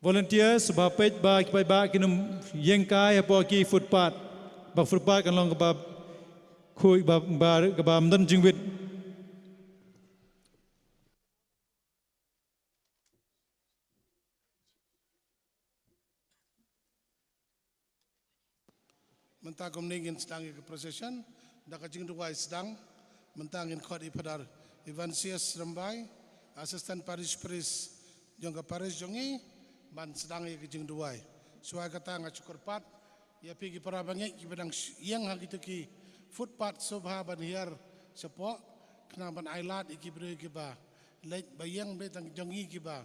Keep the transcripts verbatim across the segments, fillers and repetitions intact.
Volunteers, ba peit ba ki paidbah kin ym ïeng kai hapoh ki footpath. Ba footpath kan long kaba khuid, ba, ba, kaba ym don jingwit. Mynta kumne ngin sdang ïa ka procession da ka jingduwai sdang. Mynta ngin khot ïa Father Evansius Rymbai, Assistant Parish Priest jong ka parish jong ngi, ban sdang ïa ka jingduwai. Shuwa kata nga shu kyrpad ïa phi ki para bangeit kiba dang sh-, ïeng ha kito ki footpath, sngewbha ban hiar shapoh, khnang ban ailad ïa ki briew kiba leit ba ïeng, bad tang jong ngi kiba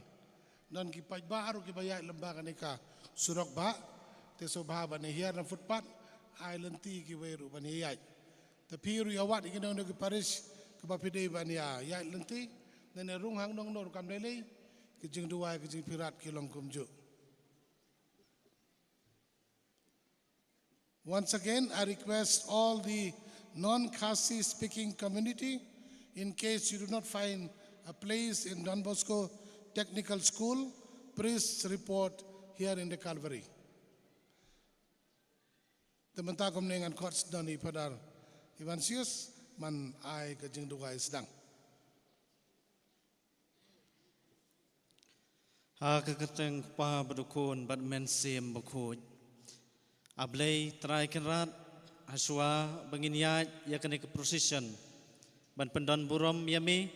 don ki paidbah ruh kiba ïaid lyngba kane ka surok bah, te sngewbha ban hiar na footpath, ai lynti kiwei ruh ban ïaid. Te phi ruh ïa wad ïa kino kino ki parish kaba phi dei ban ïa, ïaid lynti, ne ne rung hangno hangno ruh kam lei lei, ki jingduwai ki jingpyrkhat ki long kumjuh. Once again, I request all the non-Khasi speaking community, in case you do not find a place in Don Bosco Technical School, please report here in the Calvary. Te mynta kumne ngan khot sdang ïa Father Evansius ban ai ka jingduwai sdang. Ha ka kyrteng u Kpa bad u Khun bad u Mynsiem Bakhuid. A Blei Trai Kynrad, ha shuwa ba ngin ïaid ïa kane ka procession ban pyndon burom ïa me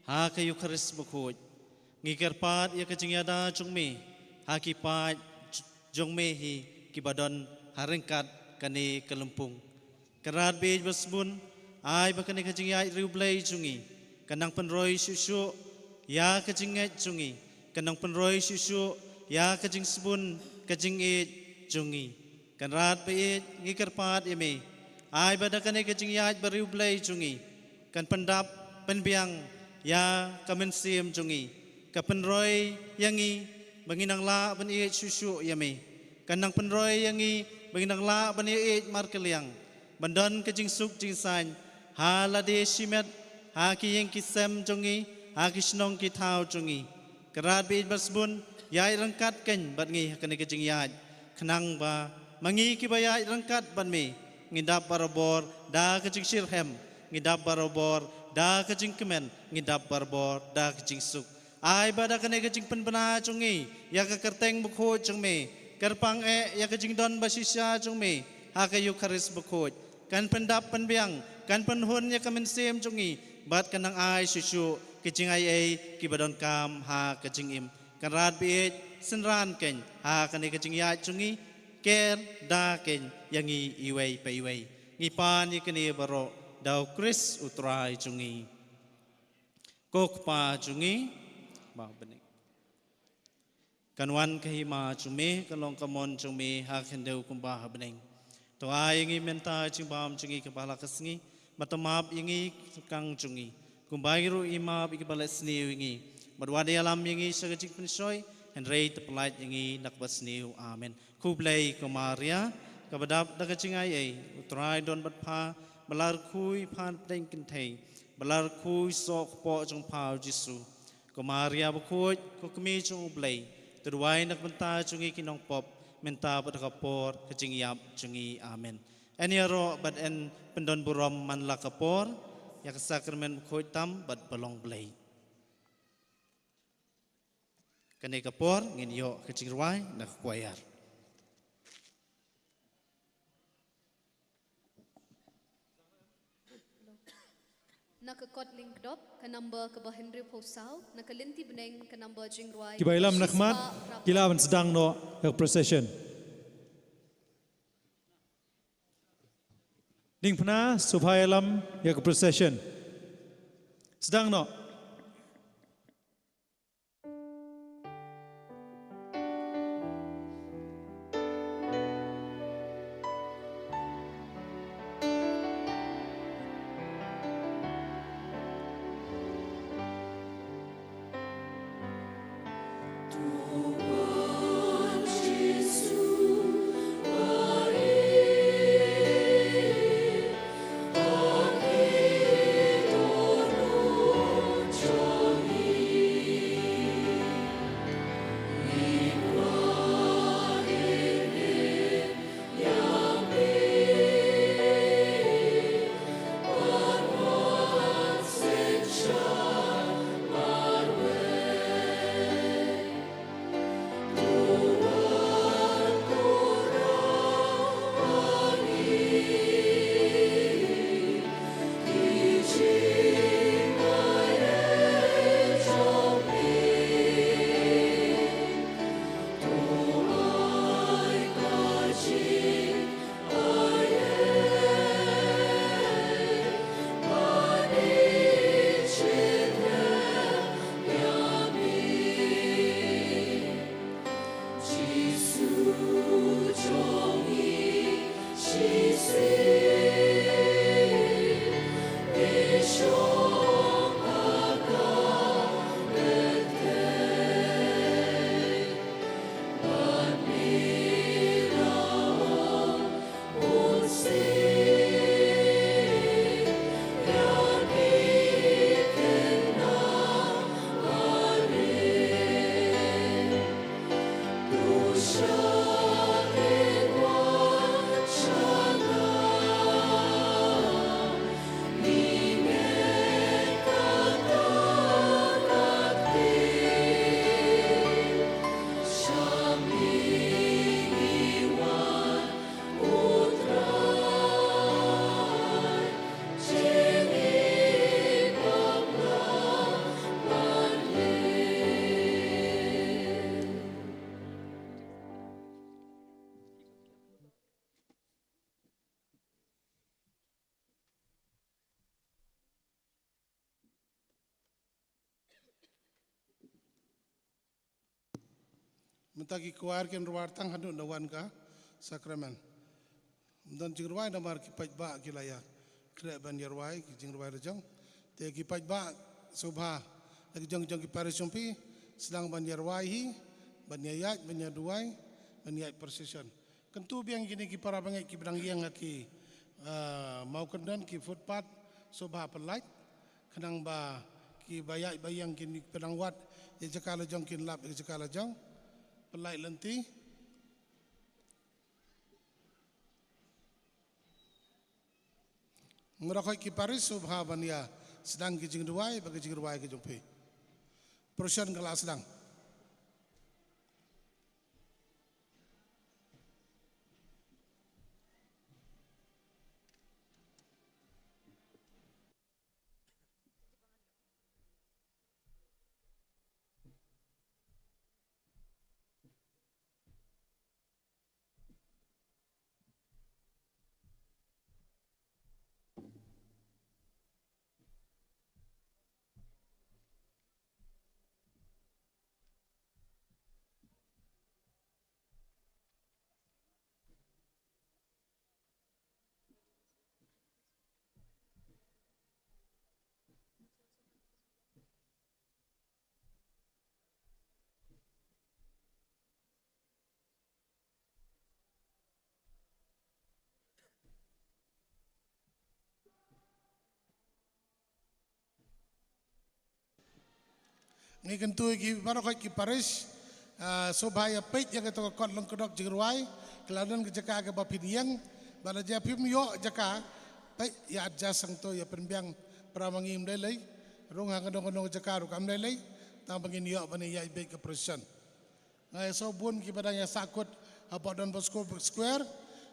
ha ka Eukharist Bakhuid, ngi kyrpad ïa ka jingïada jong me ha ki paid jong me hi kiba don ha ryngkat kane ka lympung. Kynrad baieit basbun, ai ba kane ka jingïaid riewblei jong ngi kan nang pynroi shuh shuh ïa ka jingngeit jong ngi, kan nang pynroi shuh shuh ïa ka jingsbun ka jingïeit jong ngi. Kynrad baieit, ngi kyrpad ïa me, ai ba da kane ka jingïaid ba riewblei jong ngi kan pyndap pynbiang ïa ka mynsiem jong ngi, ka pynroi ïa ngi ba ngin nang lah ban ïeit shuh shuh ïa me, kan nang pynroi ïa ngi ba ngin nang lah ban ïeit markylliang, ban don ka jingsuk jingsaiñ ha lade shimet, ha ki ïing ki sem jong ngi, ha ki shnong ki thaw jong ngi. Kynrad baieit basbun, ïaid ryngkat kein bad ngi ha kane ka jingïaid, khnang ba ma ngi kiba ïaid ryngkat bad me, ngi dap barabor da ka jingshitrhem, ngi dap barabor da ka jingkmen, ngi dap barabor da ka jingsuk. Ai ba da kane ka jingpynbna jong ngi ïa ka kyrteng bakhuid jong me, kyrpang eh ïa ka jingdon bashisha jong me ha ka Eukharist bakhuid kan pyndap pynbiang, kan pynhun ïa ka mynsiem jong ngi, bad kan nang ai shuh shuh ki jingai ei kiba donkam ha ka jingim. Kynrad baieit, synran kein ha kane ka jingïaid jong ngi, ker da kein ïa ngi iwei pa iwei. Ngi pan ïa kane baroh da u Khrist u Trai jong ngi. Ko Kpa jong ngi ba ha bneng, kan wan ka hima jong me, kan long ka mon jong me ha khyndew kumba ha bneng. To ai ïa ngi mynta ka jingbam jong ngi kaba ha la ka sngi, bad to map ïa ngi ki jingkyrkhu jong ngi, kumba ngi ruh ngi map ïa kiba leh sniew ïa ngi, bad wat ïalam ïa ngi sha ka jingpynshoi, hynrei to pyllait ïa ngi na kaba sniew. Amen. Khublei ko Maria, kaba dap da ka jingai ei, u Trai u don bad pha, ba la rkhu ïa pha na pdeng kynthei, ba la rkhu ïa u soh kpoh jong pha u Jisu. Ko Maria bakhuid, ko Kmie jong u Blei, to duwai na ka bynta jong ngi ki nongpop, mynta bad ha ka por ka jingïap jong ngi. Amen. Yn ïaroh bad yn pyndon burom man la ka por ïa ka sakramen bakhuid tam bad ba long Blei. Kane ka por ngin ïoh ka jingrwai na ka choir. Na ka kot lyngkdop, ka number kaba hynriewphew saw, na ka lynti bneng, ka number jingrwai, kiba ïalam na khmat ki lah ban sdang noh ïa ka procession. Diengphna, sngewbha ïalam ïa ka procession. Sdang noh. Mynta ki kwar kin rwai tang haduh da wan ka sakramen. Ym don jingrwai namar ki paidbah ki la ïa khreh ban ïa rwai ki jingrwai la jong. Te ki paidbah sngewbha la ki jong jong ki parish jong phi sdang ban ïa rwai hi, ban ïa ïaid, ban ïa duwai, ban ïaid procession. Kyntu biang kine ki para bangeit kiba dang ïeng ha ki, ah, mawkyndon, ki footpath, sngewbha pynlait. Khnang ba kiba ïaid ba ïeng kin pynang wad ïa jaka la jong, kin lap ïa jaka la jong. Pynlait lynti. Baroh khoit ki parish sngewbha ban ïa sdang ki jingduwai bad ki jingrwai ki jong phi. Procession ka la sdang. Ngi kyntu ïa ki baroh khoit ki parish, ah, sngewbha ïa peit ïa kato ka kot lyngkdop jingrwai, ka la don ka jaka kaba phin ïeng, bad lada phim ïoh jaka, peit ïa adjust hangto, ïa pynbiang, para ma ngi ym lei lei, rung ha kano kano ka jaka ruh kam lei lei, tang ba ngin ïoh ban ïaid beit ka procession. Nga ïasoh bun kiba dang ïa sahkut hapoh Don Bosco Square.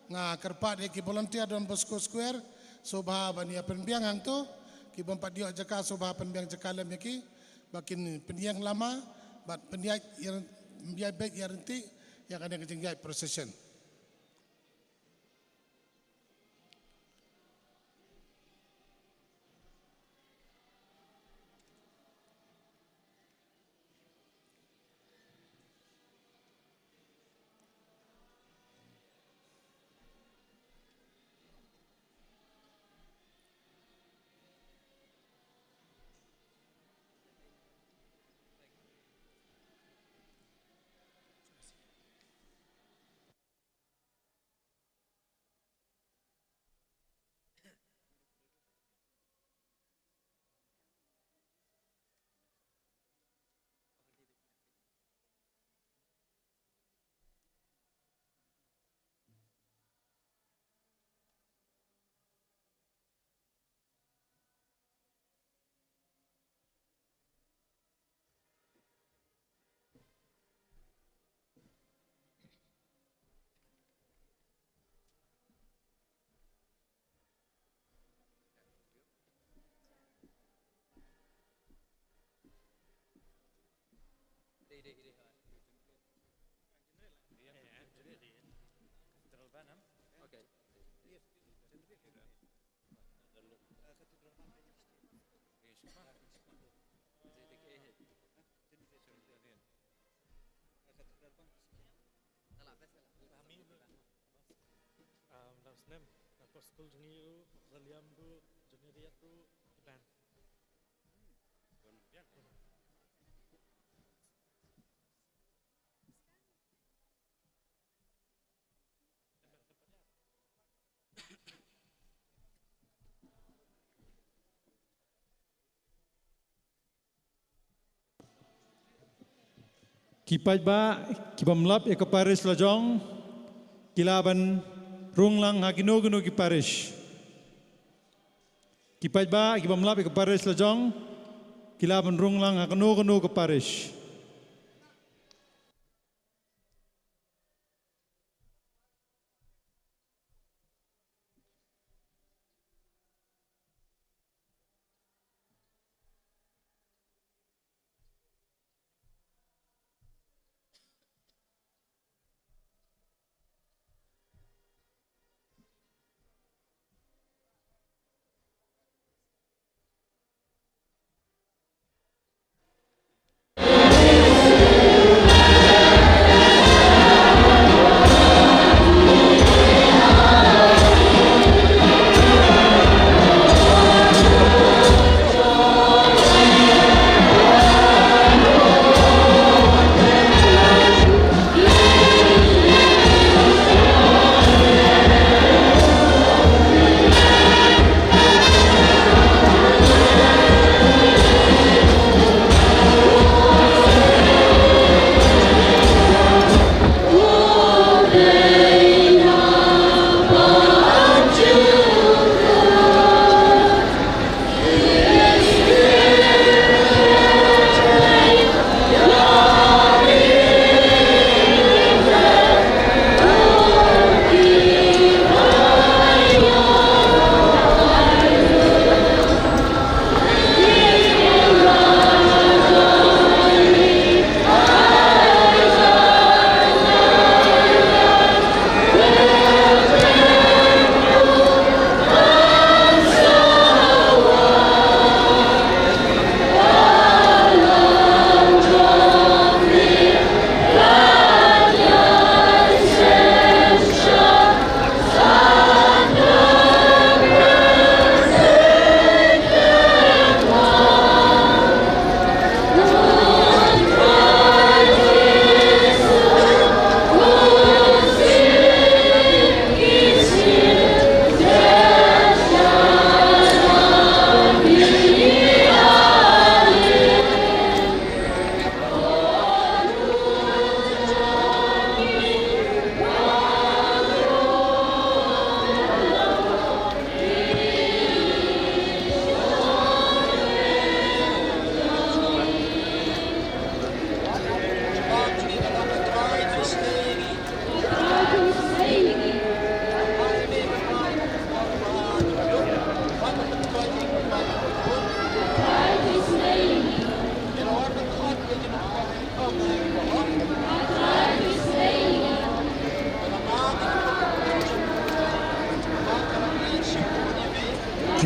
Nga kyrpad ïa ki volunteer Don Bosco Square sngewbha ban ïa pynbiang hangto. Ki bym pat ïoh jaka sngewbha pynbiang jaka lem ïa ki ba kin pynïeng lama bad pynïaid ïa, ïaid beit ïaryntih ïa kane ka jingïaid procession. Fahmi, um, dang snem, na por skul jong ngi ruh, William ruh, junior ruh, iban. Ki paidbah ki bym lap ïa ka parish la jong ki lah ban rung lang ha kino kino ki parish. Ki paidbah ki bym lap ïa ka parish la jong ki lah ban rung lang ha kino kino ka parish.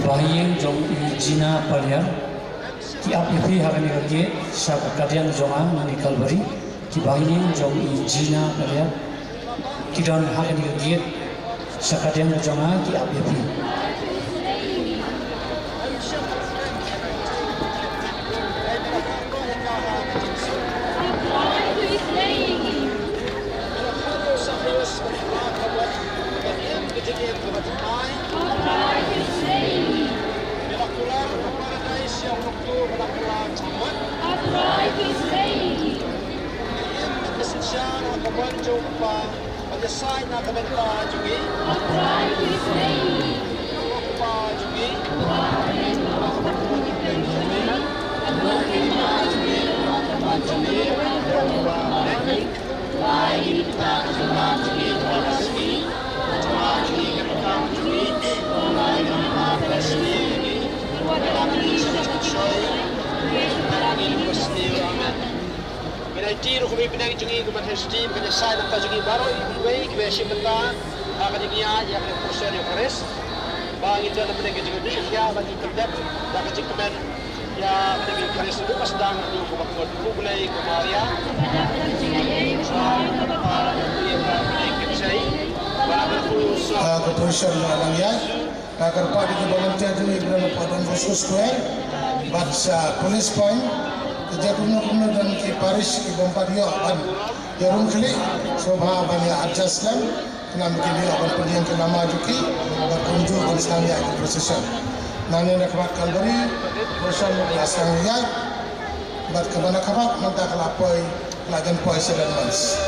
Ba ïing jong i Gina Paliar, ki ap ïa phi ha kane ka gate sha ka kadiang jong nga na i Kalbari. Ki ba ïing jong i Gina Paliar, ki don ha kane ka gate sha kadiang jong nga, ki ap ïa phi. Ngi la ïaid ruh kum i bneng jong ngi, kumba thei sdie, ba ka jingïasaid nangta jong ngi baroh iwei, kiba ïashim bynta ha ka jingïaid ïa ka procession Eucharist. Ba ngin don na bneng ka jingïaid, ba ngin pyndep da ka jingkmen ïa ka jingïaid Eucharist, ruh ba sdang ruh kumba ka mut U Blei, ka Maria. Ah, ka procession la nang ïaid. Nga kyrpad ïa ki volunteer jong ngi ba don hapoh Don Bosco Square bad sha Police Point. Te kumno kumno don ki parish ki bym pat ïoh ban ïarung khlieh, sngewbha ban ïa adjust lem. Khnang ba kin ïoh ban pynïeng ki lama jong ki bad kumjuh ban sdang ïa ki procession. Nangne na khmat Kalbari, procession la sdang ïa. Bad kaba na kaba mynta ka la poi, la jan poi seven months.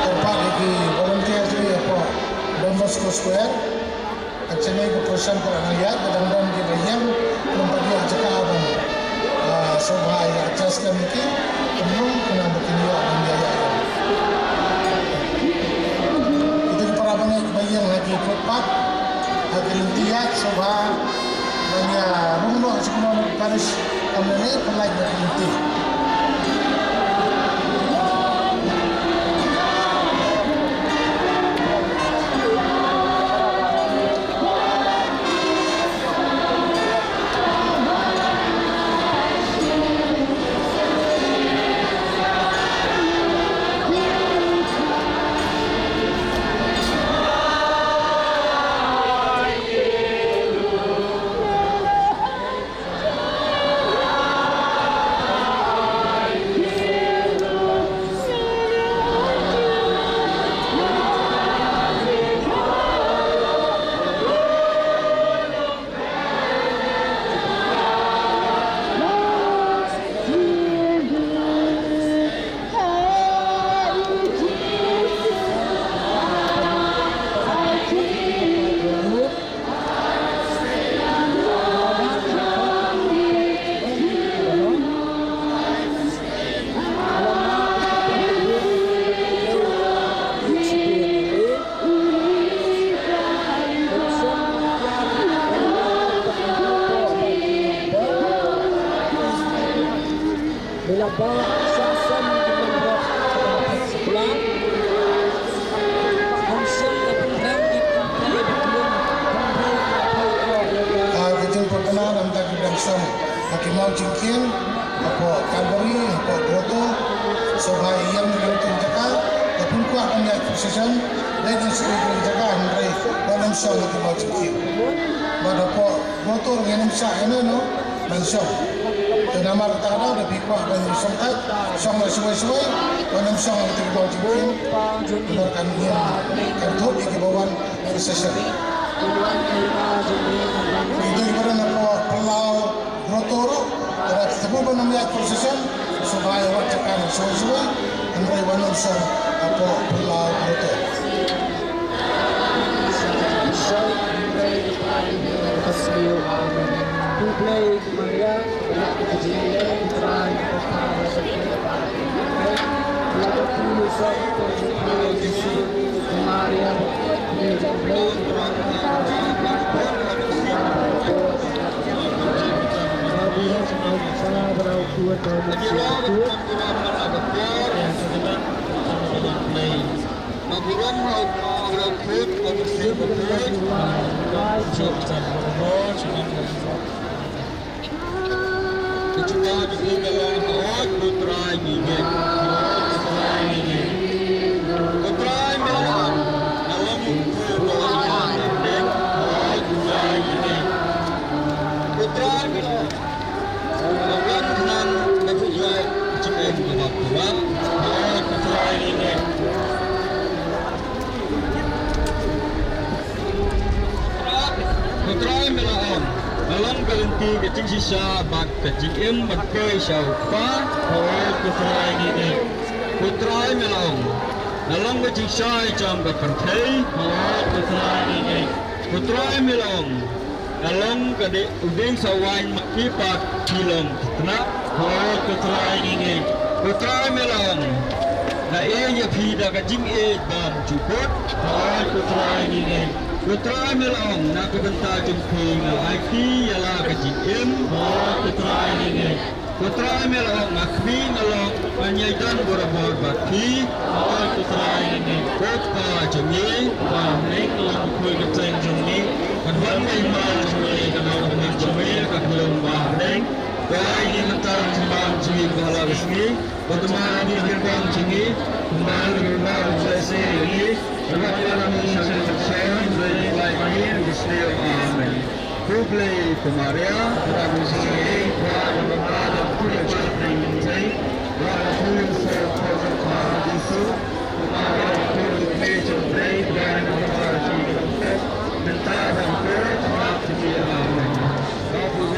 Kyrpad ïa ki volunteer jong ngi hapoh Don Bosco Square. Ka jingïaid ka procession ka la nang ïaid, ka dang don ki ba ïeng, khlem pat ïoh jaka ban, ah, sngewbha ïa adjust lem ïa ki, kynrung khnang ba kin ïoh ban ïa ïaid. Kita ki para bangeit ba ïeng ha ki footpath, ha ki lynti ïaid, sngewbha ban ïa rung noh sha ki parish, kam lane pynlait na ki lynti. Sngewbha ïa ïeng na ka jaka, da pynkwah ban ïaid procession, dei na shuwa ka jaka hynrei wat nym shong ha ki bor jingkhim. Bad hapoh Grotto ngin ym shah ïa no no ban shong. Te namar kata ka daw da phi kwah ban shong kat, shong la shwai shwai, wat nym shong ha ki bor jingkhim. Namar kan ïeng kan thut ïa ki ba wan procession. Ïa ki ba don hapoh phyllaw Grotto ruh, lada tip ba nym ïaid procession, sngewbha ïa wad jaka na shwai shwai, hynrei wat nym shong hapoh phyllaw Grotto. Ko Trai, ngi ngeit. Ko Trai, ngi ngeit. Ko Trai, me la ong, nga long u kpu ba wan ïa nga. Ko Trai, ngi ngeit. Ko Trai, me la ong, nga wan khnang ba phin ïoh ka jingim kaba kyrpang. Ko Trai, ngi ngeit. Ko Trai, me la ong, nga long ka lynti, ka jingshisha bad ka jingim ban poi sha u Kpa. Hooid, Ko Trai, ngi ngeit. Ko Trai, me la ong, nga long ka jingshai jong ka pyrthei. Hooid, Ko Trai, ngi ngeit. Ko Trai, me la ong, nga long ka di-, u dieng sawaiñ ma phi pat phi long ka tnat. Hooid, Ko Trai, ngi ngeit. Ko Trai, me la ong, nga ïeit ïa phi da ka jingïeit bymjukut. Hooid, Ko Trai, ngi ngeit. Ko Trai, me la ong, na ka bynta jong phi nga aiti ïa la ka jingim. Hooid, Ko Trai, ngi ngeit. Ko Trai, me la ong, nga khmih nga long, ngan ïai don borabor bad phi. Hooid, Ko Trai, ngi ngeit. Ko Kpa jong ngi, Kpa ha bneng, ka long ka kyrteng jong ngi. Kan wan ka hima jong ngi, kan long ka mon jong ngi, ha ka khlieh bad ha bneng. Ko ai ngi mynta ka jingbam jong ngi kaba ha la ka sngi. Bad tymmen ïa ki kyrpang jong ngi, kumba ngi kyrpad ïa ki ba ïeit ïa ngi. Wat ïalam ïa ngi sha ka jingshai, hynrei pynlait ïa ngi na ka sniew. Amen. Khublei ko Maria, Trai Jisu, ïa phi ba don ha ka bynta jong U Trai, ba don ha ka bynta jong U Trai Jisu, ko Maria, ko Maria jong U Trai, ba don ha ka bynta jong U Trai, mynta bad ha ka por jong ngi. Amen. Ba bun.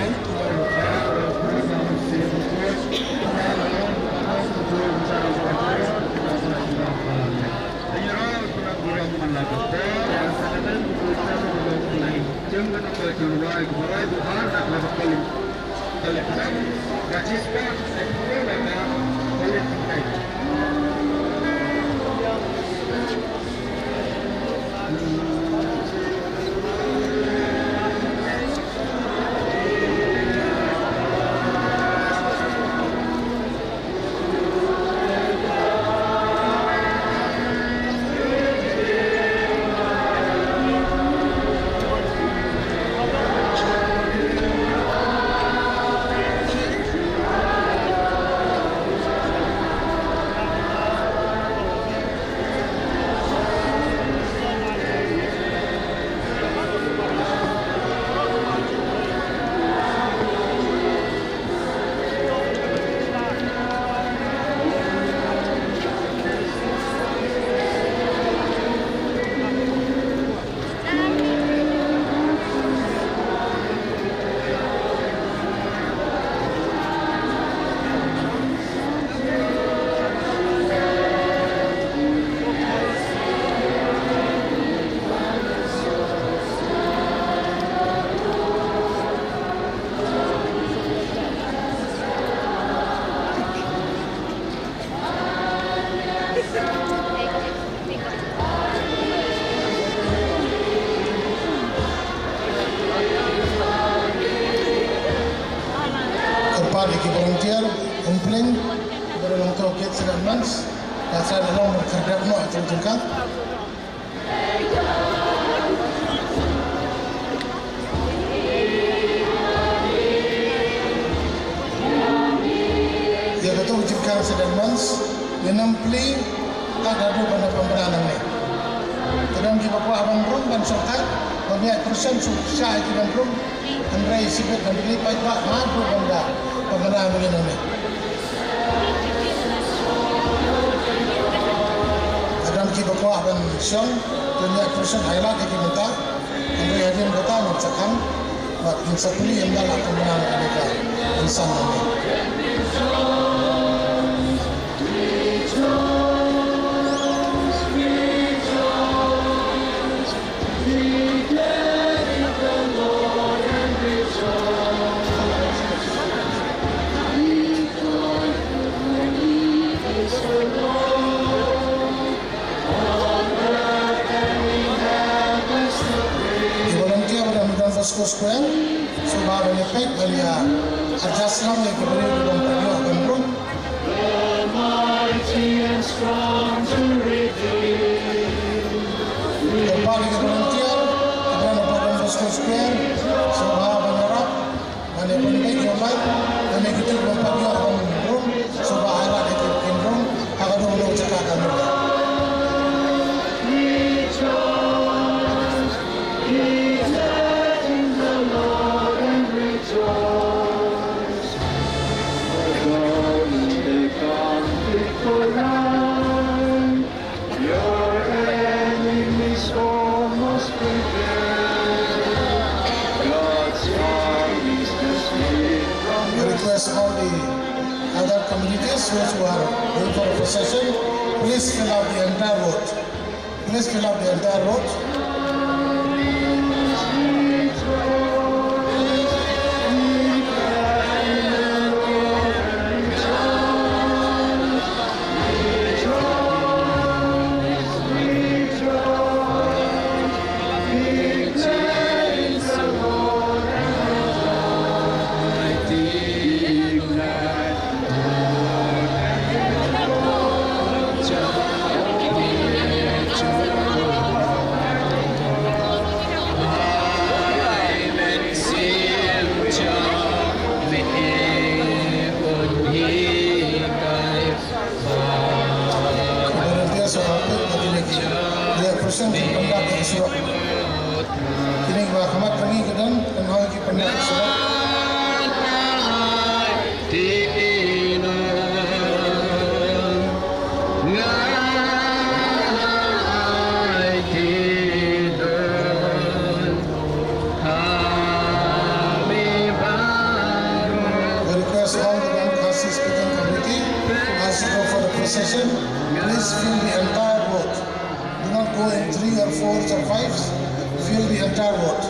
Kyrpad ïa ki volunteer, Umpleng, kiba la long through gate sa katne mynta, ka sa la long ban khyrdep noh ïa ka jingkang. Ïa kato ka jingkang sa katne mynta. Ïa nang plie, ka da du ban da pynbna nangne. Te don kiba kwah ban rung ban shongkha, ba miat percent shu shah ïa ki ban rung, hynrei shibit hynrei paidbah ma du ban da pynbna nangne nangne. Ka don kiba kwah ban shong, ba miat percent ai lad ïa ki mynta, hynrei hadien kata ngin sa khang, bad ngin sa plie ynda la pynbna nangne ka, ngin san nangne. Ki volunteer ba don ha Don Bosco Square, sngewbha ban ïa peit ban ïa adjust lang ïa ki briew ki bym pat ïoh ban rung. Kyrpad ïa ki volunteer kiba don ha Don Bosco Square, sngewbha ban ïarap. Mane pynbeit ïa u lait, mane kito kiba pat ïoh ban rung, sngewbha ai lad ïa ki kin rung ha kano kano ka jaka ka rung. Your enemies almost prevail. God's armies just lead from. We request all the other communities, those who are going for a procession, please fill up the entire road. Please fill up the entire road. Ki volunteer sngewbha peit ba kine ki, ïa, person ki pyndap ïa ki surok. Kine kiba ha khmat jong ngi ki don, kynhoi ki pyndap ïa ki surok. We request all the non-Khasi speaking community, as you go for the procession, please fill the entire road. Do not go in three or fours or fives. Fill the entire road.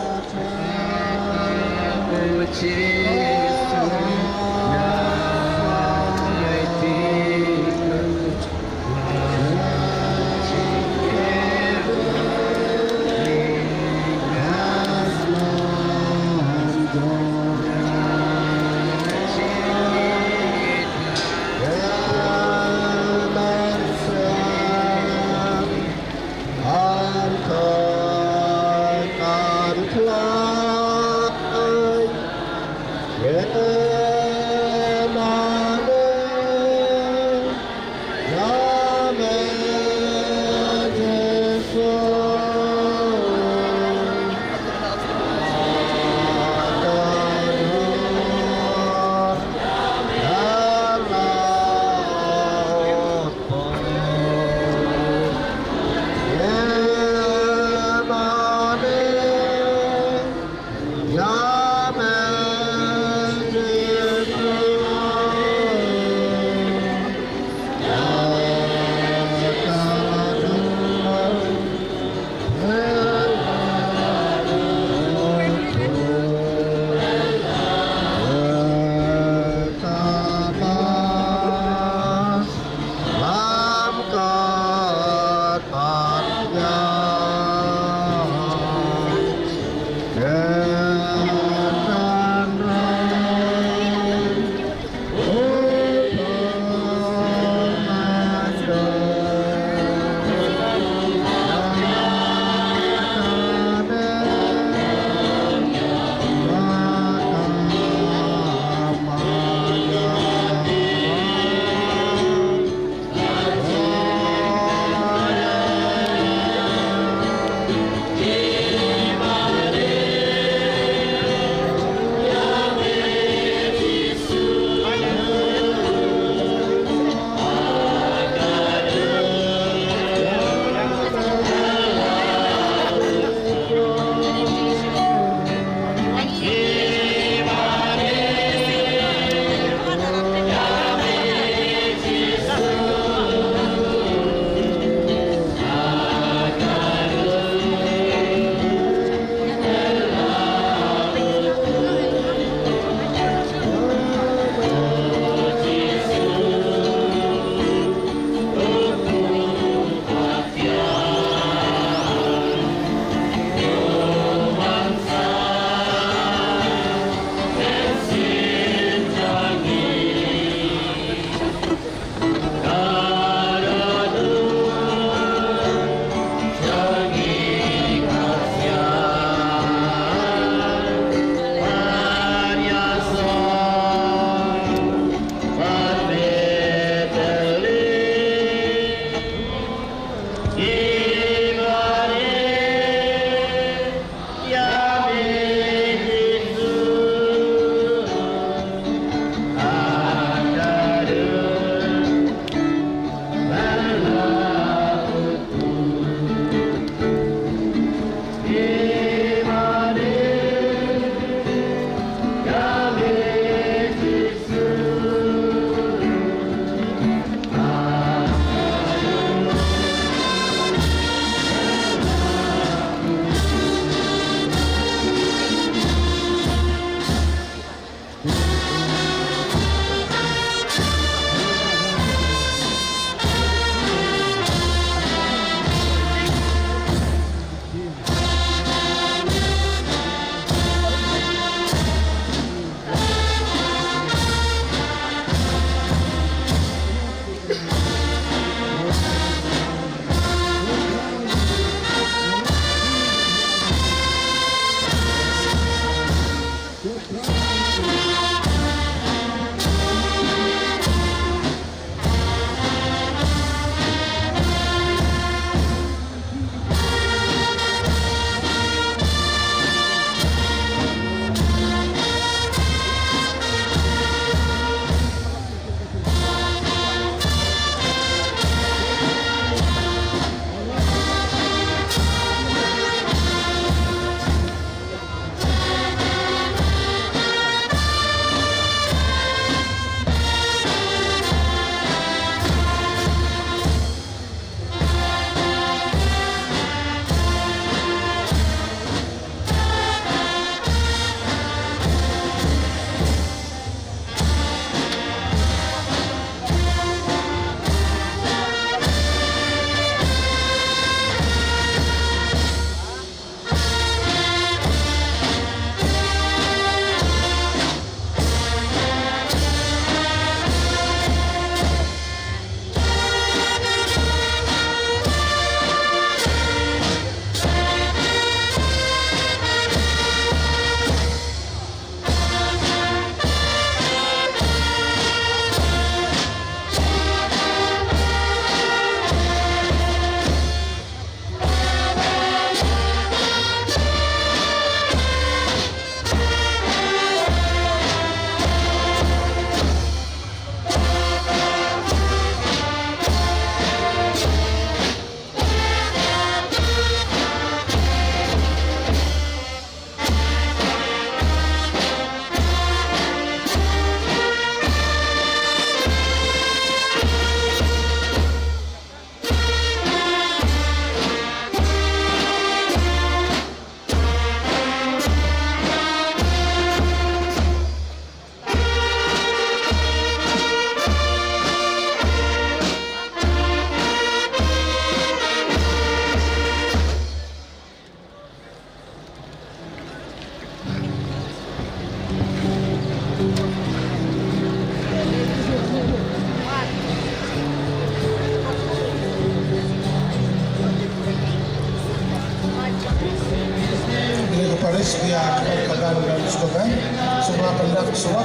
Sngewbha pyndap suba.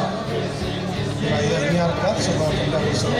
Ba ïa niar kat sngewbha pyndap suba.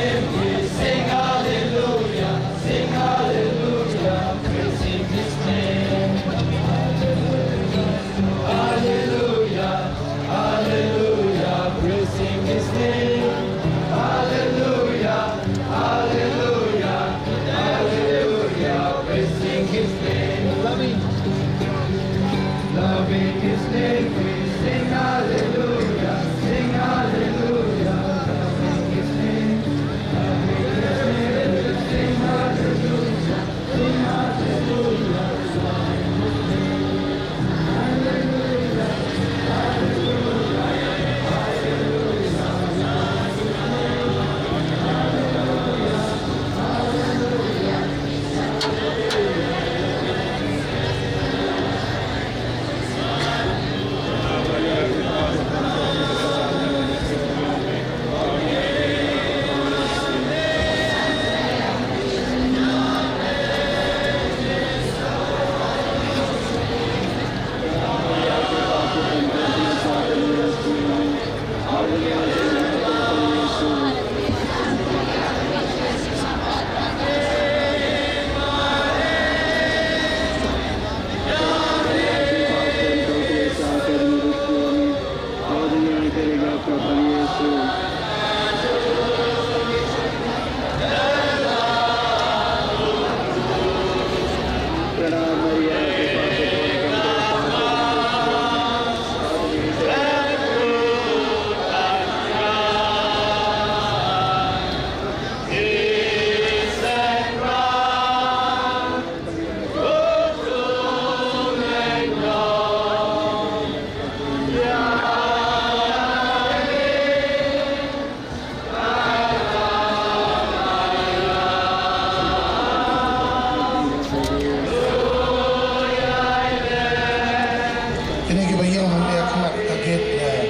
Kine kiba ïeng hangne ha khmat ka gate, eh,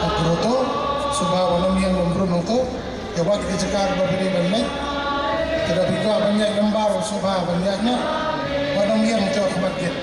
ha grotto, sngewbha wat nym ïeng nym rung hangto. Ïa wat ki jaka kiba phi dei ban leit. Lada phi kwah ban ïaid number sngewbha ban ïaid noh. Wat nym ïeng hangto ha khmat gate.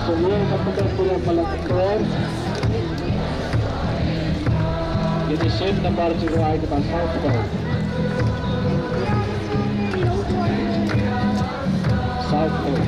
Ïa ka pyrthei pura pala ka kor. Ïa ka shen nambar jingrwai kaba saw kor. Saw kor.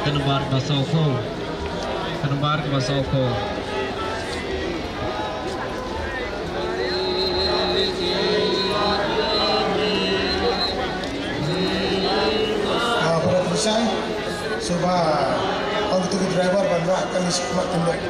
Ka nambar kaba saw phew. Ka nambar kaba saw phew. Ah, para pynshai, shuwa ong kito ki driver ban rah kali shakhmat tynrek.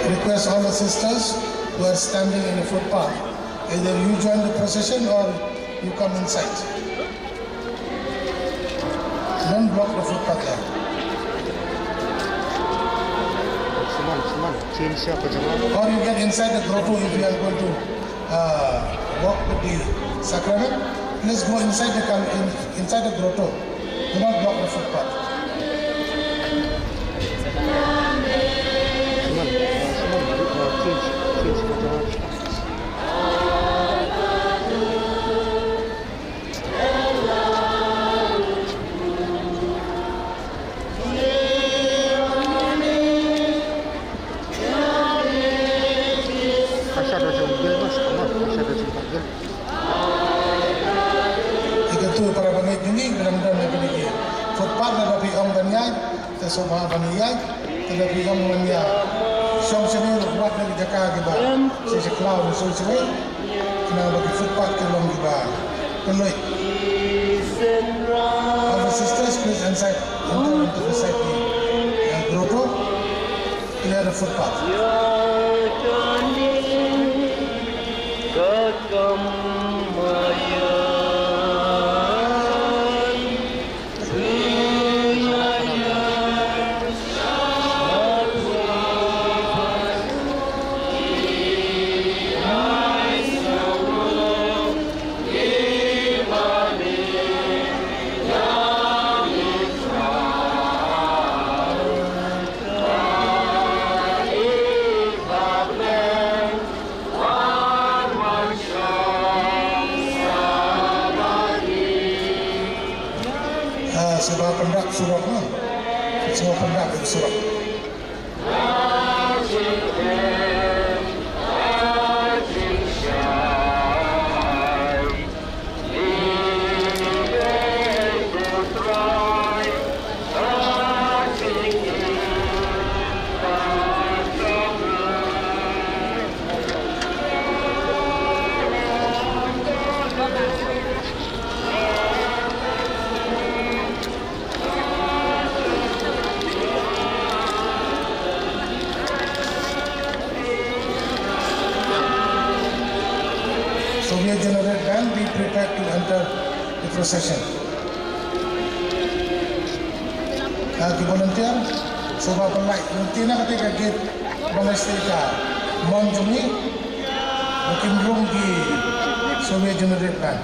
Request all the sisters who are standing in the footpath, either you join the procession or you come inside. Don't block the footpath there. Come on, come on. Change your pajama. Or you get inside the grotto if you are going to uh, walk with the sacrament. Please go inside the con- in, inside the grotto. Do not block the footpath. Come on, come on. Uh, change, change pajama. Asha da jong gel mas, kama asha da jong gel. Ïa katu para bangeit jong ngi, bilang don na kane ka footpath, lada phi ong ban ïaid, te sngewbha ban ïaid, te lada phi ong ban ïa shong shane ruh, wat na ki jaka kiba sha, sha khlaw, sha, sha, sha, khnang ba ki footpath ki long kiba kylluid. All the sisters, please inside, enter into the side, uh, grotto. Clear the footpath. Ah, sngewbha pyndap surok, no? Sngewbha pyndap surok. Soviet General Band, be prepared to enter the procession. Ah, ki volunteer, sngewbha pynlait lynti na kata ka gate ba ngi stad ka mon jong ngi, ba kin rung ki Soviet General Band.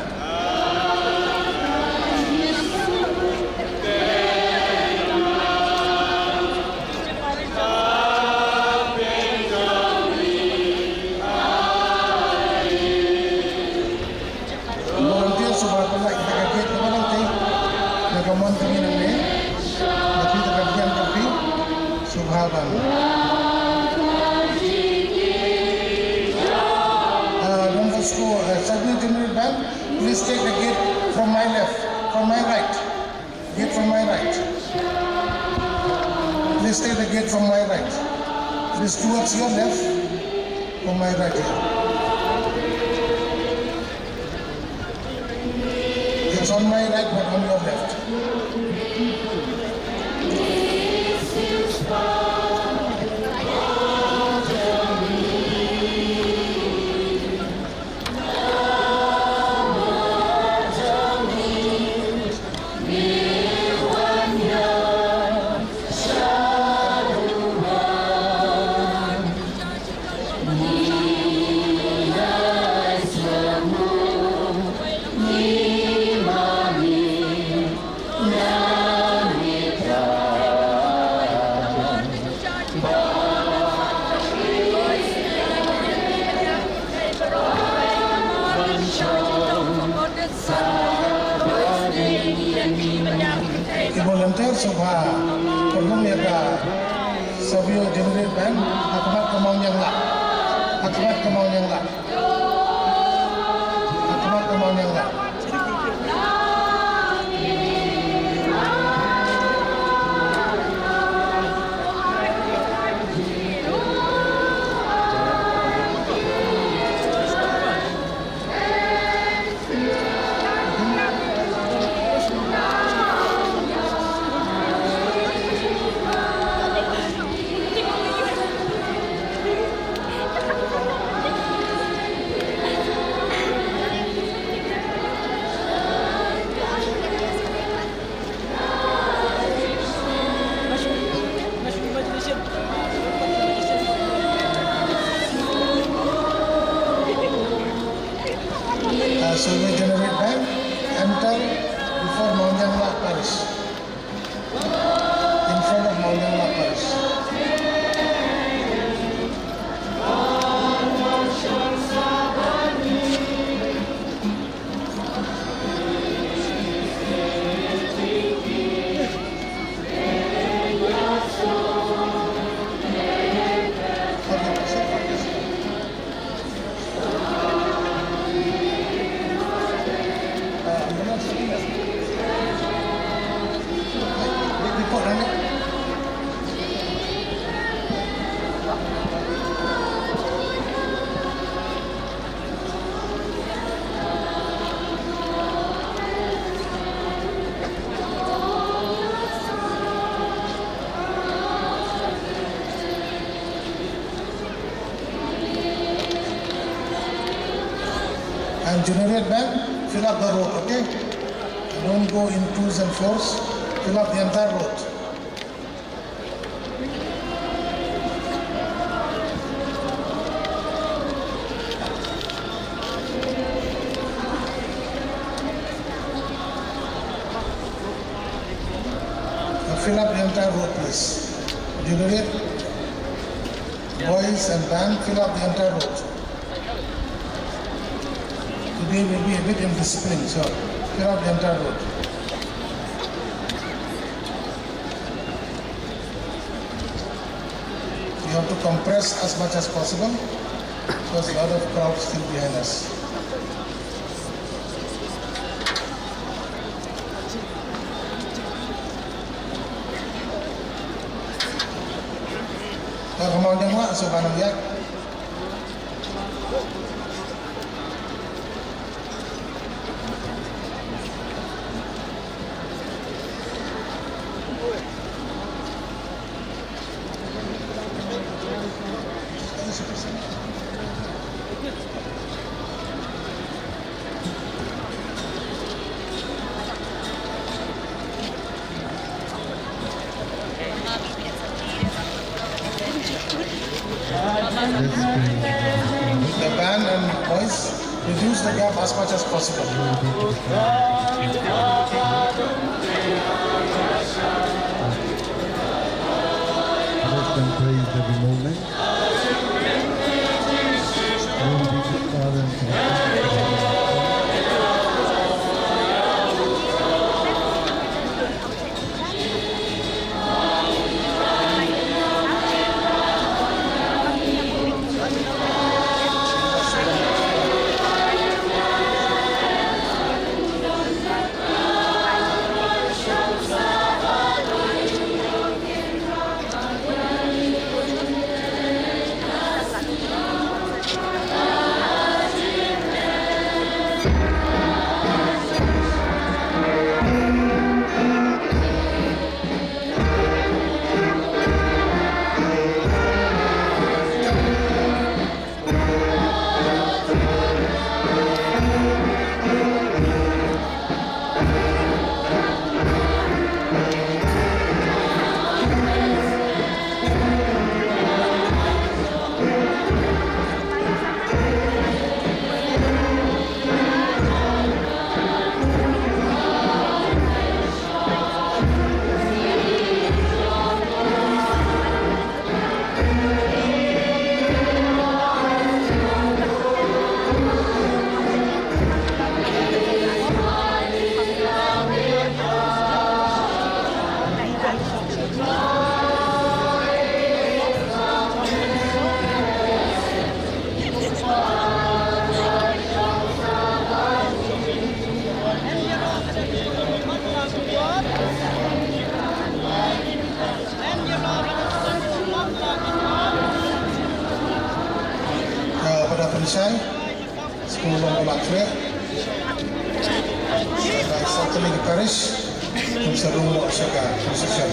Volunteer, sngewbha pynlait kita ka gate kaba nangtei na ka mon jong ngi nangne. Na phi ta ka biang ka phi. Sngewbha ban. Uh, Don Bosco, uh, Soviet General Band, please take the gate from my left, from my right. Gate from my right. Please take the gate from my right. It is towards your left, from my right here. It's on my right, but on your left. Ki volunteer sngewbha pynlong ïa ka Soviet General Band ha khmat ka mawniang lah. Ha khmat ka mawniang lah. Ha khmat ka mawniang lah. Solway Generate Band, enter before Mawniangla Parish. In front of Mawniangla Parish. And Generate Band, fill up the road, okay? Don't go in twos and fours, fill up the entire road. Now fill up the entire road, please. Generate, boys and band, fill up the entire road. Today will be a bit indisciplined, so fill up the entire road. You have to compress as much as possible because a lot of crowd still behind us. Ka ka Mawniangla, so ka nang ïa. The band and boys, reduce the gap as much as possible. Let them praise every moment. Glory be to the Father and to the Son. Ka bada pynshai, skul long ba la khreh. Ka Satlak Parish, kum sa rung lo sha ka procession.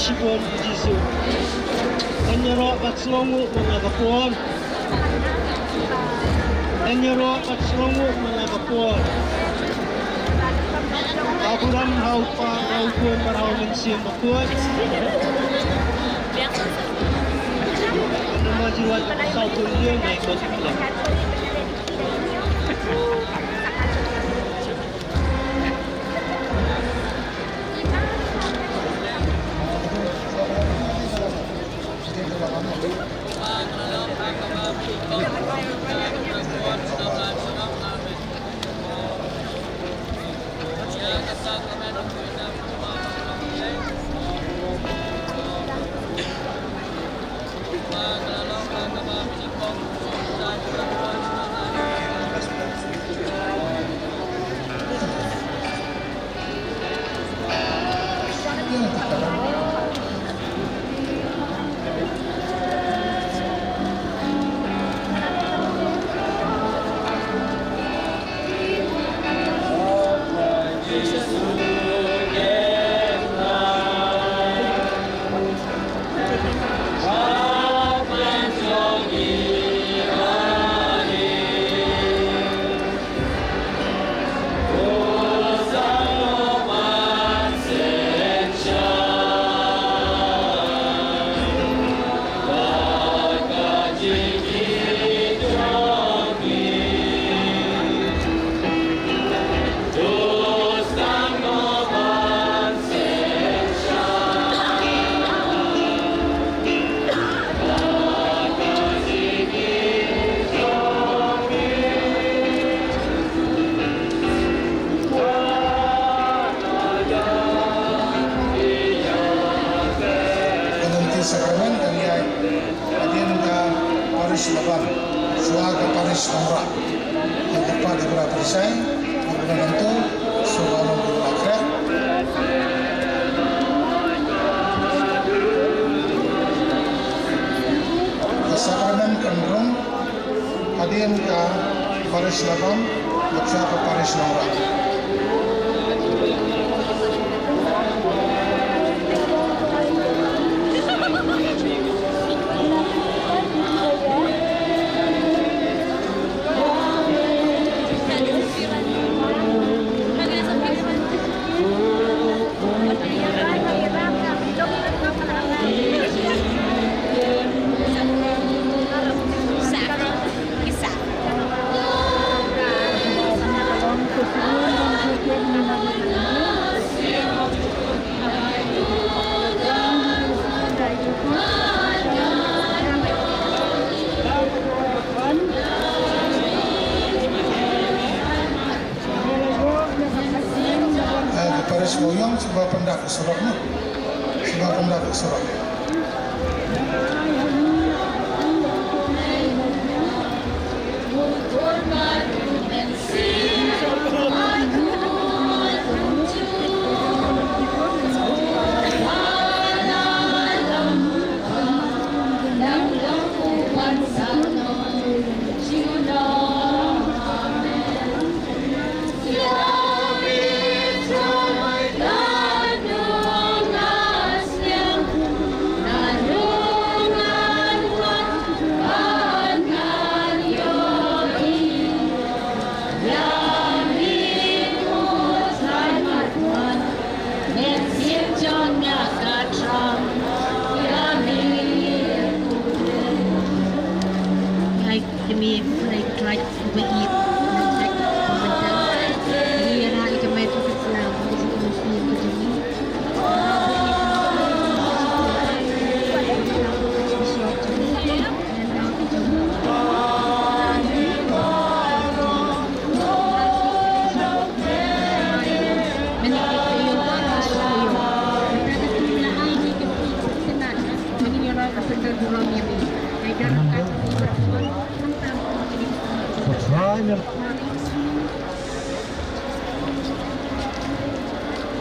Shibun Jisu. Ngan ïaroh bad sngewnguh man la ka por. Ngan ïaroh bad sngewnguh man la ka por. Ha u Kpa, ha u Khun bad ha u Mynsiem Bakhuid. Namar jingïaroh ka saw kun ïa ngi ko ti. Ka lynti sakramen kan ïaid hadien ka parish Labam shuwa ka parish Nongrah. Ïa ka kyrpad ïa u Brother Tyrshai, ïa u Brother Nangtu, shuwa long u Brother Khreh. Ka sakramen kan rung hadien ka parish Labam bad shuwa ka parish Nongrah. Eh, ka parish Mawïong, sngewbha pyndap ka surok noh. Sngewbha pyndap ka surok.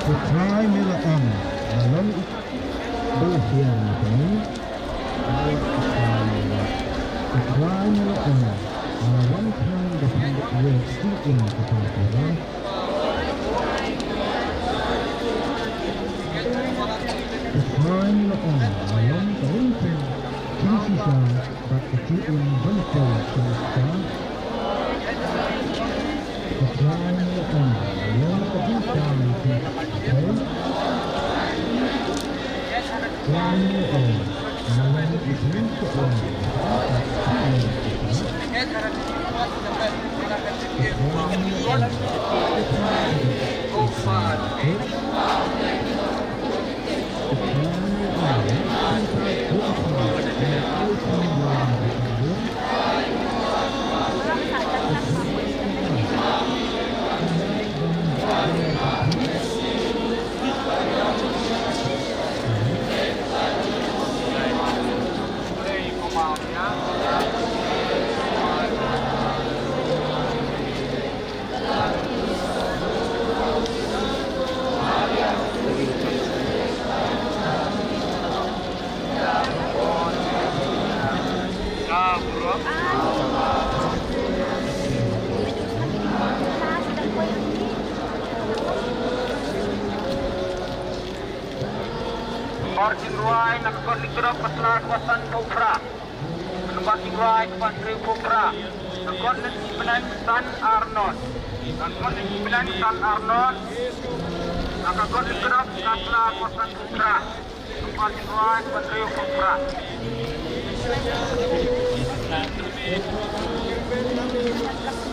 Ka Trai me la ong, la long i ba la hiar na ka mui. Ka Trai me la ong, la wan khnang da pynbeit ïa ka jingim kata ka rai. Ka Trai Long ka ring pin, king shisha, bad ka jingim ban poi shisha. Ka trai ne ong, long ka jingtrai ki trai. Trai ne ong, long ka jingtrai ki trai. Bor jingruwai na ka kot Lyngdoh ka sla kaba san phew phra. Ka nombar jingruwai kaba hynriew phew phra. Ka kot Nongkyndong san ar nod. Ka kot Nongkyndong san ar nod. Na ka kot Lyngdoh ka sla kaba san phew phra. Ka nombar jingruwai kaba hynriew phew phra.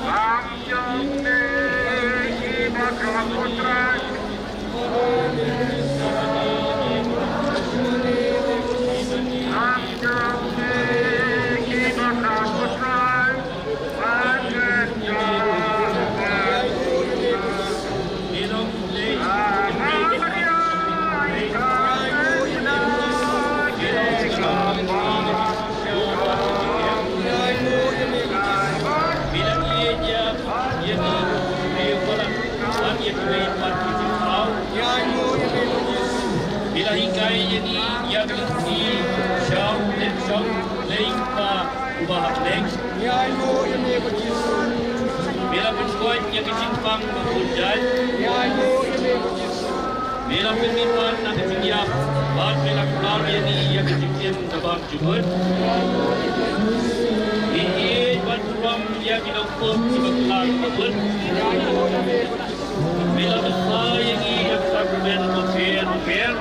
Am jong me ki bakra putra. Bila hikai ïa ngi ïa ka lynti sha u leit shong lei ba uba hap leng. Bila pynkoit ïa ka jingpang ba bun jait. Bila pynmih pat na ka jingïap bad bila kular ïa ngi ïa ka jingim kaba jubut. Ngi ïeit bad burom ïa ki nongpop kiba khlaiñ ba bun. Bila pynsa ïa ngi ïa ka sakramen bapher bapher.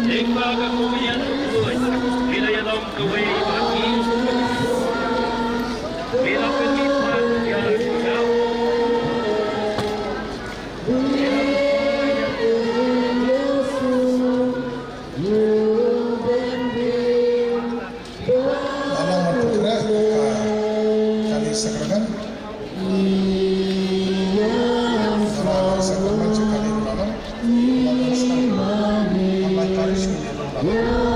Lyngba ka kongsan khuid, bila ïalong kawei bad ngi. Bila pynmih pat ïa ka Lano nga pukra ka kali sakramen. Lano sakramen sa kali lano. Lano sa online parish ni lano.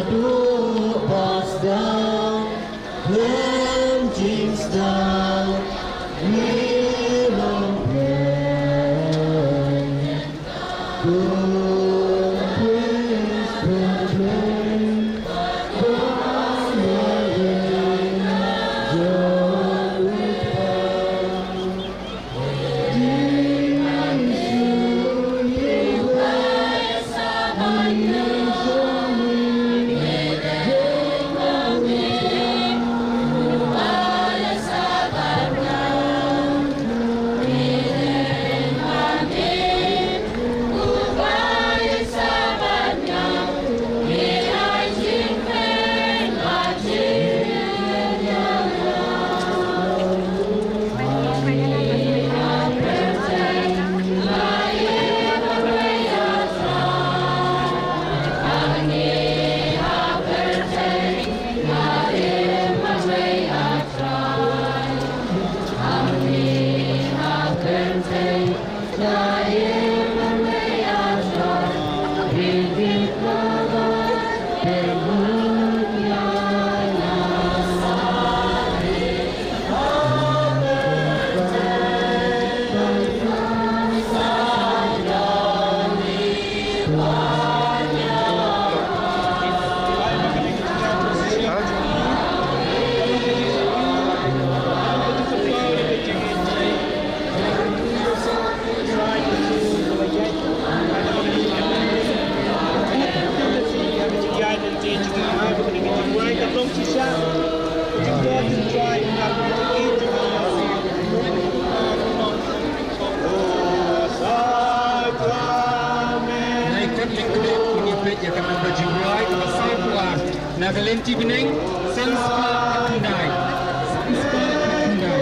Naduh ba sdang, khlem jingsdang, ngi long pyrshah. Khlem, khlem, khlem, khlem, khlem, khlem, Nai kot lek lek, ngi peit ïa ka namba jingrwai kaba saw phew ar na ka lynti bneng, San Spah Khyndai. San Spah Khyndai.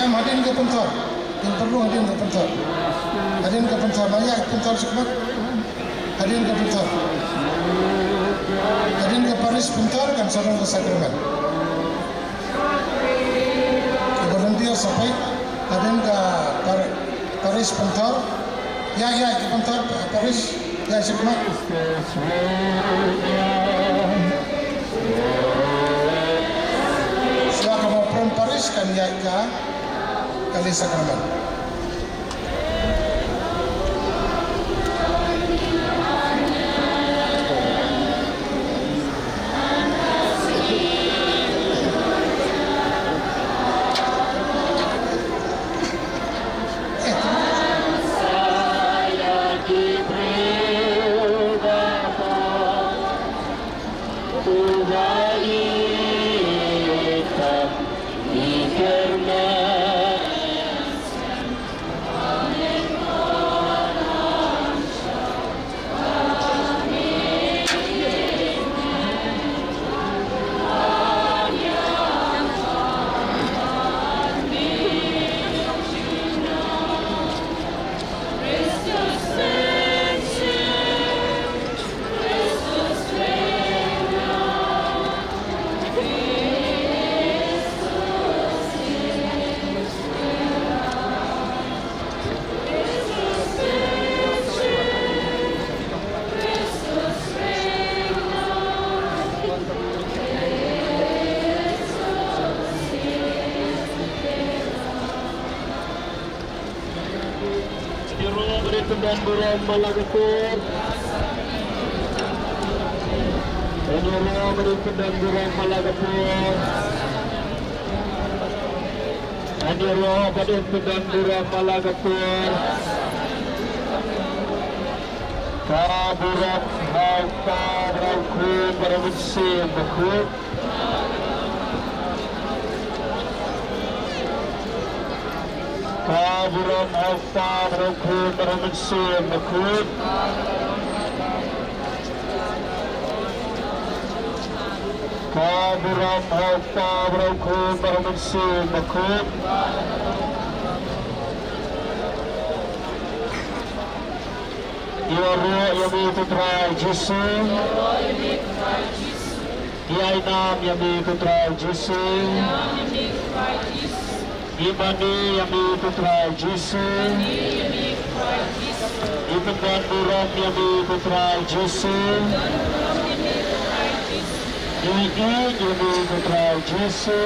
Em, hadien ka pynthor. Kin pynrung hadien ka pynthor. Hadien ka pynthor, ma ïa pynthor sukmat. Hadien ka pynthor. Hadien ka paris pynthor kan sa don ka sakramen. Ki volunteer sa peit hadien ka par-, paris pynthor. Ïa, ïa, ki pynthor, paris, ïa, sukmat. Shuwa ka mawprem paris kan ïaid ka kali sakramen. Ïaroh ba dei pynban burom ma la ka por. Ïaroh ba dei pynban burom ma la ka por. Ïaroh ba dei pynban burom ma la ka por. Ka burom ha u Kpa bad ha u Khun bad ha u Mynsiem Bakhuid. Ka burom ha u Kpa bad ha u Khun bad ha u Mynsiem Bakhuid. Ka burom ha u Kpa bad ha u Khun bad ha u Mynsiem Bakhuid. Ïaroh ïa me ko Trai Jisu. Ïainam ïa me ko Trai Jisu. Imane ïa me ko Trai Jisu. Ipynban burom ïa me ko Trai Jisu. Ïeit ïa me ko Trai Jisu.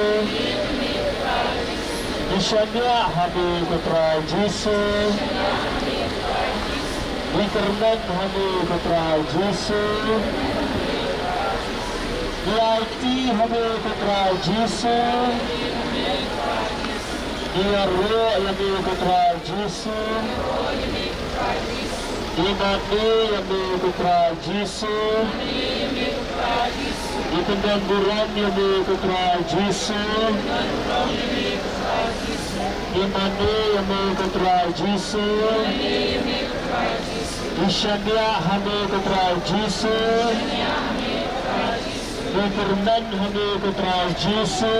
Ngi shaniah ha me ko Trai Jisu. Ngi kyrmen ha me ko Trai Jisu. Ngi aiti ha me ko Trai Jisu. Ngi ïaroh ïa me ko Trai Jisu. Ngi mane ïa me ko Trai Jisu. Ngi pyndonkam ïa me ko Trai Jisu. Ngi mane ïa me ko Trai Jisu. Ngi shaniah ha me ko Trai Jisu. Ngi kyrmen ha me ko Trai Jisu.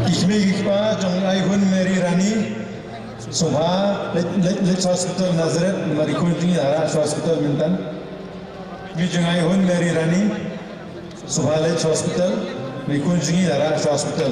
Ki kmie ki kpa jong i Aihun Mary Rani, sngewbha leit, leit, leit sha hospital Nazareth, namar i khun jong ngi i la rah sha hospital mynta. Kmie jong i Aihun Mary Rani, sngewbha leit sha hospital, namar i khun jong ngi i la rah sha hospital.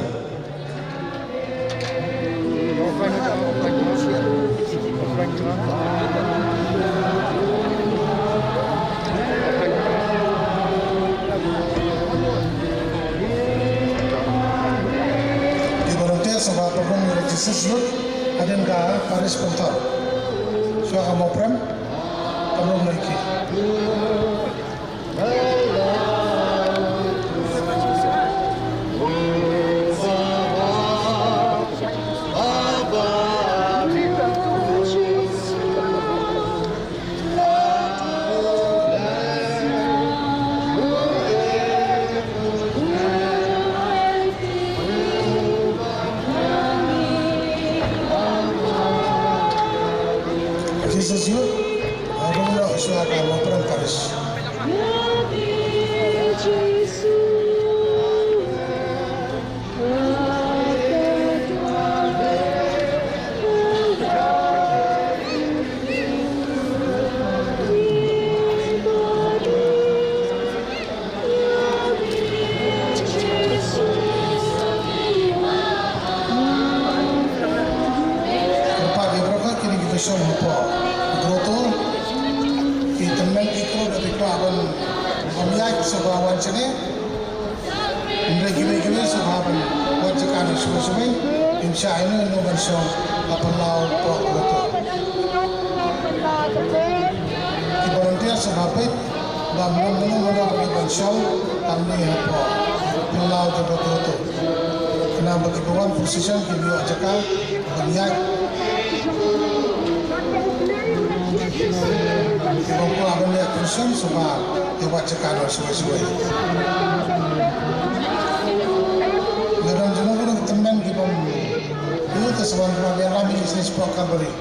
Sngewbha pynrung ïa ka Jesus Youth hadien ka Parish Pynthor. Shuwa ka Mawprem pynrung ïa ki. Jesus Youth, uh, rung noh shuwa ka Mawprem Parish. Kyrpad ïa baroh kine kiba shong hapoh grotto. Ki tymmen ki kro da ki kwah ban ïaid shuwa wan shane. Hynrei kiwei kiwei sngewbha ban wan jaka na shane shane. Ngim shah ïa no ïa no ban shong ha phyllaw poh grotto. Ki volunteer sngewbha peit ba mano mano mano ba ki ban shong hangne hapoh phyllaw jong ka grotto. Khnang ba kiba wan procession kin ïoh jaka ban ïaid. Kiba kwah ban ïaid procession sngewbha ïa wad jaka noh shwai shwai. Lada don jingmut ka tymmen kibym ïoh, te sngewbha ban ïalam ïa ki shisha poh Calvary.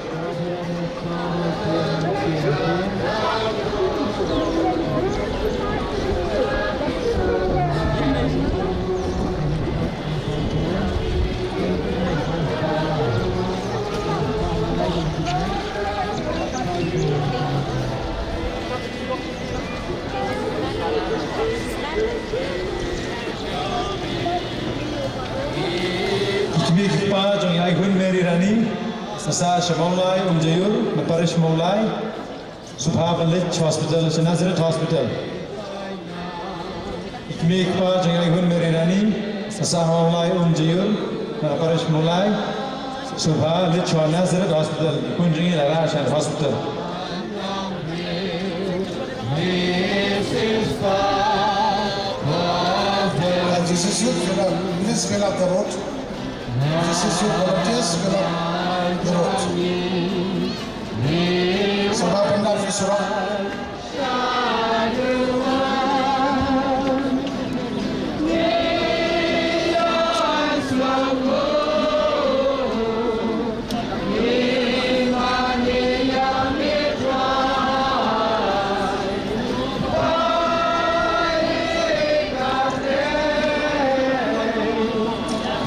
Ki kmie ki kpa jong i Aihun Mary Rani, sa sha Mawlai Umjaiur, na parish Mawlai, sngewbha ban leit hospital, sha Nazareth Hospital. Ki kmie ki kpa jong i Aihun Mary Rani, sa sha Mawlai Umjaiur, na parish Mawlai, sngewbha leit sha Nazareth Hospital, i khun jong i la rah sha Hospital. Uh, Jesus Youth, fill up, please fill up the road. Jesus Youth volunteers, fill up the road. Sngewbha pyndap ïa surok.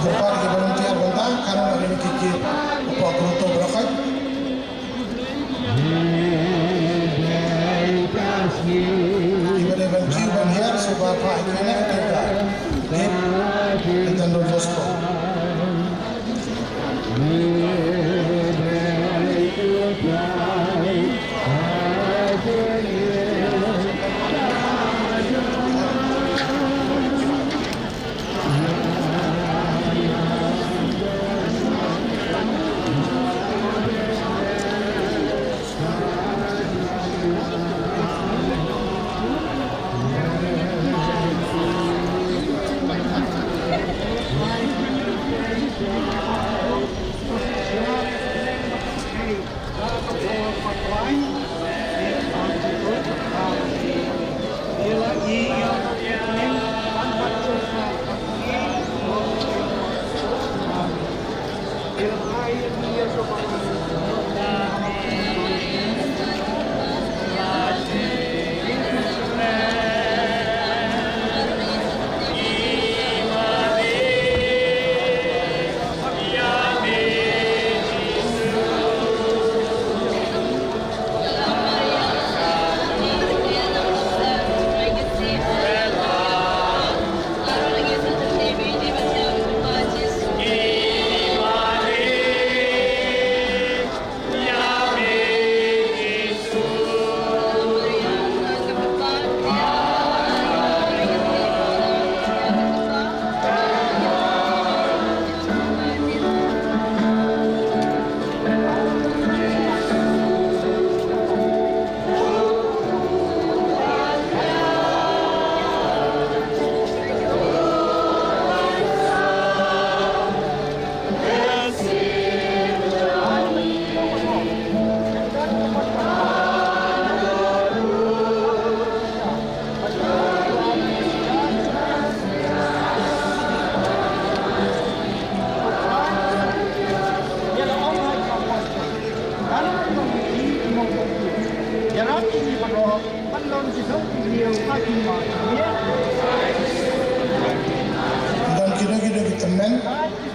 Kyrpad ïa ki volunteer bynta, kan wan ïa ki kit hapoh grotto baroh khoit. Kiba dei ban kiew ban hiar, sngewbha phah ïa ki na ka gate, gate ka Don Bosco.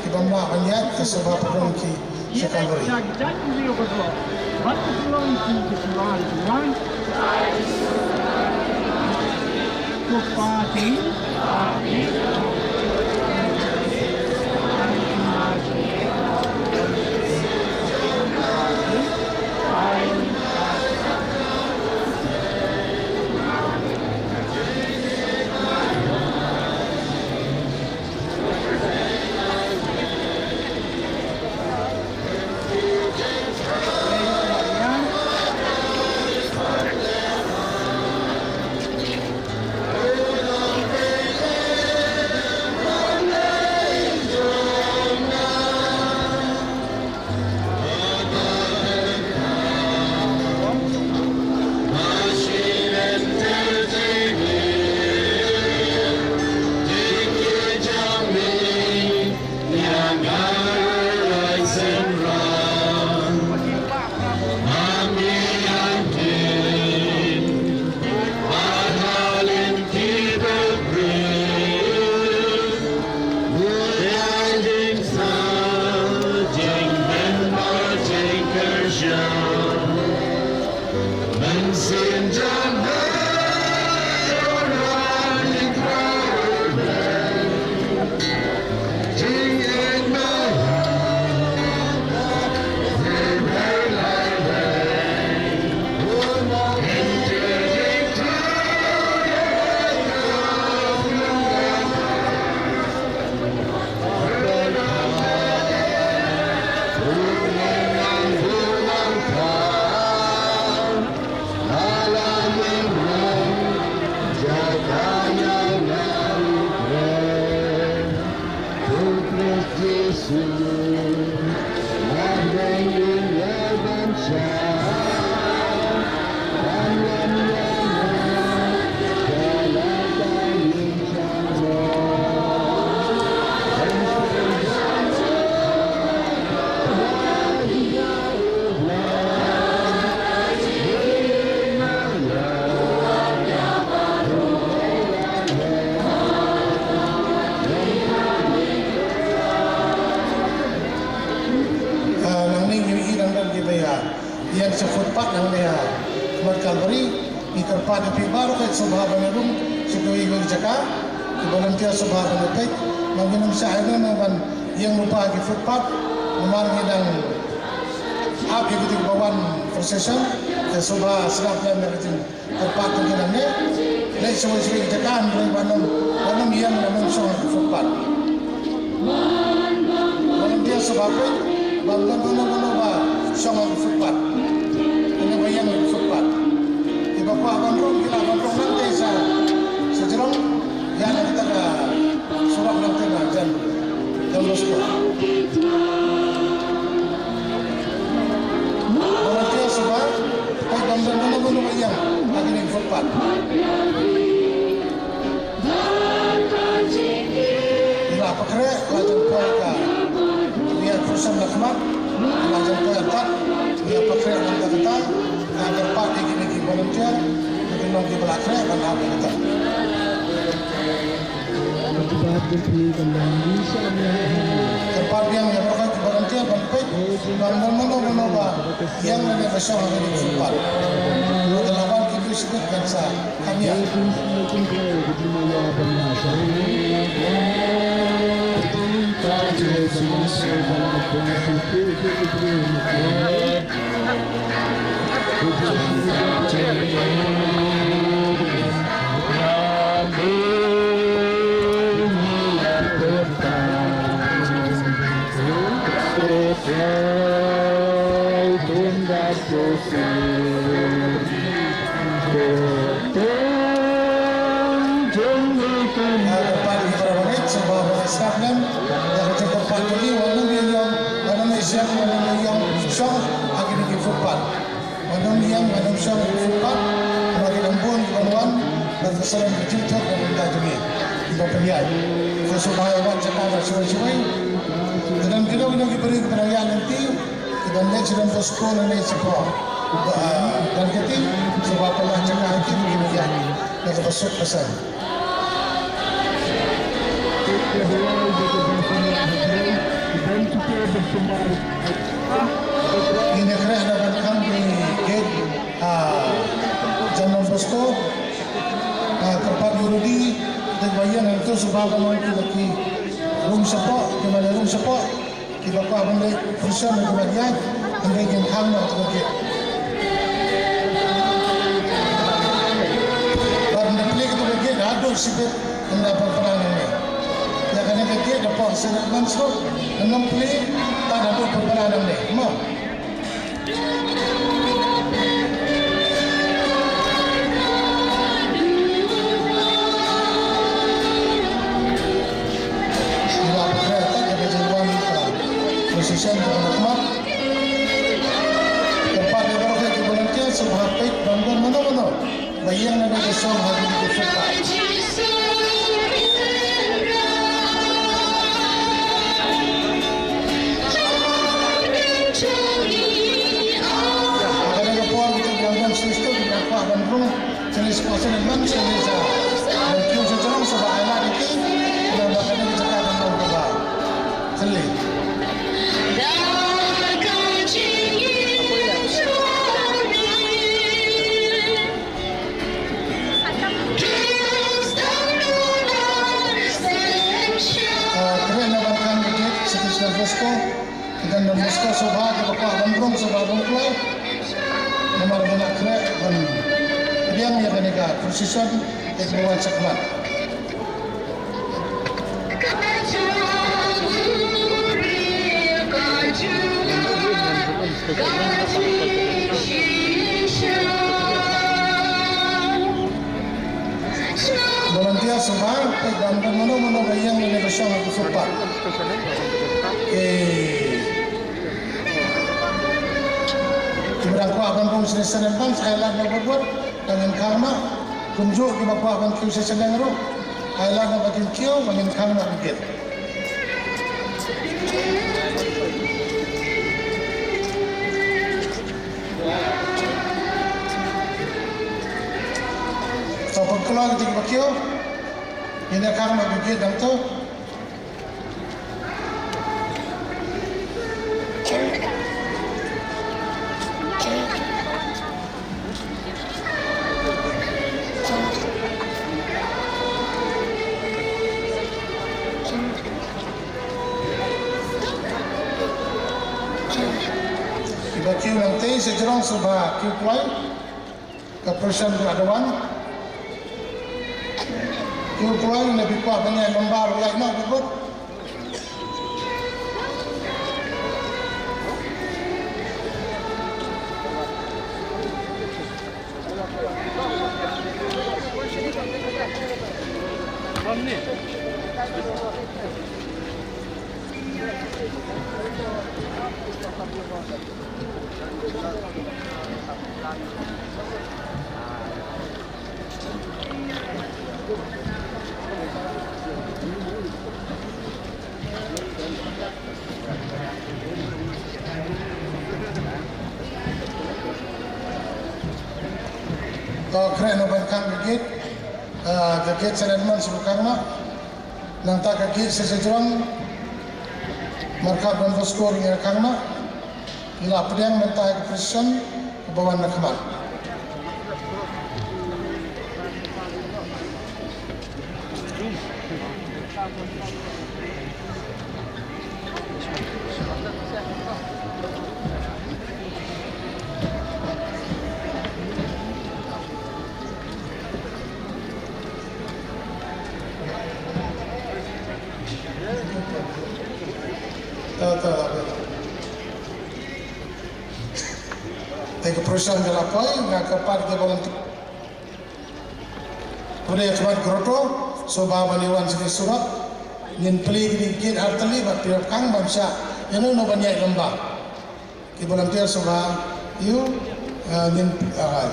Ki bym lah ban ïaid ka sngewbha pynrung ki sha Kalbari. Ah, nangne ngi ïohi dang don kiba ïa ïeng sha footpath nangne ha khmat Kalbari. Ngi kyrpad ïa phi baroh, ka sngewbha ban ïa rung sha kawei kawei ka jaka. Ki volunteer sngewbha ban ïa peit. Ba ngin ym shah ïa ngi ban ïeng lypa ha ki footpath. Namar ngi dang ap ïa kito kiba wan procession. Ka sngewbha sngap lem ïa ka jing kyrpad jong ngi nangne. Leit shawei shawei ka jaka, hynrei ban ym, ban ym ïeng, ban ym shong ha ki footpath. Volunteer sngewbha peit ba ym don mano mano ba shong ha ki footpath, ne ba ïeng ha ki footpath. Kiba kwah ban rung ki lah ban rung nangtei sha, sha jrong, ïa na kata ka surok nangtei na jan Don Bosco. Volunteer sngewbha peit ba ym don mano mano ba ïeng ha kine ki footpath. Ngi la pynkhreh, la jan poi ka, ngi ïa pyrshang na khmat, la jan poi artat, ngi ïa pynkhreh na kata kata. Nga kyrpad ïa kine ki volunteer, ïa ki nong kiba la khreh ban ap ïa kata. Kyrpad biang ïa baroh ki volunteer ban peit ba ym don mano mano ba ïeng lane ba shong ha kine ki footpath. Lada la wan kito shibit kan sa kam ïa. Kyrpad ïa ki para bangeit, sngewbha ban ïa sngap lem ïa ka jingkyrpad jong ngi, wat nym ïeng, wat nym ïeng, wat nym ïeng shong ha kine ki footpath. Wat nym ïeng, wat nym shong ha ki footpath. Namar ki dang bun kiban wan, bad ka sdang ka jingthok na ka bynta jong ngi kiba pynïaid. Te sngewbha ïa wan jaka na shawei shawei. Te don kino kino ki briew kiba dang ïaid lynti, kiban leit sha Don Bosco lane shapoh Dhanakethi, sngewbha pynlah jaka ha ki, ki ïaid na kaba suk ka saiñ. Ngin ïa khreh na ban khang ki gate, ah, Jan Don Bosco, ah, kyrpad ïa u Rudy, dei ba ïeng hangto shuwa ban wan ki la ki rung shapoh, ki mane rung shapoh, kiba kwah ban leit position kiba ïaid, hynrei ngin khang noh ka gate. Bad ynda plie ka gate haduh shibit ynda pynpaw nangne. Ïa kane ka gate da pok sha na ban suk, ynda plie tad haduh pynpaw nangne. Mo. Ila pynpaw tad ka jingwan ka position ka na khmat. Kyrpad ïa baroh ki volunteer sngewbha peit ban don mano mano ba ïeng na ka song ha kine ki footpath. Ha kane ka por ki dang don shisha ki dang kwah ban rung, shisha spah shisha man shisha ban kiew sha jrong shuwa ba ai lad ïa ki. Namar ba kane ka jaka ka long kaba Thylli. Ah, khreh na ban khang ka gate, City Central Bosco. Jan Don Bosco shuwa kiba kwah ban rung shuwa ban kloi. Namar ba nga khreh ban pdiang ïa kane ka procession, ïa kaba wan shakhmat. Volunteer shuwa, peit ban don mano mano ba ïeng lane ba shong ha ka footpath. Eh. Kiba dang kwah ban rung shisha shisha ban ai lad noh bad bad, tang ngin khang noh. Kumjuh kiba kwah ban kiew shisha shisha ruh, ai lad noh ba kin kiew, ba ngin khang noh ka gate. To pynkloi kita kiba kiew. Ngin ïa khang noh ka gate hangto. Kiba kiew nangtei sha jrong shuwa kiew kloi. Ka procession ka la dang wan. Kiew kloi, lada phi kwah ban ïaid lem bad, ïaid noh bad bad. To khreh noh ban khang ka gate, ah, ka gate sha ladman shu khang noh. Nangta ka gate sha sha jrong markab Don Bosco ruh ngi khang noh. Ngi la pdiang mynta ka procession kaba wan na khmat. Ta, ta, ta. Te ka procession ka la poi, nga kyrpad ïa ki volunteer. Pule ïa ka mat grotto, shuwa ban ïa wan sha ki surok. Ngin plie kine ki gate artylli bad pyndonkam bam sha ïano ïano ban ïaid lem bad. Ki volunteer shuwa ïa u, eh, ngin, ah,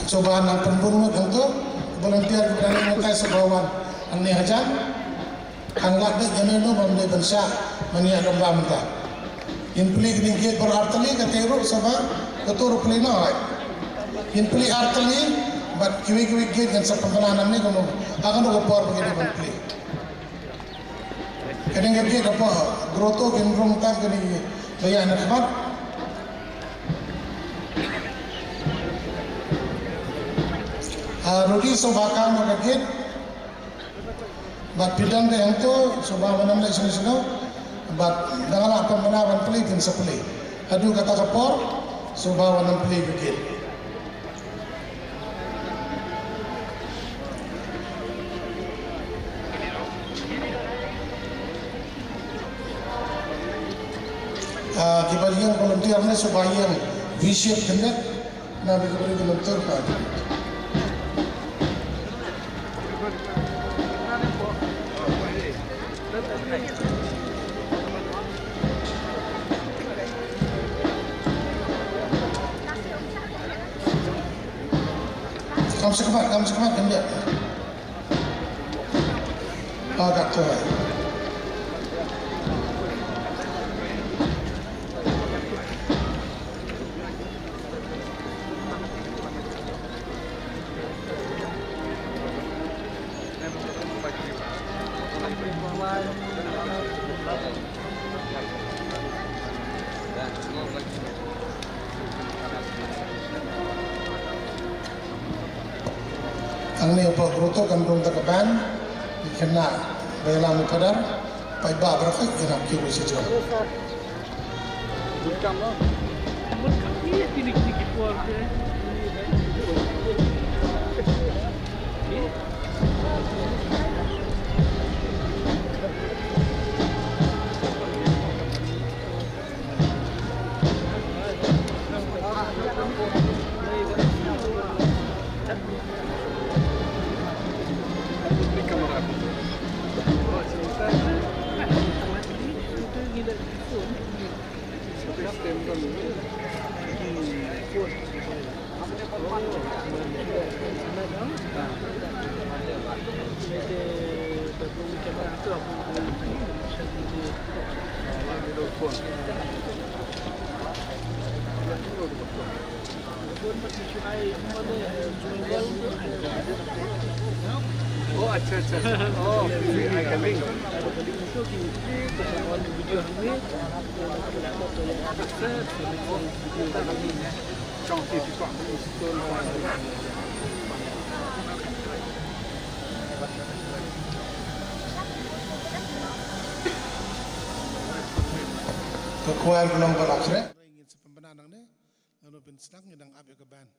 shuwa nang pynbun ngut hangto, volunteer ki ban ïa kai shuwa wan hangne hajan. Khang lad beit ïano ïano bym dei ban shah ban ïaid lem bad mynta. Ngin plie kine ki gate baroh artylli, katei ruh shuwa, kato ruh plie noh ai. Ngin plie artylli, Bad kiwei kiwei ki gate ngan sa pynbna nangne kumno, ha kano ka por ba ki dei ban plie. Kane ka gate hapoh grotto kin rung tang kane ba ïa na khmat. Ah, Rudy, sngewbha kang ma ka gate. Bad phi don te hangto, sngewbha wan ym leit shano shano. Bad dang la pynbna ban plie phin sa plie. Haduh kata ka por, sngewbha wan ym plie ka gate. Ah, kiba ïeng volunteer ne sngewbha ïeng V shape khyndiat. Na, bagi beri volunteer pa. Kam sa khmat, kam sa khmat, khyndiat. Ah, ka to. Hangne hapoh grotto kan rung da ka band, ki khynnah ba ïalam ïa u Phadar, paidbah baroh ki khynnah ki ruh sha jrong. Oh, अच्छा, अच्छा, अच्छा। Oh, I coming। Ka choir ka long ba la khreh. Ngin sa pynbna nangne, lano phin sdang ngi dang ap ïa ka band.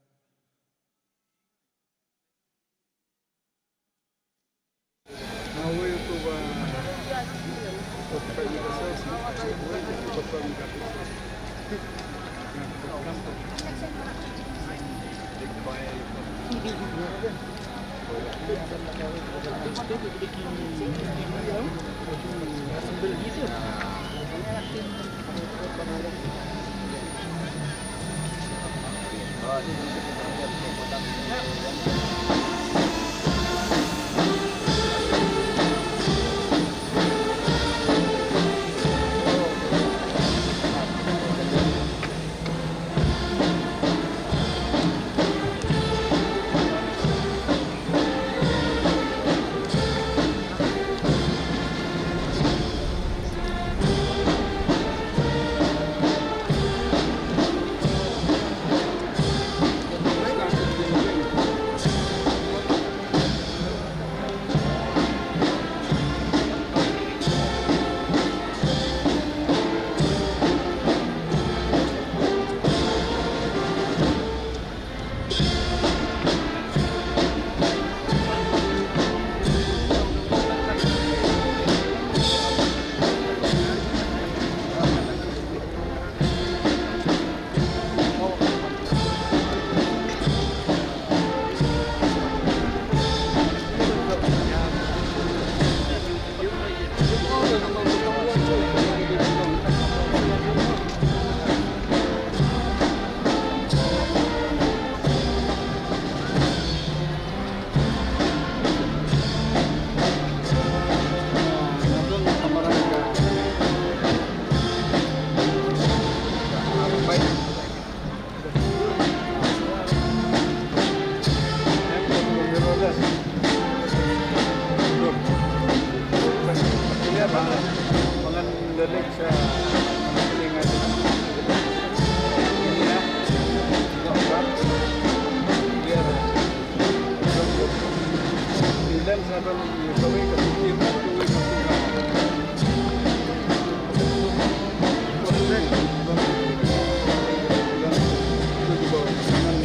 Ki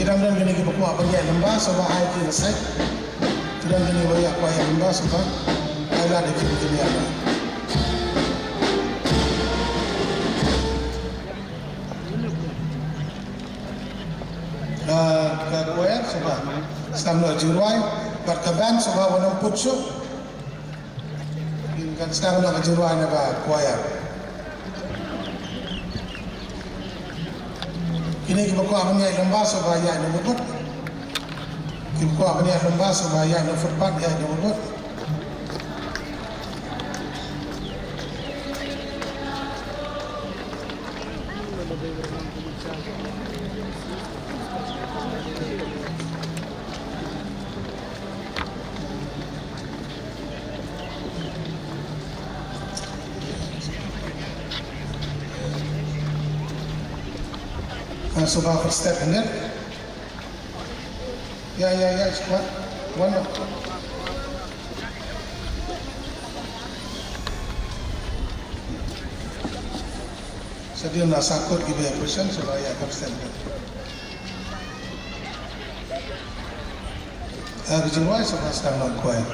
dang don kine kiba kwah ban ïaid lyngba, sngewbha ai ki na sait. Ki dang don kine ba ïa kwah ïaid lyngba, sngewbha ai lad ïa ki ba kin ïaid. Ka, ka choir, sngewbha sdang noh jingrwai, bad ka band, sngewbha wan ym put shuh. Kan sdang noh ka jingrwai na ka choir. Kine kiba kwah ban ïaid lyngba, sngewbha ïaid na ka bad. Kiba kwah ban ïaid lyngba, sngewbha ïaid na footpath, ïaid na ka bad. Ah, sngewbha khot step hynrei. Ïa, ïa, ïa, sngewbha. Wan noh. Sa dei na sa kot kiba ïa present, sngewbha ïa khot step hynrei. Ah, ka jingrwai, sngewbha sdang noh choir.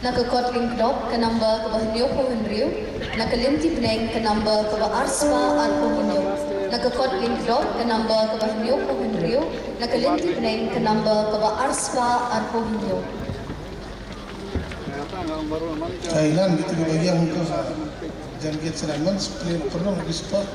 Na ka kot lyngkdop ka number kaba hynñiewphew hynriew, na ka lynti bneng ka number kaba arspah arphew hynñiew. Na ka kot lyngkdop ka number kaba hynñiewphew hynriew, na ka lynti bneng ka number kaba arspah arphew hynñiew. Ai, ngan gitu ba yang tu sa. Jangan kita serangan, sekali pernah lagi spot.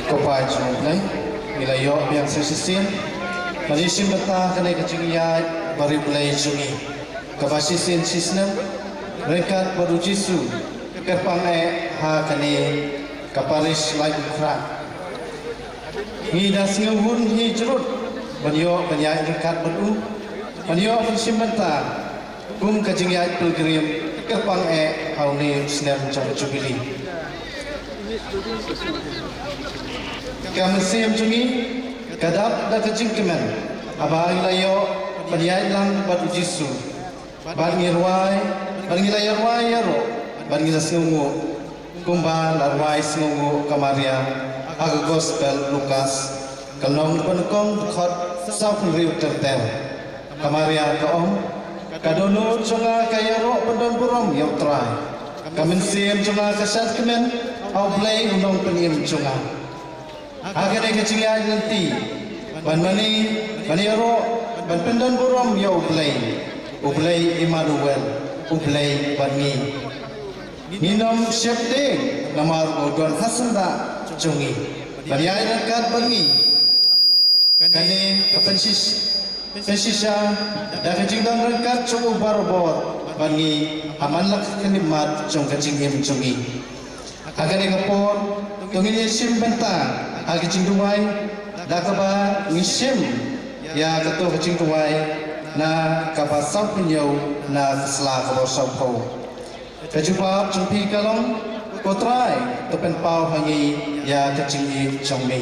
Ko Pa jong U Blei, ngi la ïoh biang sa shisien ban ïashim bynta kane ka jingïaid bariewblei jong ngi kaba shisien shisnem ryngkat bad U Jisu kyrpang eh ha kane ka parish Laitumkhrah. Ngi da sngewhun hi jrut ban ïoh ban ïaid ryngkat bad u, ban ïoh ban shim bynta kum ka jingïaid pilgrim kyrpang eh ha une u snem jong Jubili. Ka mynsiem jong ngi ka dap da ka jingkmen haba ngi la ïoh ban ïaid lang bad U Jisu. Bad ngi rwai, bad ngi la ïarwai ïaroh, bad ngi la sngewnguh kumba la rwai sngewnguh ka Maria ha ka Gospel Lukas, ka lynnong ba nyngkong, dkhot sawphew hynriew ter ter. Ka Maria ka ong, ka dohnud jong nga ka ïaroh pyndonburom ïa U Trai. Ka mynsiem jong nga ka shad kmen ha U Blei U Nongpynim jong nga. Ha kane ka jingïaid lynti ban mane, ban ïaroh, ban pyndonburom ïa U Blei, U Blei Immanuel, U Blei bad ngi. Ngin ym sheptieng namar u don ha syndah jong ngi ban ïaid ryngkat bad ngi. Kane ka pynshish Te shisha da ka jingdon ryngkat jong u barabor bad ngi ha man la ka khyllipmat jong ka jingim jong ngi. Ha kane ka por to ngin ïashim bynta ha ka jingduwai da kaba ngi shim ïa kato ka jingduwai na kaba sawphew hynñiew na ka sla kaba sawphew. Ka jubab jong phi ka long, Ko Trai, to pynpaw ha ngi ïa ka jingïeit jong me.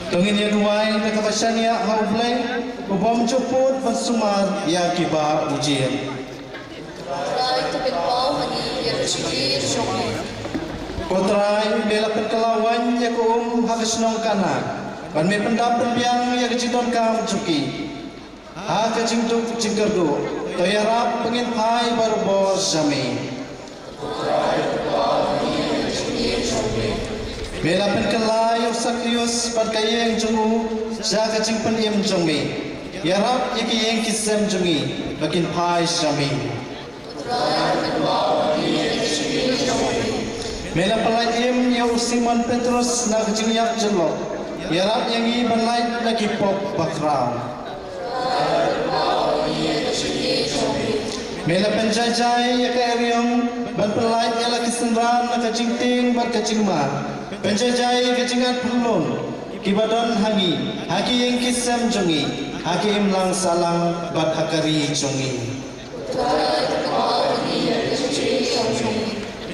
To ngin ïa duwai da kaba shaniah ha U Blei, u bym ju pud ban sumar ïa kiba u jied. Trai, to pynpaw ha ngi ïa ka jingïeit jong me. Ko Trai, me la pynkylla waiñ ïa ka um ha ka shnong Kana, bad me pyndap pynbiang ïa ka jingdonkam jong ki. Ha ka jingduk jingkyrduh, to ïarap ba ngin phai barabor sha me. Me la pynkylla ïa u Sakius bad ka ïing jong u sha ka jingpynim jong me. Ïarap ïa ki ïing ki sem jong ngi ba kin phai sha me. Me la pynlait im ïa u Simon Petrus na ka jingïap jyllop. Ïarap ïa ngi ban lait na ki pop bakhraw. Me la pynjaijai ïa ka eriong ban pynlait ïa la ki synran na ka jingtieng bad ka jingma. Pynjaijai ïa ka jingat pynlong kiba don ha ngi, ha ki ïing ki sem jong ngi, ha ki imlang sahlang bad ha ka ri jong ngi.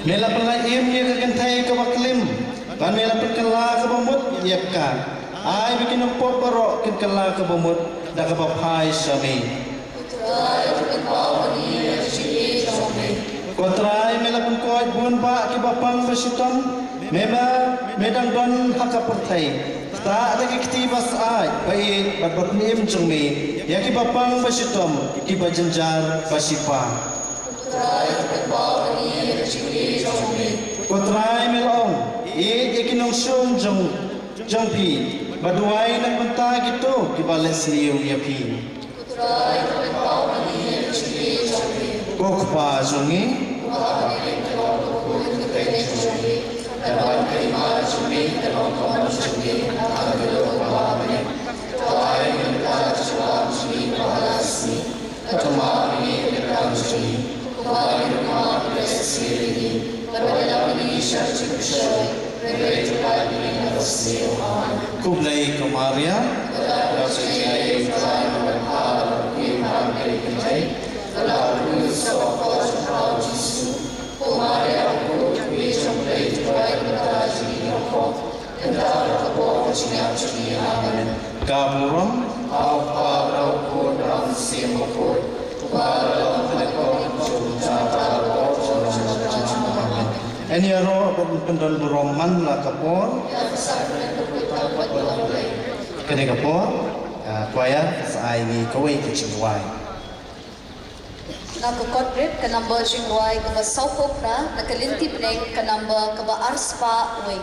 Me la pynlait im ïa ka kynthei kaba klim, bad me la pynkylla kaba mut ïa ka. Ai ba ki nongpop baroh kin kylla kaba mut da kaba phai sha me. Ko Trai, me la pynkoit bun bah kiba pang ba shitom, me ma me dang don ha ka pyrthei. Ktah da ki kti ba syaid, ba ïeit bad ba pynim jong me ïa kiba pang ba shitom, kiba jynjar ba shipa. Ko Trai, me la ong, ïeit ïa ki nongshun jong jong phi, bad duwai na ka bynta kito kiba leh sniew ïa phi. Ko Kpa jong ngi. Khublei ko Maria. Ka burom. Ngin ïaroh ban pyndon burom man la ka por. Kane ka por, ah, choir sa ai ngi kawei ka jingduwai. Na ka kot rit ka number jingduwai kaba sawphew phra, na ka lynti bneng ka number kaba arspah wei.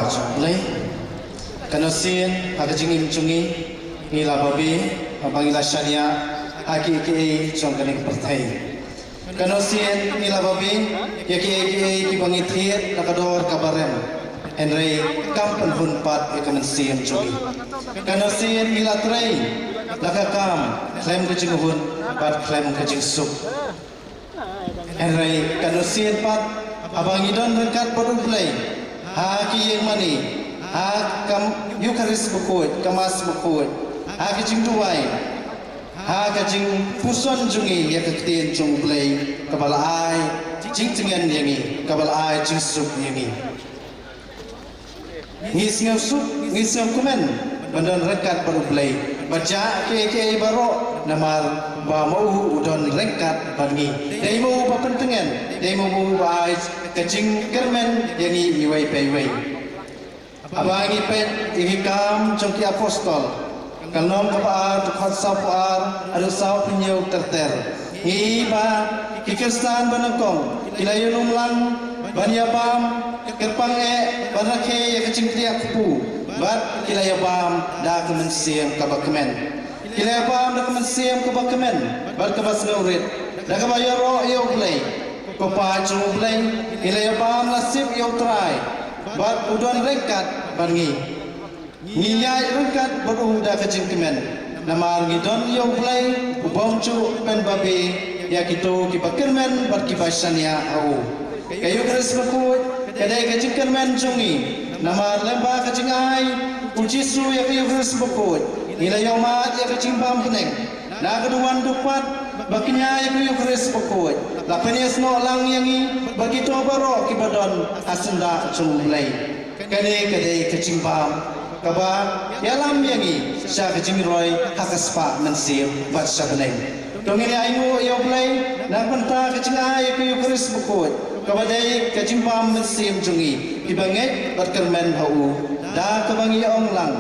Jong U Blei. Kano sien ha ka jingim jong ngi, ngi la babe haba ngi la shaniah ha kiei kiei jong kane ka pyrthei. Kano sien ngi la babe ïa kiei kiei kiba ngi thied da ka dor kaba rem, hynrei kam pynhun pat ïa ka mynsiem jong ngi. Kano sien ngi la trei da ka kam khlem ka jinghun bad khlem ka jingsuk. Hynrei kano sien pat haba ngi don ryngkat bad U Blei ha ki ïing mane, ha ka Ïukharist bakhuid, ka Mass bakhuid, ha ka jingduwai, ha ka jingpuson jong ngi ïa ka ktien jong U Blei, kaba la ai jingtngen ïa ngi, kaba la ai jingsuk ïa ngi. Ngi sngewsuk, ngi sngewkmen ban don ryngkat bad U Blei. Bad jah kiei kiei baroh, namar ba ma u u don ryngkat bad ngi. Dei ma u ba pyntngen, dei ma u ba ai ka jingkyrmen ïa ngi iwei pa iwei. Haba ngi peit ïa ki Kam jong ki Apostol, ka lynnong kaba ar, dkhot sawphew ar haduh sawphew hynñiew ter ter, ngi i ba ki Khristan ba nyngkong ki la ïalum lang ban ïabam, kyrpang eh, ban rakhe ïa ka jingkdiah kpu, bad ki la ïabam da ka mynsiem kaba kmen. Ki la ïabam da ka mynsiem kaba kmen bad kaba sngewrit, da kaba ïaroh ïa U Blei, ko Pa jong U Blei. Ki la ïabam la sip ïa U Trai bad u don ryngkat bad ngi. Ngi ïaid ryngkat bad u da ka jingkmen, namar ngi don ïa U Blei uba ym ju pynbabe ïa kito kiba kyrmen bad kiba shaniah ha u. Ka Ïukharist bakhuid ka dei ka jingkyrmen jong ngi, namar lyngba ka jingai U Jisu ïa ka Ïukharist bakhuid, ngi la ïohmad ïa ka jingbam bneng. Na ka duwan dukpat ba kñia ïa ka Ïukharist bakhuid la pynïasnoh lang ïa ngi bad kito baroh kiba don ha syndah jong U Blei. Kane ka dei ka jingbam kaba ïalam ïa ngi sha ka jingroi ha ka spah mynsiem bad sha bneng. To ngin ïa ainguh ïa U Blei na ka bynta ka jingai ïa ka Ïukharist bakhuid, kaba dei ka jingbam mynsiem jong ngi kiba ngeit bad kyrmen ha u, da kaba ngi ong lang: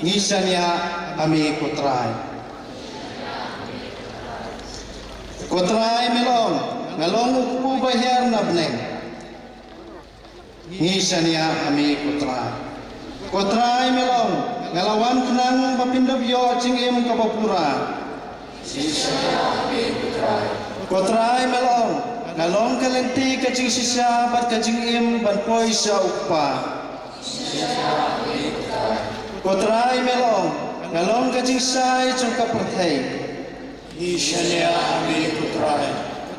Ngi shaniah ha me ko Trai. Ko Trai, me la ong, nga long u kpu ba hiar na bneng. Ngi shaniah ha me ko Trai. Ko Trai, me la ong, nga la wan khnang ba phin da ïoh jingim kaba pura. Ko Trai, me la ong, nga long ka lynti ka jingshisha bad ka jingim ban poi sha U Kpa. Ko Trai, me la ong, nga long ka jingshai jong ka pyrthei. Ngi shaniah ha me ko Trai.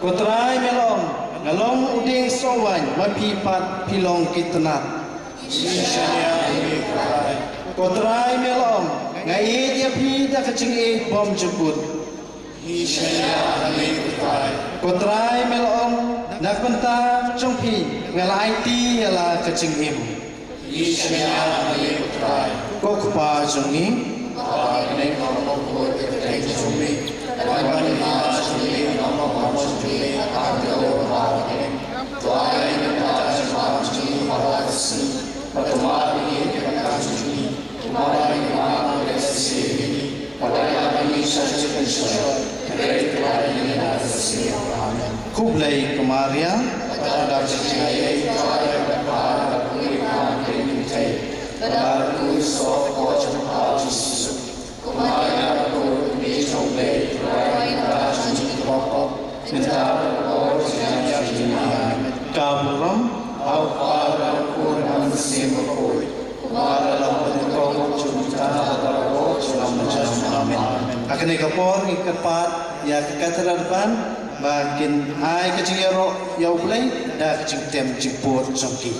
Ko Trai, me la ong, nga long u dieng sohwaiñ, ma phi pat phi long ki tnat. Ngi shaniah ha me ko Trai. Ko Trai, me la ong, nga ïeit ïa phi da ka jingïeit bym jukut. Ngi shaniah ha me ko Trai. Ko Trai, me la ong, na ka bynta jong phi nga la aiti ïa la ka jingim. Ngi shaniah ha me ko Trai. Ko Kpa jong ngi. Kpa, ha bneng, ka mon khuid ka kyrteng jong me. Ka don ka bynta jong me, ka mon ka mon jong me, ha ka ri ha bneng. To ai ïa ngi mynta ka jingbam jong ngi ha kane ka sngi. Bad to map ïa ngi ki pynban jong ngi, kumba ngi map ïa ki ba shisha ïa ngi. Khublei ko Maria. Ka burom ha U Kpa, ha U Khun, ha U Mynsiem Bakhuid. Kumba la long ha kaba nyngkong, junom junom, ha ka la ka por, junom junom. Amen. Ha kane ka por ngi kyrpad ïa ka Cathedral Band ba kin ai ka jingïaroh ïa U Blei da ka jingtem jingpur jong ki.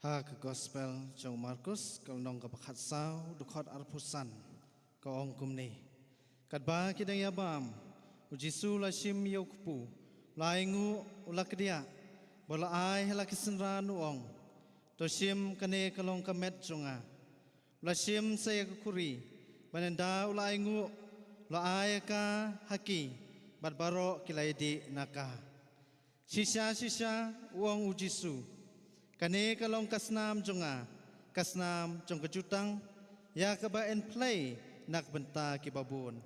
Ha ka gospel jong u Markus, ka lynnong kaba khatsaw, dkhot arphew san, ka ong kumne: Katba ki dang ïabam, u Jisu u la shim ïa u kpu, u la ainguh, u la kdiah, bad u la ai ha la ki synran, u ong: To shim, kane ka long ka met jong nga. U la shim sa ïa ka khuri, bad ynda u la ainguh, u la ai ïa ka ha ki, bad baroh ki la ïadih na ka. Shisha shisha, u ong u Jisu, kane ka long ka snam jong nga, ka snam jong ka jutang, ïa kaba yn pynleit na ka bynta kiba bun.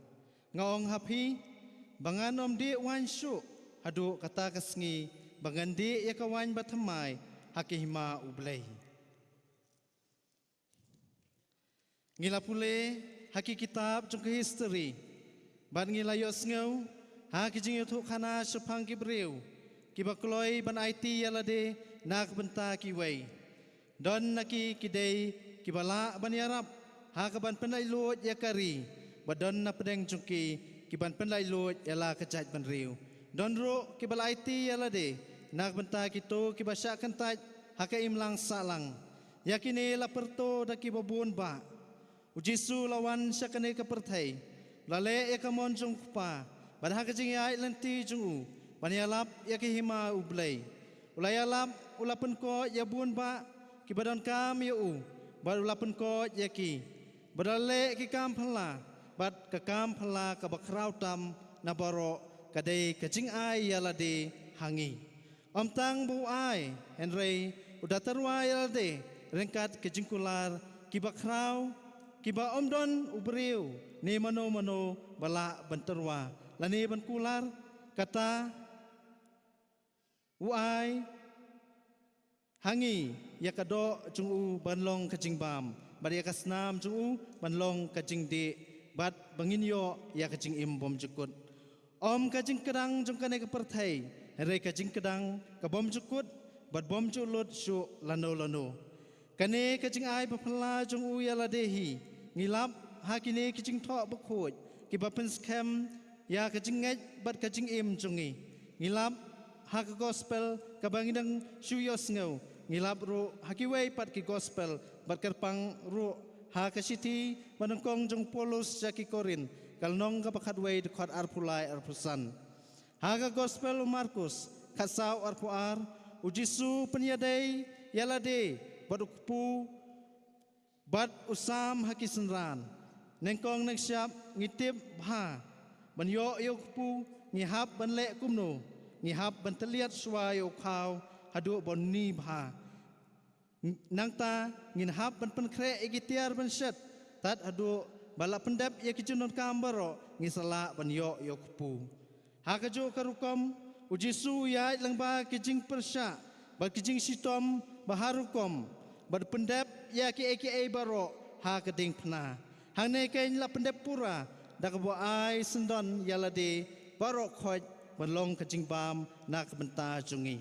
Nga ong ha phi, ba ngan ym dih waiñ shuh haduh kata ka sngi ba ngan dih ïa ka waiñ bathymmai ha ka hima U Blei. Ngi la pule ha ki kitab jong ka history, bad ngi la ïohsngew ha ki jingïathuhkhana shaphang ki briew kiba kloi ban aiti ïa lade na ka bynta kiwei. Don na ki ki dei kiba lah ban ïarap ha ka ban pynlaitluid ïa ka ri, bad don na pdeng jong ki ki ban pynlaitluid ïa la ka jaitbynriew. Don ruh kiba la aiti ïa lade na ka bynta kito kiba shah kyntait ha ka imlang sahlang. Ïa kine la pyrto da kiba bun bah. U Jisu u la wan sha kane ka pyrthei, u la leh ïa ka mon jong u Kpa, bad ha ka jingïaid lynti jong u ban ïalap ïa ka hima U Blei. U la ïalap, u la pynkoit ïa bun bah kiba donkam ïa u, bad u la pynkoit ïa ki, bad u la leh ki kam phylla, bad ka kam phylla kaba khraw tam na baroh ka dei ka jingai ïa lade ha ngi. Ym tang ba u ai, hynrei u da tyrwa ïa lade ryngkat ki jingkular kiba khraw, kiba ym don u briew ne mano mano ba lah ban tyrwa lane ban kular. Kata, u ai ha ngi ïa ka doh jong u ban long ka jingbam, bad ïa ka snam jong u ban long ka jingdih, bad ba ngin ïoh ïa ka jingim bymjukut. Ym ka jingkdang jong kane ka pyrthei, hynrei ka jingkdang ka bymjukut bad bymjukut shuh lano lano. Kane ka jingai baphylla jong u ïa lade hi, ngi lap ha kine ki jingthoh bakhuid kiba pynskhem ïa ka jingngeit bad ka jingim jong ngi. Ngi lap ha ka gospel kaba ngi dang shu ïohsngew, ngi lap ruh ha kiwei pat ki gospel, bad kyrpang ruh ha ka shithi ba nyngkong jong u Paulus sha ki Korinth, ka lynnong kaba khatwei, dkhot arphew lai, arphew san. Ha ka gospel u Markus, khatsaw, arphew ar, u Jisu u pynïadei ïa lade bad u kpu bad u sam ha ki synran. Nyngkong nyngshap ngi tip bha ban ïoh ïa u kpu, ngi hap ban leh kumno? Ngi hap ban tylliat shuwa ïa u khaw haduh ban ni bha. Nangta ngin hap ban pynkhreh ïa ki tiar ban shet, tad haduh ba la pyndep ïa ki jingdonkam baroh, ngi sa lah ban ïoh ïa u kpu. Ha kajuh ka rukom, u Jisu u ïaid lyngba ki jingpyrshah bad ki jingshitom ba har rukom, bad pyndep ïa kiei kiei baroh ha ka diengphna. Hangne keiñ la pyndep pura da kaba ai syndon ïa lade baroh khoit ban long ka jingbam na ka bynta jong ngi.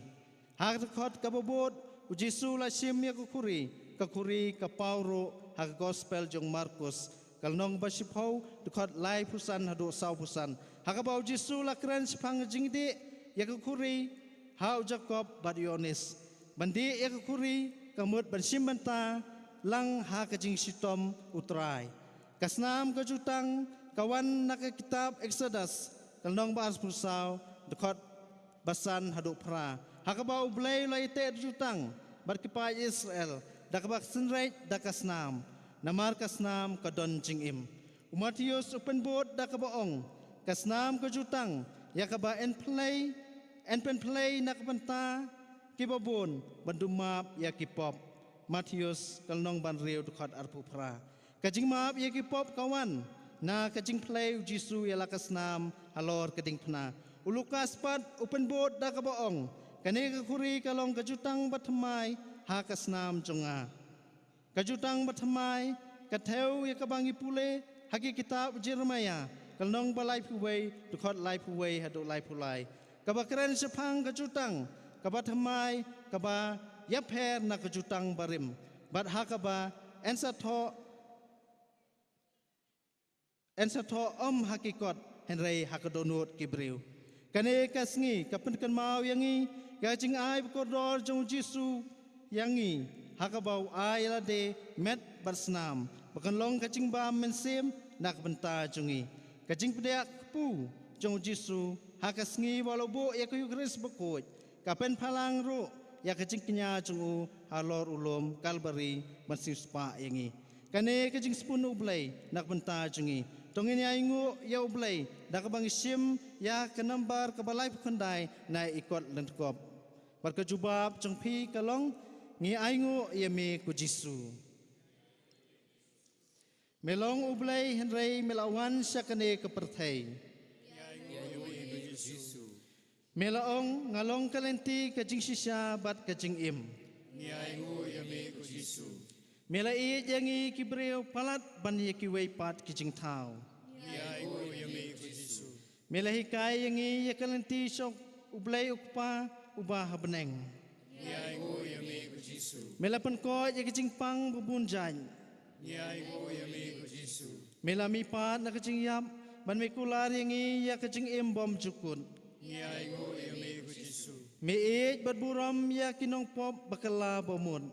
Ha ka dkhot kaba bud, u Jisu u la shim ïa ka khuri, ka khuri ka paw ruh ha ka gospel jong u Markus, ka lynnong ba shiphew, dkhot laiphew san haduh sawphew san, ha kaba u Jisu u la kren shaphang ka jingdih ïa ka khuri ha u Jakob bad u Ïoannis. Ban dih ïa ka khuri ka mut ban shim bynta lang ha ka jingshitom U Trai. Ka snam ka jutang ka wan na ka kitab Exodus, ka lynnong ba arphew saw, dkhot ba san haduh phra, ha kaba U Blei u la ïateh da ka jutang bad ki paid Israel da kaba synreit da ka snam, namar ka snam ka don jingim. U Mathaios u pynbud da kaba ong: Ka snam ka jutang ïa kaba yn pynleit, yn pynpynleit na ka bynta kiba bun ban duh map ïa ki pop. Mathaios, ka lynnong ba hynriew, dkhot arphew phra. Ka jingmap ïa ki pop ka wan na ka jingpynleit u Jisu ïa la ka snam halor ka diengphna. U Lukas pat u pynbud da kaba ong: Kane ka khuri ka long ka jutang bathymmai ha ka snam jong nga. Ka jutang bathymmai ka thew ïa kaba ngi pule ha ki kitab u Jeremaïah, ka lynnong ba laiphew wei, dkhot laiphew wei haduh laiphew lai, kaba kren shaphang ka jutang kaba thymmai, kaba ïapher na ka jutang barim, bad ha kaba yn sa thoh, yn sa thoh ym ha ki kot, hynrei ha ka dohnud ki briew. Kane ka sngi ka pynkynmaw ïa ngi ïa ka jingai bakordor jong u Jisu ïa ngi ha kaba u ai ïa lade met bad snam, ba kan long ka jingbam mynsiem na ka bynta jong ngi. Ka jingpdiang kpu jong u Jisu ha ka sngi ba u la buh ïa ka Eukharist bakhuid, ka pynpaw lang ruh ïa ka jingkñia jong u halor u lum Kalbari ban siewspah ïa ngi. Kane ka jingspun U Blei na ka bynta jong ngi. To ngin ïa ainguh ïa U Blei da kaba ngi shim ïa ka nambar kaba laiphew khyndai na i kot lyngkop. Bad ka jubab jong phi ka long, ngi ainguh ïa me ko Jisu. Me long U Blei hynrei me la wan sha kane ka pyrthei. Me la ong, nga long ka lynti, ka jingshisha bad ka jingim. Ngi ainguh ïa me ko Jisu. Me la ïeit ïa ngi ki briew palat ban ïa kiwei pat ki jingthaw. Ngi ainguh ïa me ko Jisu. Me la hikai ïa ngi ïa ka lynti sha U Blei U Kpa uba ha bneng. Ngi ainguh ïa me ko Jisu. Me la pynkoit ïa ka jingpang ba bun jait. Ngi ainguh ïa me ko Jisu. Me la mihpat na ka jingïap, ban me kular ïa ngi ïa ka jingim bymjukut. Ngi ainguh ïa me ko Jisu. Me ïeit bad burom ïa ki nongpop ba kylla ba mut.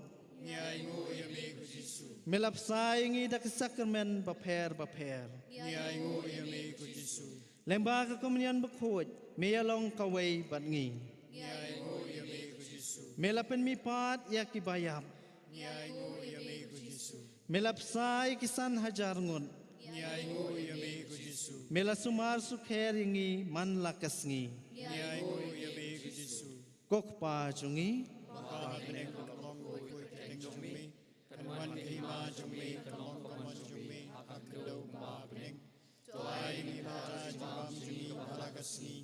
Ngi ainguh ïa me ko Jisu. Me la bsa ïa ngi da ki sakramen bapher bapher. Ngi ainguh ïa me ko Jisu. Lyngba ka komunion bakhuid, me ïalong kawei bad ngi. Ngi ainguh ïa me ko Jisu. Me la pynmihpat ïa kiba ïap. Ngi ainguh ïa me ko Jisu. Me la bsa ïa ki san hajar ngut. Ngi ainguh ïa me ko Jisu. Me la sumar sukher ïa ngi man la ka sngi. Ngi ainguh ïa me ko Jisu. Ko Kpa jong ngi. Ba ha bneng, ka long ka pyrthei ka jong me. Kan wan ka hima jong me, kan long ka mon jong me ha ka khyndew kumba ha bneng. To ai ïa ngi mynta ka jingbam jong ngi kaba ha la ka sngi.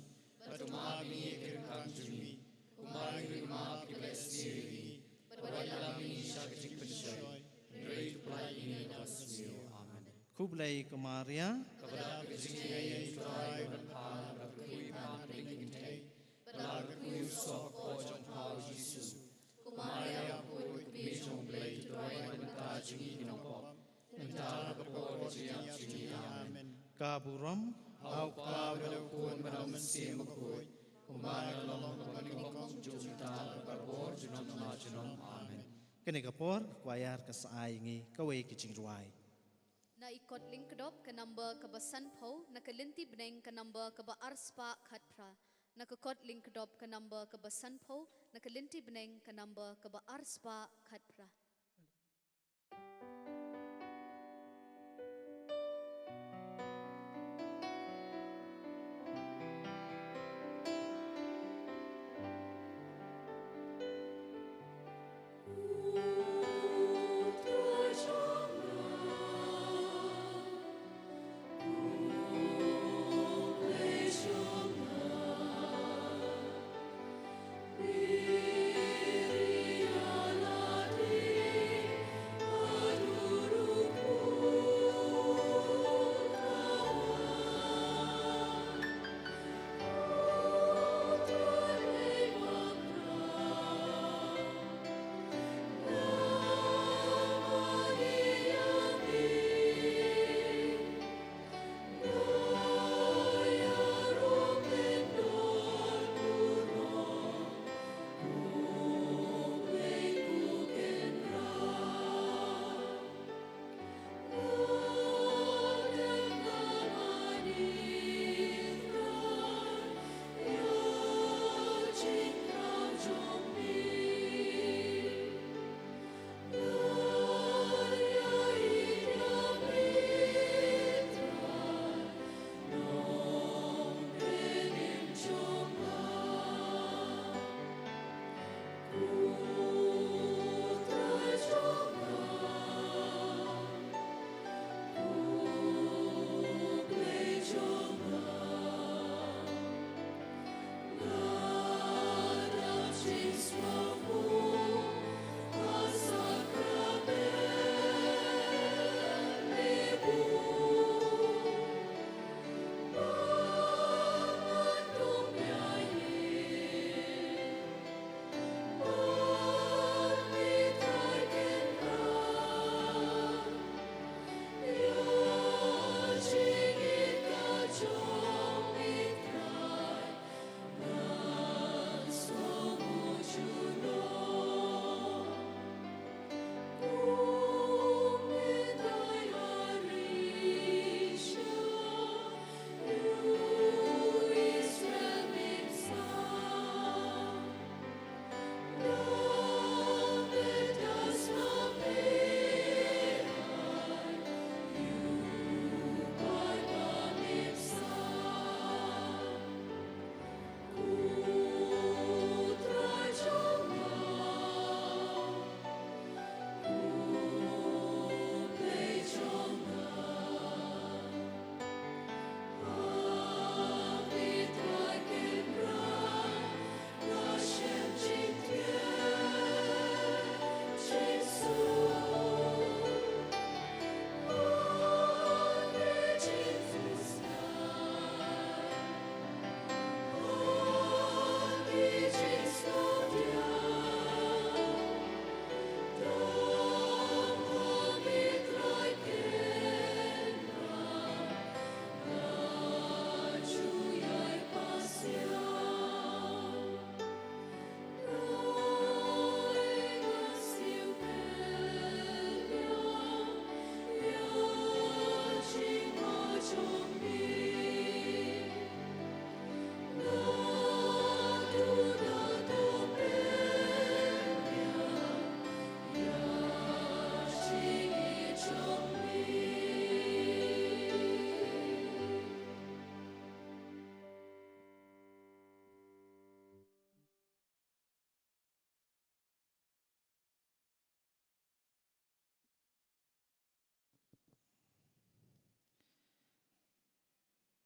Bad to map ïa ngi ki ryngkang jong ngi, kumba ngi ruh ngi map ïa kiba isynei ïa ngi. Bad wat ïalam ïa ngi sha ka jingpynshoi, hynrei to pynlait ïa ngi na ka bymsniew. Amen. Khublei ko Maria. Kaba dap ka jingïaid, U Trai u don bad pha, la kyrkhu ïa pha na pdeng ki kynthei, bad la kyrkhu ïa u soh ka kpoh jong pha, U Jisu. Ko Maria, khuid, ko Kmie jong U Blei, to duwai na ka bynta jong ngi ki nongpop, mynta bad ha ka por ka jingïap jong ngi. Amen. Ka burom ha U Kpa, bad ha U Khun, bad ha U Mynsiem Bakhuid, kumba la long, kumba la nyngkong, kumjuh, mynta bad barabor, junom la junom. Amen. Kane ka por ka kwayar ka sa ai ïa ngi kawei ka jingrwai. Na i kot lyngkdop ka number kaba sanphew, na ka lynti bneng ka number kaba arspah khatphra. Na ka kot lyngkdop ka number kaba sanphew, na ka lynti bneng ka number kaba arspah khatphra.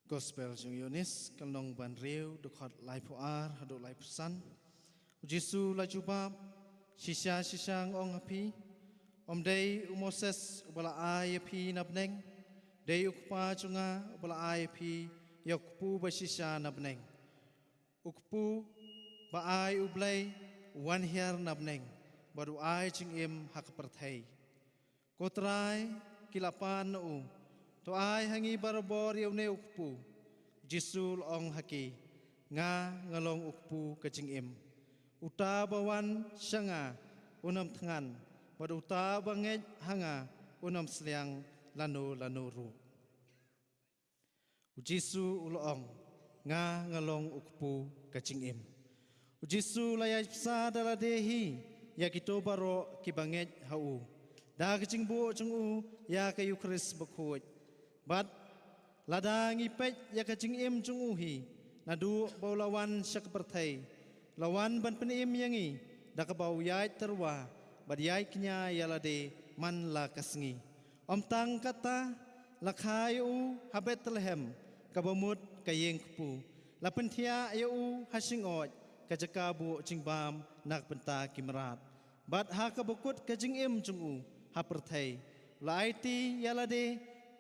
Gospel jong Ïoannis, ka lynnong ba hynriew, dkhot laiphew ar haduh laiphew san. U Jisu u la jubab, shisha shisha nga ong ha phi, ym dei u Moses uba la ai ïa phi na bneng, dei u Kpa jong nga uba la ai ïa phi ïa u kpu ba shisha na bneng. U kpu ba ai u Blei u wan hiar na bneng bad u ai jingim ha ka pyrthei. Ko Trai, ki la pan na u, to ai ha ngi barabor ïa une u kpu. U Jisu u la ong ha ki, nga nga long u kpu ka jingim. Uta ba wan sha nga un ym thngan, bad uta ba ngeit ha nga un ym sliang lano lano ruh. U Jisu u la ong, nga nga long u kpu ka jingim. U Jisu u la ïaid bsa da lade hi ïa kito baroh kiba ngeit ha u, da ka jingbuh jong u ïa ka Eukharist bakhuid. Bad lada ngi peit ïa ka jingim jong u hi, naduh ba u la wan sha ka pyrthei, u la wan ban pynim ïa ngi da kaba u ïaid tyrwa bad ïaid kñia ïa lade man la ka sngi. Ym tang kata, la kha ïa u ha Bethlehem, kaba mut ka ïing kpu. La pynthiah ïa u ha shingoid, ka jaka buh jingbam na ka bynta ki mrad. Bad ha kaba kut ka jingim jong u ha pyrthei, u la aiti ïa lade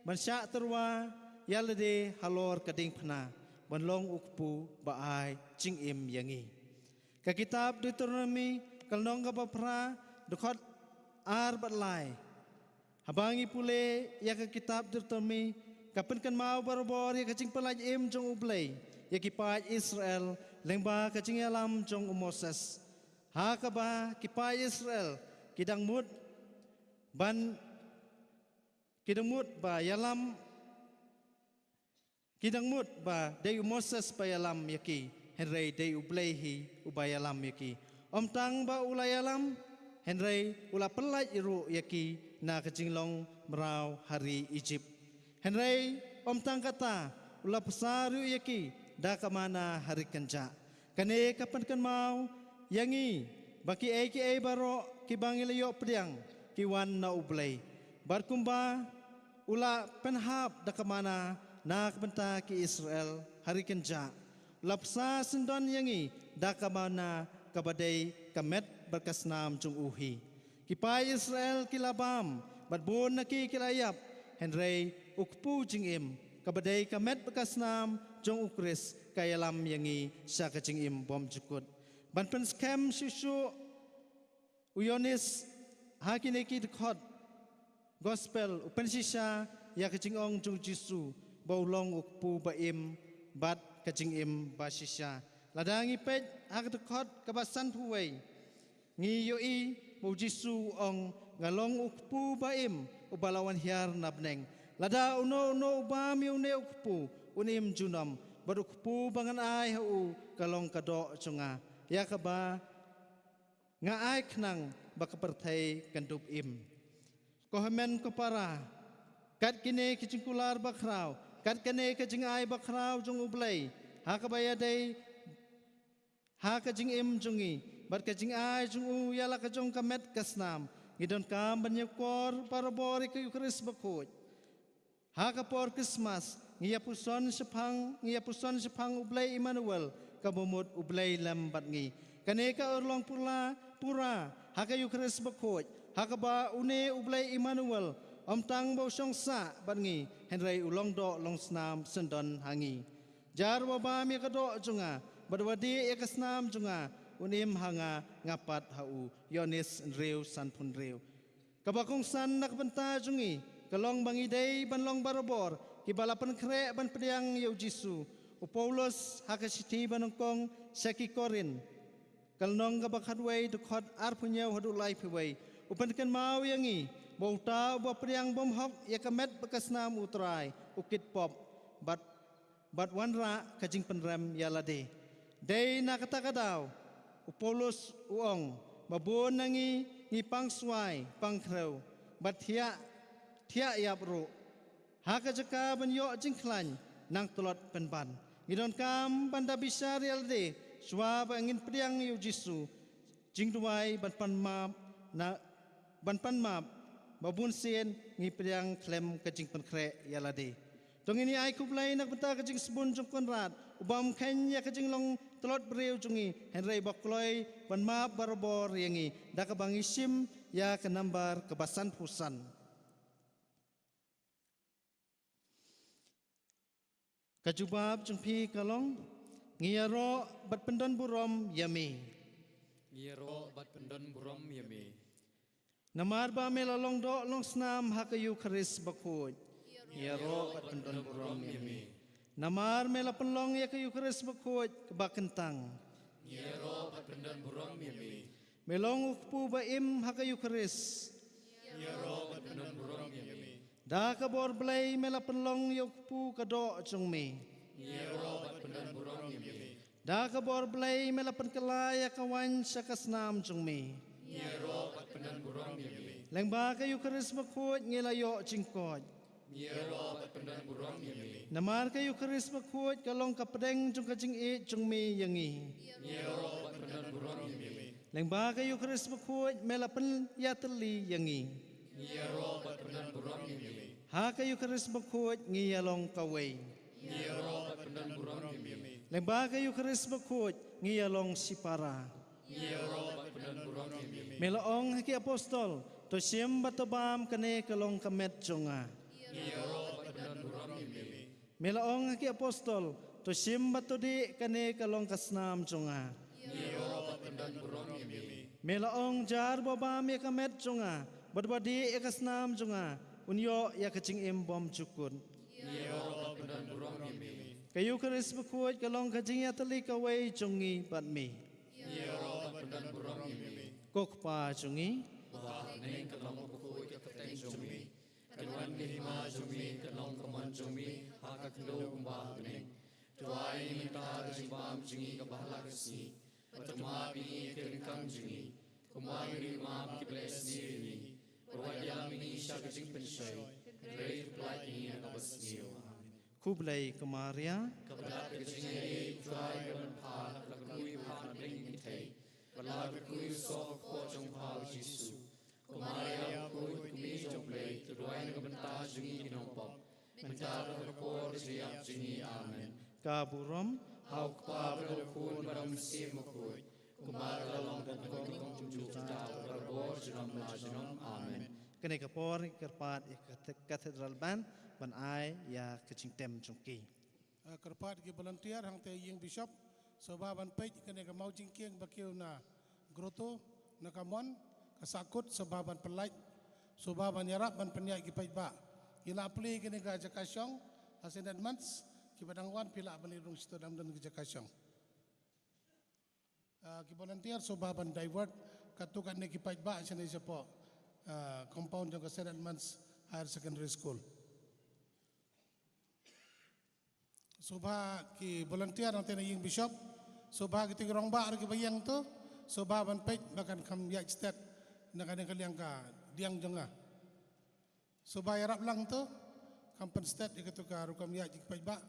ban shah tyrwa ïa lade halor ka diengphna, ban long u kpu ba ai jingim ïa ngi. Ka kitab Deuteronomi, ka lynnong kaba phra, dkhot ar bad lai. Haba ngi pule ïa ka kitab Deuteronomi, ka pynkynmaw barabor ïa ka jingpyllait im jong U Blei ïa ki paid Israel lyngba ka jingïalam jong u Moses. Ha kaba ki paid Israel ki dang mut ban, ki dang mut ba ïalam, ki dang mut ba dei u Moses ba ïalam ïa ki, hynrei dei U Blei hi uba ïalam ïa ki. Ym tang ba u la ïalam, hynrei u la pyllait ruh ïa ki na ka jinglong mraw ha ri Egypt. Hynrei ym tang kata, u la bsa ruh ïa ki da ka mana ha ri kynjah. Kane ka pynkynmaw ïa ngi ba kiei kiei baroh kiba ngi la ïoh pdiang ki wan na U Blei. Bad kumba u la pynhap da ka mana na ka bynta ki Israel ha ri kynjah, u la bsa syndon ïa ngi da ka mana kaba dei ka met bad ka snam jong u hi. Ki paid Israel ki la bam bad bun na ki ki la ïap, hynrei u kpu jingim, kaba dei ka met bad ka snam jong U Khrist, ka ïalam ïa ngi sha ka jingim bymjukut. Ban pynskhem shuh shuh, u Ïoannis ha kine ki dkhot Gospel u pynshisha ïa ka jingong jong U Jisu ba u long u kpu ba im bad ka jingim ba shisha. Lada ngi peit ha ka dkhot kaba sanphew wei, ngi ïohi ba U Jisu u ong, nga long u kpu ba im uba la wan hiar na bneng. Lada uno uno u bam ïa une u kpu un im junom, bad u kpu ba ngan ai ha u ka long ka doh jong nga, ïa kaba nga ai khnang ba ka pyrthei kan dup im. Ko hynmen ko para, kat kine ki jingkular bakhraw, kat kane ka jingai bakhraw jong U Blei ha kaba ïadei ha ka jingim jong ngi bad ka jingai jong u ïa la ka jong ka met ka snam, ngi donkam ban ïakor barabor ïa ka Eukharist bakhuid. Ha ka por Christmas, ngi ïa puson shaphang, ngi ïa puson shaphang U Blei Immanuel, kaba mut U Blei lem bad ngi. Kane ka urlong pura, pura ha ka Eukharist bakhuid, ha kaba une U Blei Immanuel ym tang ba u shong sah bad ngi, hynrei u long doh long snam syndon ha ngi. Jar uba bam ïa ka doh jong nga bad uba dih ïa ka snam jong nga, un im ha nga, nga pat ha u. Ïoannis hynriew, sanphew hynriew. Kaba kongsan na ka bynta jong ngi ka long ba ngi dei ban long barabor kiba la pynkhreh ban pdiang ïa U Jisu. U Paulus ha ka shithi ba nyngkong sha ki Korinth, ka lynnong kaba khatwei, dkhot arphew hynñiew haduh laiphew wei, u pynkynmaw ïa ngi ba uta uba pdiang bymhok ïa ka met bad ka snam U Trai, u kit pop bad bad wanrah ka jingpynrem ïa lade. Dei na kata ka daw u Paulus u ong ba bun na ngi ngi pang swai pang khrew bad thiah, thiah ïap ruh. Ha ka jaka ban ïoh jingkhlaiñ, nang tlot pynban. Ngi donkam ban da bishar ïa lade shuwa ba ngin pdiang ïa U Jisu, jingduwai ban pan map na, ban pan map ba bun sien ngi pdiang khlem ka jingpynkhreh ïa lade. To ngin ïa ai khublei na ka bynta ka jingsbun jong Konrad, u bym kheiñ ïa ka jinglong tlot briew jong ngi, hynrei ba u kloi ban map barabor ïa ngi, da kaba ngi shim ïa ka nambar kaba sanphew san. Ka jubab jong phi ka long, ngi ïaroh bad pyndon burom ïa me. Ngi ïaroh bad pyndon burom ïa me. Namar ba me la long doh long snam ha ka Eukharist bakhuid. Ngi ïaroh bad pyndon burom ïa me. Namar me la pynlong ïa ka Eukharist bakhuid kaba kyntang. Ngi ïaroh bad pyndon burom ïa me. Me long u kpu ba im ha ka Eukharist. Ngi ïaroh bad pyndon burom ïa me. Da ka bor Blei me la pynlong ïa u kpu ka doh jong me. Ngi ïaroh bad pyndon burom ïa me. Da ka bor Blei me la pynkylla ïa ka waiñ sha ka snam jong me. Ngi ïaroh bad pyndon burom ïa me. Lyngba ka Eukharist bakhuid ngi la ïoh jingkoit. Ngi ïaroh bad pyndon burom ïa me. Namar ka Eukharist bakhuid ka long ka pdeng jong ka jingïeit jong me ïa ngi. Ngi ïaroh bad pyndon burom ïa me. Lyngba ka Eukharist bakhuid me la pynïatylli ïa ngi. Ngi ïaroh bad pyndon burom ïa me. Ha ka Eukharist bakhuid ngi ïalong kawei. Ngi ïaroh bad pyndon burom ïa me. Lyngba ka Eukharist bakhuid ngi ïalong shipara. Ngi ïaroh bad pyndon burom ïa me. Me la ong ha ki apostol, to shim bad to bam, kane ka long ka met jong nga. Ngi ïaroh bad pyndon burom ïa me. Me la ong ha ki apostol, to shim bad to dih, kane ka long ka snam jong nga. Ngi ïaroh bad pyndon burom ïa me. Me la ong, jar ba bam ïa ka met jong nga bad ba dih ïa ka snam jong nga, un ïoh ïa ka jingim bymjukut. Ngi ïaroh bad pyndon burom ïa me. Ka Eukharist bakhuid ka long ka jingïatylli kawei jong ngi bad me. Ngi ïaroh bad pyndon burom ïa me. Ko Kpa jong ngi, uba ha bneng, ka long bakhuid ka kyrteng jong me. Kan wan ka hima jong me, kan long ka mon jong me ha ka khyndew kumba ha bneng. To ai ïa ngi mynta ka jingbam jong ngi kaba ha la ka sngi. Bad to map ïa ngi ïa ki ryngkang jong ngi, kumba ngi ruh ngi map ïa kiba leh sniew ïa ngi. Bad wat ïalam ïa ngi sha ka jingpynshoi, hynrei to pyllait ïa ngi na kaba sniew. Amen. Khublei ko Maria. Kaba dap da ka jingaiei, U Trai u don bad pha, la kyrkhu ïa pha na pdeng ki kynthei. Bad la kyrkhu ïa u soh ka kpoh jong pha U Jisu. Ko Maria, khuid kmie jong U Blei, to duwai na ka bynta jong ngi ki nongpop, mynta bad ha ka por ka jingïap jong ngi. Amen. Ka burom ha U Kpa bad ha U Khun bad ha U Mynsiem Bakhuid, kumba ka la long, kan ïa ka long kumjuh, mynta bad barabor, junom la junom. Amen. Kane ka por ngi kyrpad ïa ka Cathedral Band ban ai ïa ka jingtem jong ki. Ah, kyrpad ki volunteer hangta ïing Bishop, sngewbha ban peit kane ka maw jingkieng ba kiew na grotto, na ka mon, ka sahkut, sngewbha ban pyllait, sngewbha ban ïarap ban pynïaid ki paidbah. Ngi la plie kane ka jaka shong ha Saint Edmunds, kiba dang wan phi lah ban leit rung shito, dang don ka jaka shong. Ah, ki volunteer sngewbha ban divert katto katne ki paidbah shane shapoh, ah, compound jong ka Saint Edmunds Higher Secondary School. Sngewbha ki volunteer hangta na ïing Bishop, sngewbha kito ki rangbah ruh kiba ïeng to, sngewbha ban peit ba kan kham ïaid stet na kane ka liang ka diang jong nga. Sngewbha ïarap lang to, kham pynstet ïa kato ka rukom ïaid ki paidbah.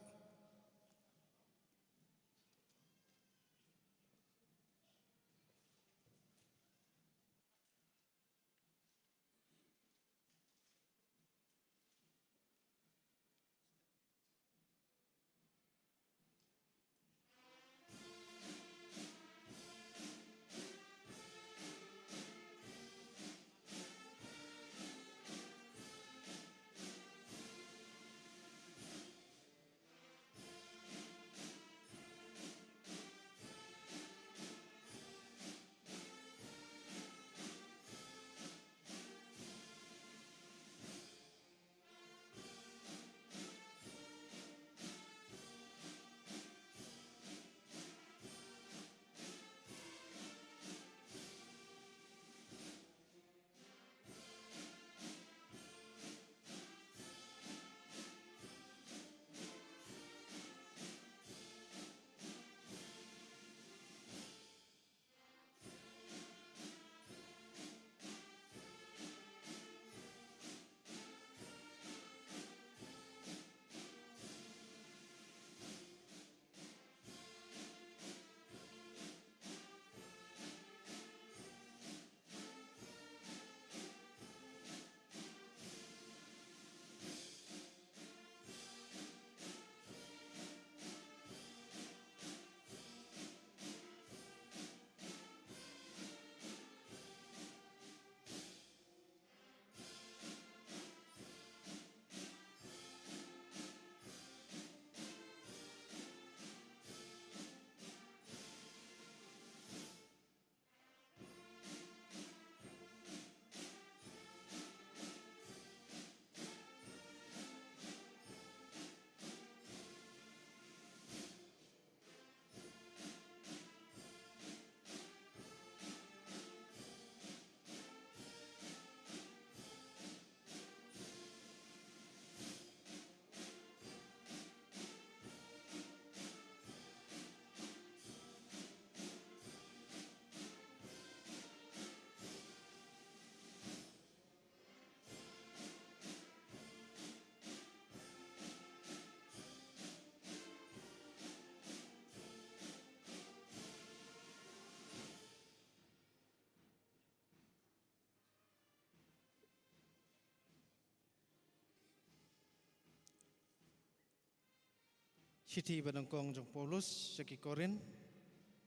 Shithi ba nyngkong jong Paulus sha ki Korinth,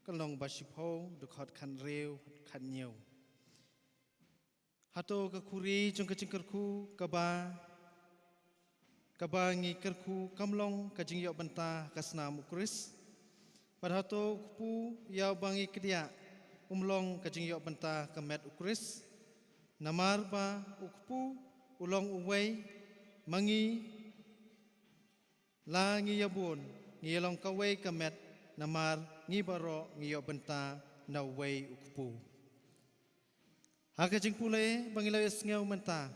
ka lynnong ba shiphew, dkhot khathynriew, khathynñiew. Hato ka khuri jong ka jingkyrkhu kaba, kaba ngi kyrkhu kam long ka jingïoh bynta ka snam u Khrist? Bad hato u kpu ïa uba ngi kdiah um long ka jingïoh bynta ka met u Khrist? Namar ba u kpu u long uwei, ma ngi la ngi ïabun ngi ïalong kawei ka met, namar ngi baroh ngi ïoh bynta na uwei u kpu. Ha ka jingpule ba ngi la ïohsngew mynta,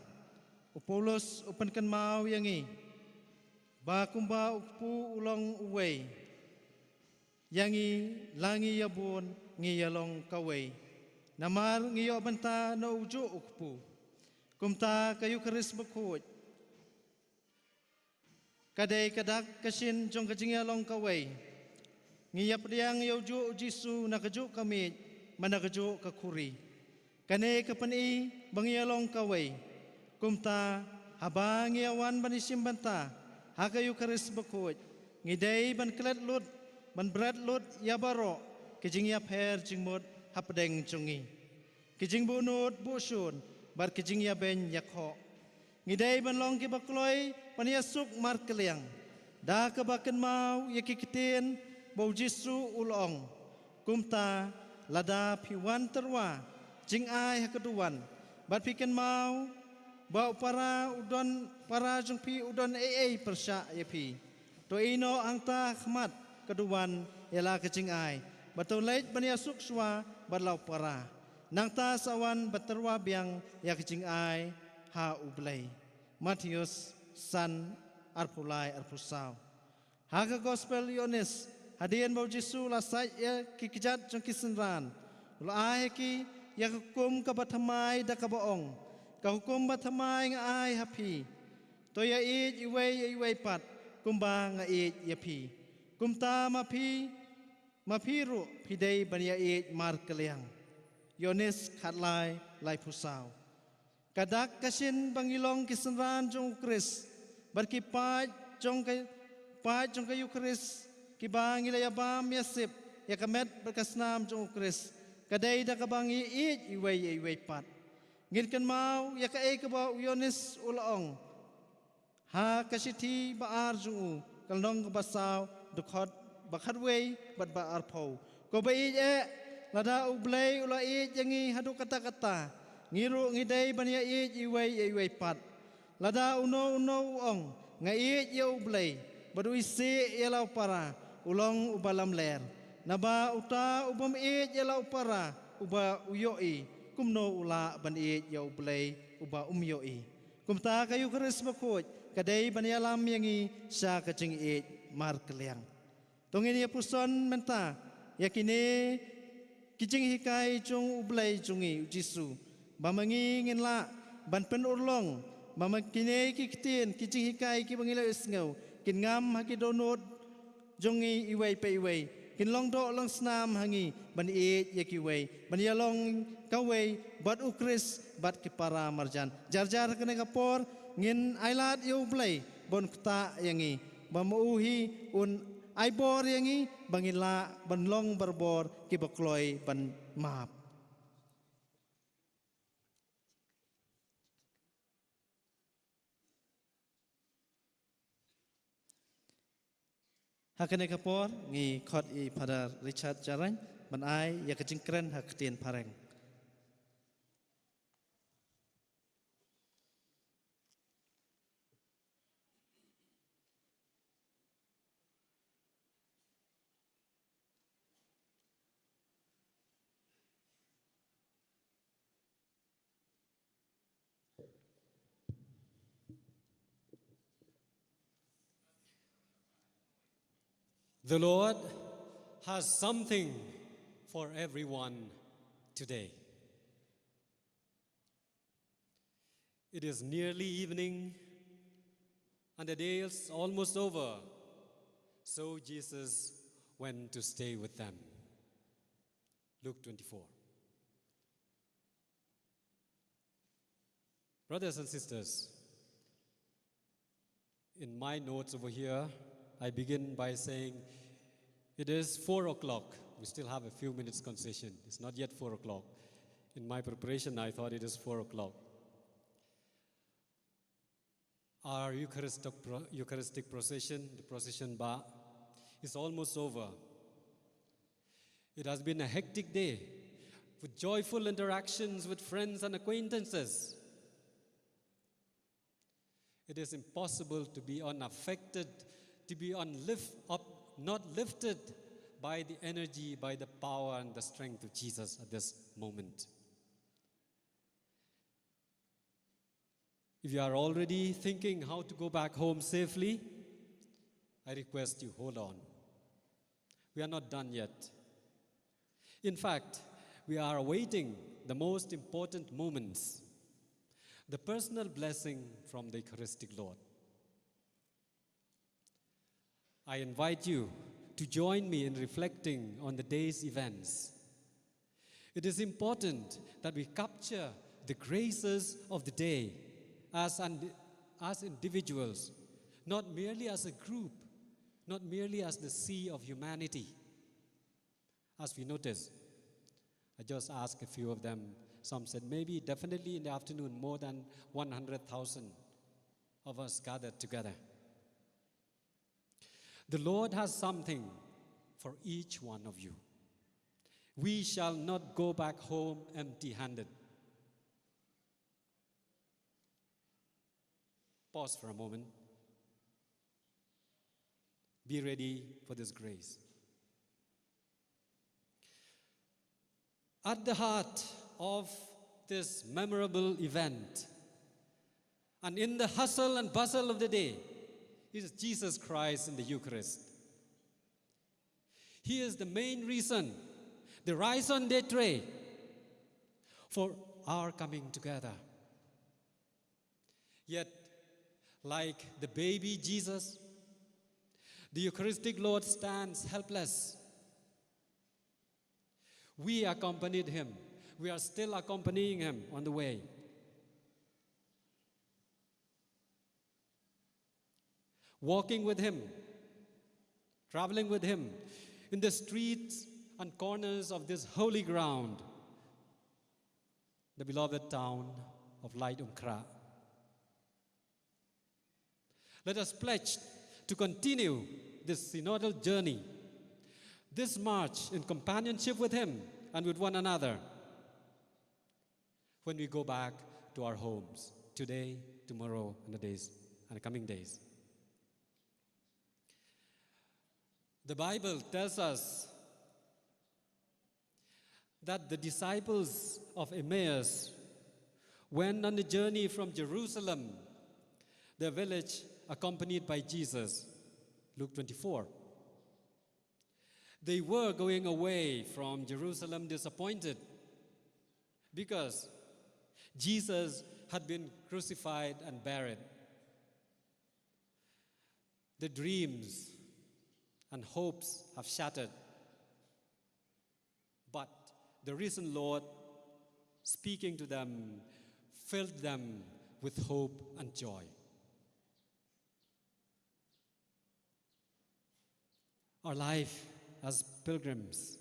u Paulus u pynkynmaw ïa ngi ba kumba u kpu u long uwei, ïa ngi la ngi ïabun ngi ïalong kawei, namar ngi ïoh bynta na ujuh u kpu. Kumta ka Eukharist bakhuid ka dei ka dak ka shin jong ka jingïalong kawei. Ngi ïapdiang ïa ujuh u Jisu na kajuh ka miej, bad na kajuh ka khuri. Kane ka pyni ba ngi ïalong kawei. Kumta, haba ngi ïawan ban ïashim bynta ha ka Eukharist bakhuid, ngi dei ban klet lut, ban bret lut ïa baroh ki jingïapher jingmut hapdeng jong ngi, ki jingbuhnud buhshun bad ki jingïabeiñ ïakhoh. Ngi dei ban long kiba kloi ban ïasuk markylliang, da kaba kynmaw ïa ki ktien ba u Jisu u la ong: Kumta, lada phi wan tyrwa jingai ha ka duwan, bad phi kynmaw ba u para u don, para jong phi u don ei ei pyrshah ïa phi, to ïehnoh hangta ha khmat ka duwan ïa la ka jingai, bad to leit ban ïasuk shuwa bad la u para. Nangta sa wan bad tyrwa biang ïa ka jingai ha U Blei. Mathaios san, arphew lai, arphew saw. Ha ka Gospel Ïoannis, hadien ba u Jisu u la sait ïa ki kjat jong ki synran, u la ai ha ki ïa ka hukum kaba thymmai da kaba ong: Ka hukum ba thymmai nga ai ha phi, to ïaieit iwei ïa iwei pat kumba nga ïeit ïa phi. Kumta ma phi, ma phi ruh phi dei ban ïaieit markylliang. Ïoannis khatlai, laiphew saw. Ka dak ka shin ba ngi long ki synran jong u Khrist, bad ki paid jong ka, paid jong ka Eukharist, kiba ngi la ïabam ïasip ïa ka met bad ka snam jong u Khrist, ka dei da kaba ngi ïeit iwei ïa iwei pat. Ngin kynmaw ïa kaei kaba u Ïoannis u la ong ha ka shithi ba ar jong u, ka lynnong kaba saw, dkhot ba khatwei bad ba arphew. Ko ba ïeit eh, lada U Blei u la ïeit ïa ngi haduh katta katta, ngi ruh ngi dei ban ïaieit iwei ïa iwei pat. Lada uno uno u ong: Nga ïeit ïa U Blei, bad u isih ïa la u para, u long uba lamler. Naba uta u bym ïeit ïa la u para uba u ïohi, kumno u lah ban ïeit ïa U Blei uba um ïohi? Kumta ka Eukharist bakhuid ka dei ban ïalam ïa ngi sha ka jingïeit markylliang. To ngin ïa puson mynta ïa kine ki jinghikai jong U Blei jong ngi u Jisu, ba ma ngi ngin lah ban pynurlong, ba ma kine ki ktien, ki jinghikai kiba ngi la ïohsngew, kin ngam ha ki dohnud jong ngi iwei pa iwei, kin long doh long snam ha ngi ban ïeit ïa kiwei, ban ïalong kawei bad u Khrist bad ki para marjan. Jar jar ha kane ka por ngin ailad ïa U Blei ban ktah ïa ngi, ba ma u hi un ai bor ïa ngi ba ngin lah ban long barabor kiba kloi ban map. Ha kane ka por ngi khot ïa i Father Richard Jarain ban ai ïa ka jingkren ha ka ktien phareng. The Lord has something for everyone today. It is nearly evening and the day is almost over. So Jesus went to stay with them. Luke twenty-four. Brothers and sisters, in my notes over here, I begin by saying it is four o'clock. We still have a few minutes concession. It's not yet four o'clock. In my preparation, I thought it is four o'clock. Our Eucharistic, pro- Eucharistic procession, the procession ba, is almost over. It has been a hectic day with joyful interactions with friends and acquaintances. It is impossible to be unaffected, to be unlift, up, not lifted by the energy, by the power and the strength of Jesus at this moment. If you are already thinking how to go back home safely, I request you hold on. We are not done yet. In fact, we are awaiting the most important moments, the personal blessing from the Eucharistic Lord. I invite you to join me in reflecting on the day's events. It is important that we capture the graces of the day as, an, as individuals, not merely as a group, not merely as the sea of humanity. As we notice, I just asked a few of them. Some said maybe, definitely in the afternoon, more than one hundred thousand of us gathered together. The Lord has something for each one of you. We shall not go back home empty handed. Pause for a moment. Be ready for this grace. At the heart of this memorable event, and in the hustle and bustle of the day, is Jesus Christ in the Eucharist. He is the main reason, the raison d'etre for our coming together. Yet, like the baby Jesus, the Eucharistic Lord stands helpless. We accompanied him. We are still accompanying him on the way. Walking with him, traveling with him in the streets and corners of this holy ground, the beloved town of Lait Umkhrah. Let us pledge to continue this synodal journey, this march in companionship with him and with one another when we go back to our homes today, tomorrow, and the days and the coming days. The Bible tells us that the disciples of Emmaus went on a journey from Jerusalem, their village, accompanied by Jesus. Luke twenty-four. They were going away from Jerusalem disappointed because Jesus had been crucified and buried. The dreams and hopes have shattered. But the risen Lord, speaking to them, filled them with hope and joy. Our life as pilgrims,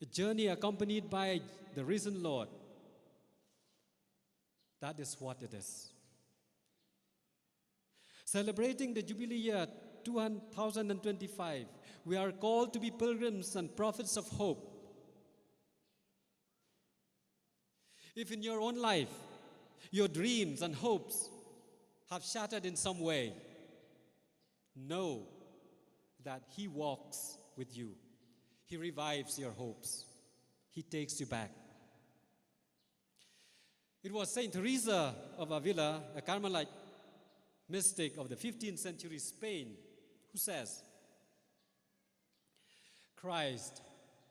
a journey accompanied by the risen Lord, that is what it is. Celebrating the Jubilee year two thousand twenty-five, we are called to be pilgrims and prophets of hope. If in your own life, your dreams and hopes have shattered in some way, know that He walks with you. He revives your hopes. He takes you back. It was Saint Teresa of Avila, a Carmelite mystic of the fifteenth century Spain, who says, "Christ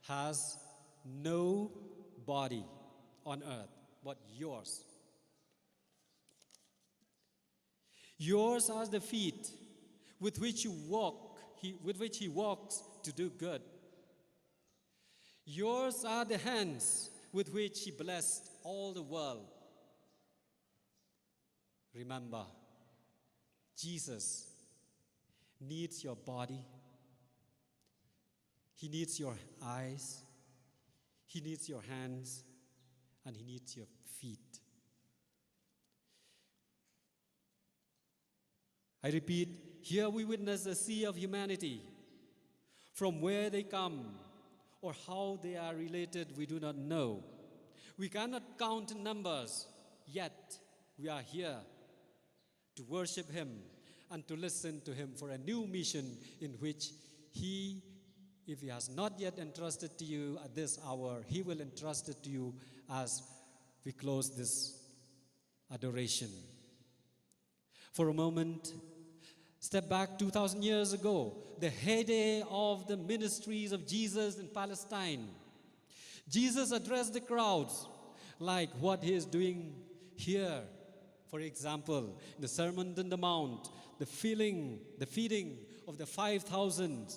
has no body on earth but yours. Yours are the feet with which you walk, he, with which he walks to do good. Yours are the hands with which he blessed all the world." Remember, Jesus needs your body, he needs your eyes, he needs your hands, and he needs your feet. I repeat, here we witness a sea of humanity. From where they come or how they are related, we do not know. We cannot count numbers, yet we are here to worship him and to listen to him for a new mission in which he, if he has not yet entrusted to you at this hour, he will entrust it to you as we close this adoration. For a moment, step back two thousand years ago, the heyday of the ministries of Jesus in Palestine. Jesus addressed the crowds like what he is doing here. For example, in the Sermon on the Mount, the feeling, the feeding of the five thousand,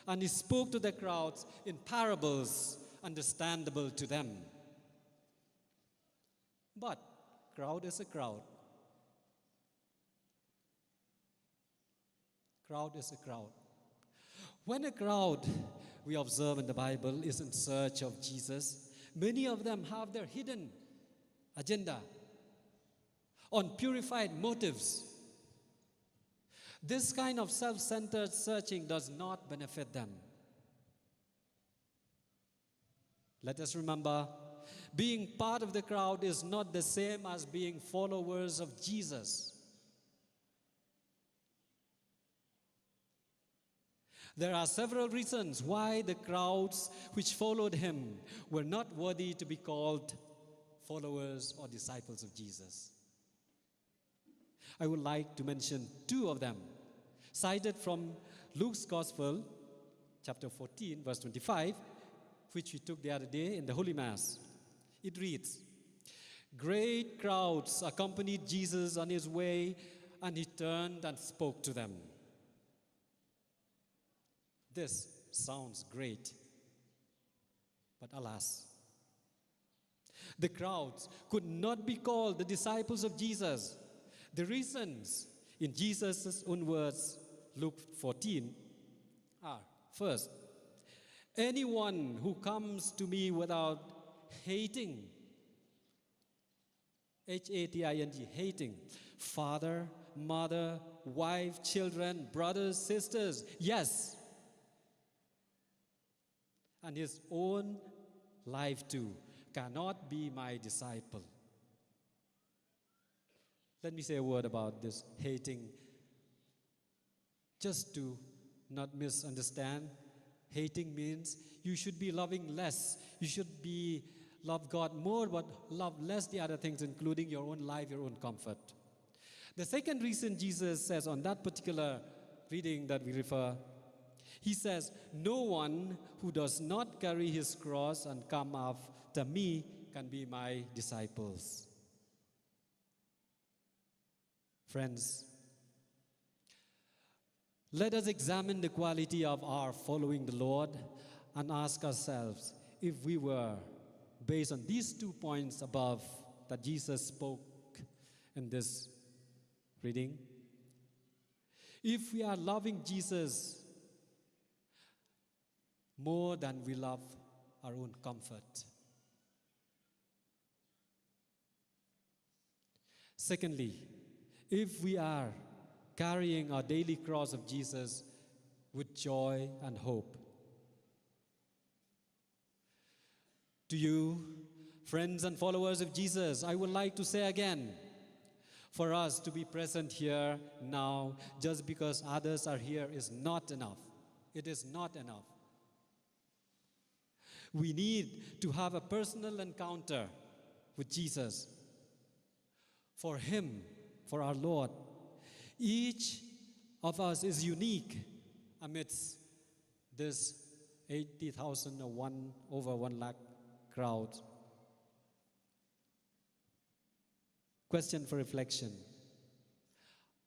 and he spoke to the crowds in parables understandable to them. But crowd is a crowd. Crowd is a crowd. When a crowd, we observe in the Bible, is in search of Jesus, many of them have their hidden agenda on purified motives. This kind of self centered searching does not benefit them. Let us remember, being part of the crowd is not the same as being followers of Jesus. There are several reasons why the crowds which followed him were not worthy to be called followers or disciples of Jesus. I would like to mention two of them, cited from Luke's Gospel, chapter fourteen, verse twenty-five, which we took the other day in the Holy Mass. It reads, "Great crowds accompanied Jesus on his way, and he turned and spoke to them." This sounds great. But alas, the crowds could not be called the disciples of Jesus. The reasons, in Jesus' own words, Luke fourteen, are, first, anyone who comes to me without hating, H A T I N G, hating, father, mother, wife, children, brothers, sisters, yes, and his own life too, cannot be my disciple. Let me say a word about this hating. Just to not misunderstand, hating means you should be loving less. You should be love God more, but love less the other things, including your own life, your own comfort. The second reason Jesus says on that particular reading that we refer, he says, "No one who does not carry his cross and come after me can be my disciples." Friends, let us examine the quality of our following the Lord and ask ourselves if we were, based on these two points above that Jesus spoke in this reading, if we are loving Jesus more than we love our own comfort. Secondly, if we are carrying our daily cross of Jesus with joy and hope. To you, friends and followers of Jesus, I would like to say again, for us to be present here now, just because others are here, is not enough. It is not enough. We need to have a personal encounter with Jesus. For Him, for our Lord, each of us is unique amidst this eighty thousand or one, over one lakh crowd. Question for reflection.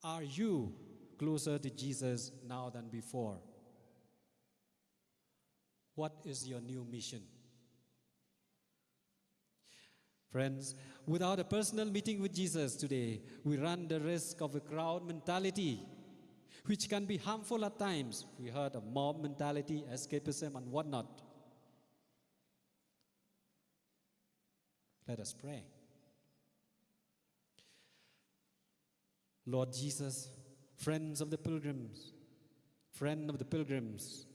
Are you closer to Jesus now than before? What is your new mission? Friends, without a personal meeting with Jesus today, we run the risk of a crowd mentality. which can be harmful at times. We heard of mob mentality, escapism, and whatnot. Let us pray. Lord Jesus, friends of the pilgrims, friend of the pilgrims,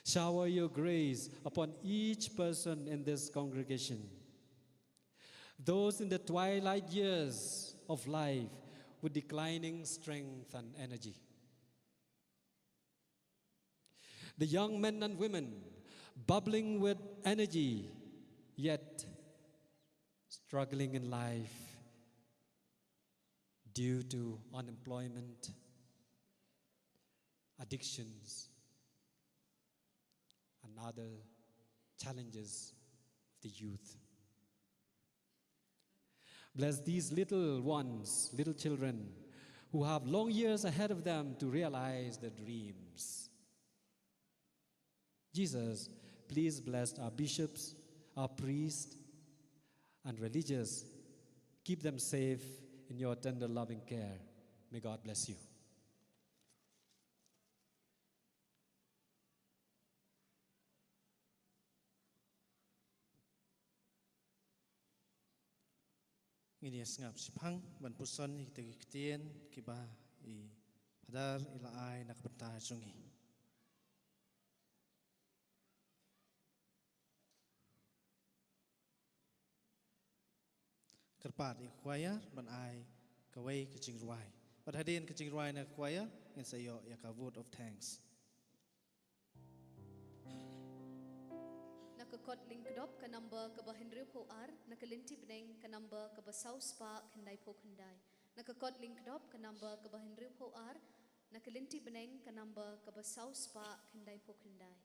shower your grace upon each person in this congregation. Those in the twilight years of life with declining strength and energy. The young men and women bubbling with energy, yet struggling in life due to unemployment, addictions, and other challenges of the youth. Bless these little ones, little children, who have long years ahead of them to realize their dreams. Jesus, please bless our bishops, our priests, and religious. Keep them safe in your tender, loving care. May God bless you. Ngin ïa sngap shiphang ban puson ïa kita ki ktien kiba i Phadar i la ai na ka bynta jong ngi. Kyrpad ïa ka choir ban ai kawei ka jingrwai. Bad hadien ka jingrwai na ka choir, ngin sa ïoh ïa ka vote of thanks. Na ka kot lyngkdop ka number kaba hynriewphew ar, na ka lynti bneng ka number kaba saw spah khyndaiphew khyndai. Na ka kot lyngkdop ka number kaba hynriewphew ar, na ka lynti bneng ka number kaba saw spah khyndaiphew khyndai.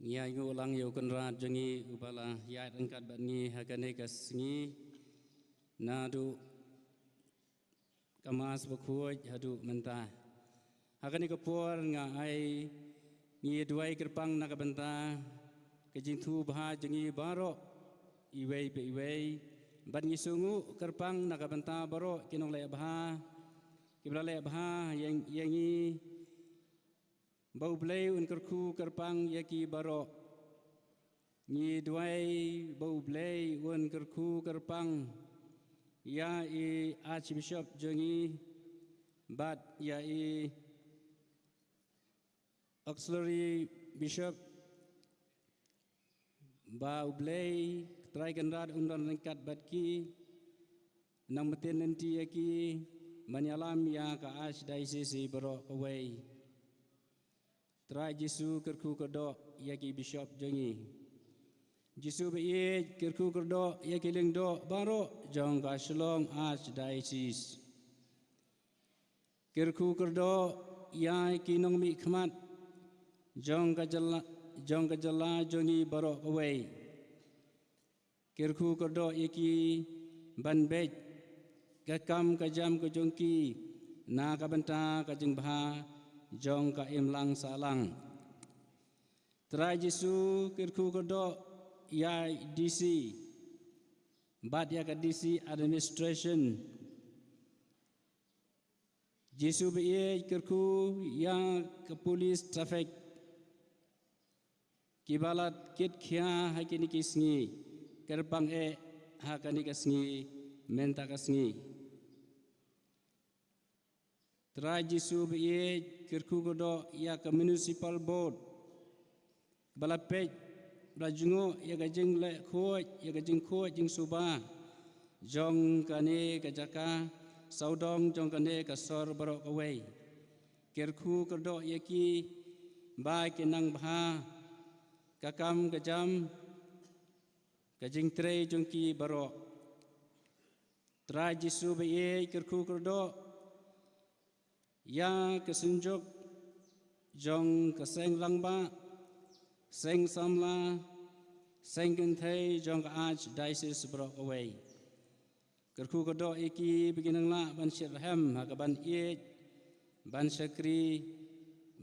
Ngi ai nguh lang ïa u Kynrad jong ngi uba la ïaid ryngkat bad ngi ha kane ka sngi, naduh ka Mass Bakhuid haduh mynta. Ha kane ka por nga ai, ngi duwai kyrpang na ka bynta ka jingthmu bha jong ngi baroh, iwei pa iwei, bad ngi sngewnguh kyrpang na ka bynta baroh ki nongleh bha kiba la leh bha ïa, ïa ngi. Ba U Blei un kyrkhu kyrpang ïa ki baroh. Ngi duwai ba U Blei un kyrkhu kyrpang ïa i Archbishop jong ngi bad ïa i Auxiliary Bishop, ba U Blei Trai Kynrad un don ryngkat bad ki, nang myntoi lynti ïa ki, ban ïalam ïa ka Archdiocese baroh kawei. Trai Jisu kyrkhu kyrdoh ïa ki Bishop jong ngi. Jisu ba ïeit kyrkhu kyrdoh ïa ki lyngdoh baroh jong ka Shillong Archdiocese. Kyrkhu kyrdoh ïa ki nongmihkhmat jong ka jylla, jong ka jylla jong ngi baroh kawei. Kyrkhu kyrdoh ïa ki ban beit ka kam ka jam ka jong ki na ka bynta ka jingbha jong ka imlang sahlang. Trai Jisu kyrkhu kyrdoh ïa i D C bad ïa ka D C administration. Jisu ba ïeit kyrkhu ïa ka police traffic kiba la kit khia ha kine ki sngi, kyrpang eh ha kane ka sngi, mynta ka sngi. Trai Jisu ba ïeit kyrkhu kyrdoh ïa ka municipal board ba la peit, ba la jngoh ïa ka jingleh khuid, ïa ka jingkhuid jingsuba jong kane ka jaka sawdong jong kane ka sor baroh kawei. Kyrkhu kyrdoh ïa ki ba ki nang bha ka kam ka jam ka jingtrei jong ki baroh. Trai Jisu ba ïeit kyrkhu kyrdoh ïa ka synjuk jong ka seng rangbah, seng samla, seng kynthei jong ka Archdiocese baroh kawei. Kyrkhu kyrdoh ïa ki ba ki nang lah ban shitrhem ha ka ban ïeit, ban shakri,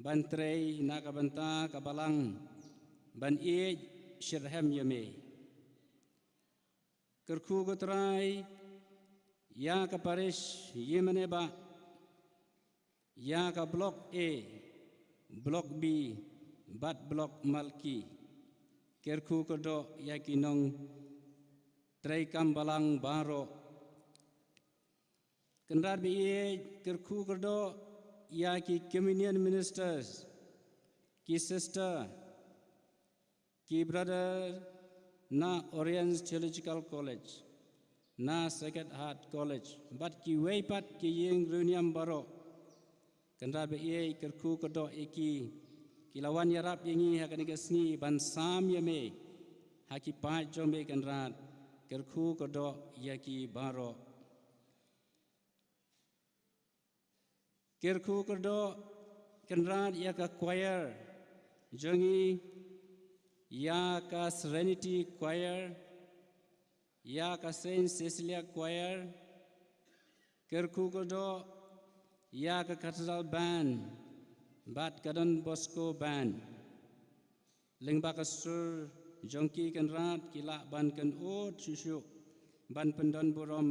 ban trei na ka bynta ka balang, ban ïeit shitrhem ïa me. Kyrkhu ko Trai ïa ka parish Ïingmane ba ïa ka Block A, Block B bad Block Malki. Kyrkhu kyrdoh ïa ki nongtrei kam balang baroh. Kynrad ba ïeit, kyrkhu kyrdoh ïa ki communion ministers, ki sister, ki brother na Oriens Theological College, na Sacred Heart College bad kiwei pat ki ïing riewniam baroh. Kynrad ba ïeit, kyrkhu kyrdoh ïa ki, ki la wan ïarap ïa ngi ha kane ka sngi ban sam ïa me ha ki paid jong me Kynrad. Kyrkhu kyrdoh ïa ki baroh. Kyrkhu kyrdoh Kynrad ïa ka choir jong ngi, ïa ka Serenity Choir, ïa ka Saint Cecilia Choir. Kyrkhu kyrdoh ïa ka Cathedral Band bad ka Don Bosco Band. Lyngba ka sur jong ki Kynrad ki lah ban kynud shuh shuh ban pyndon burom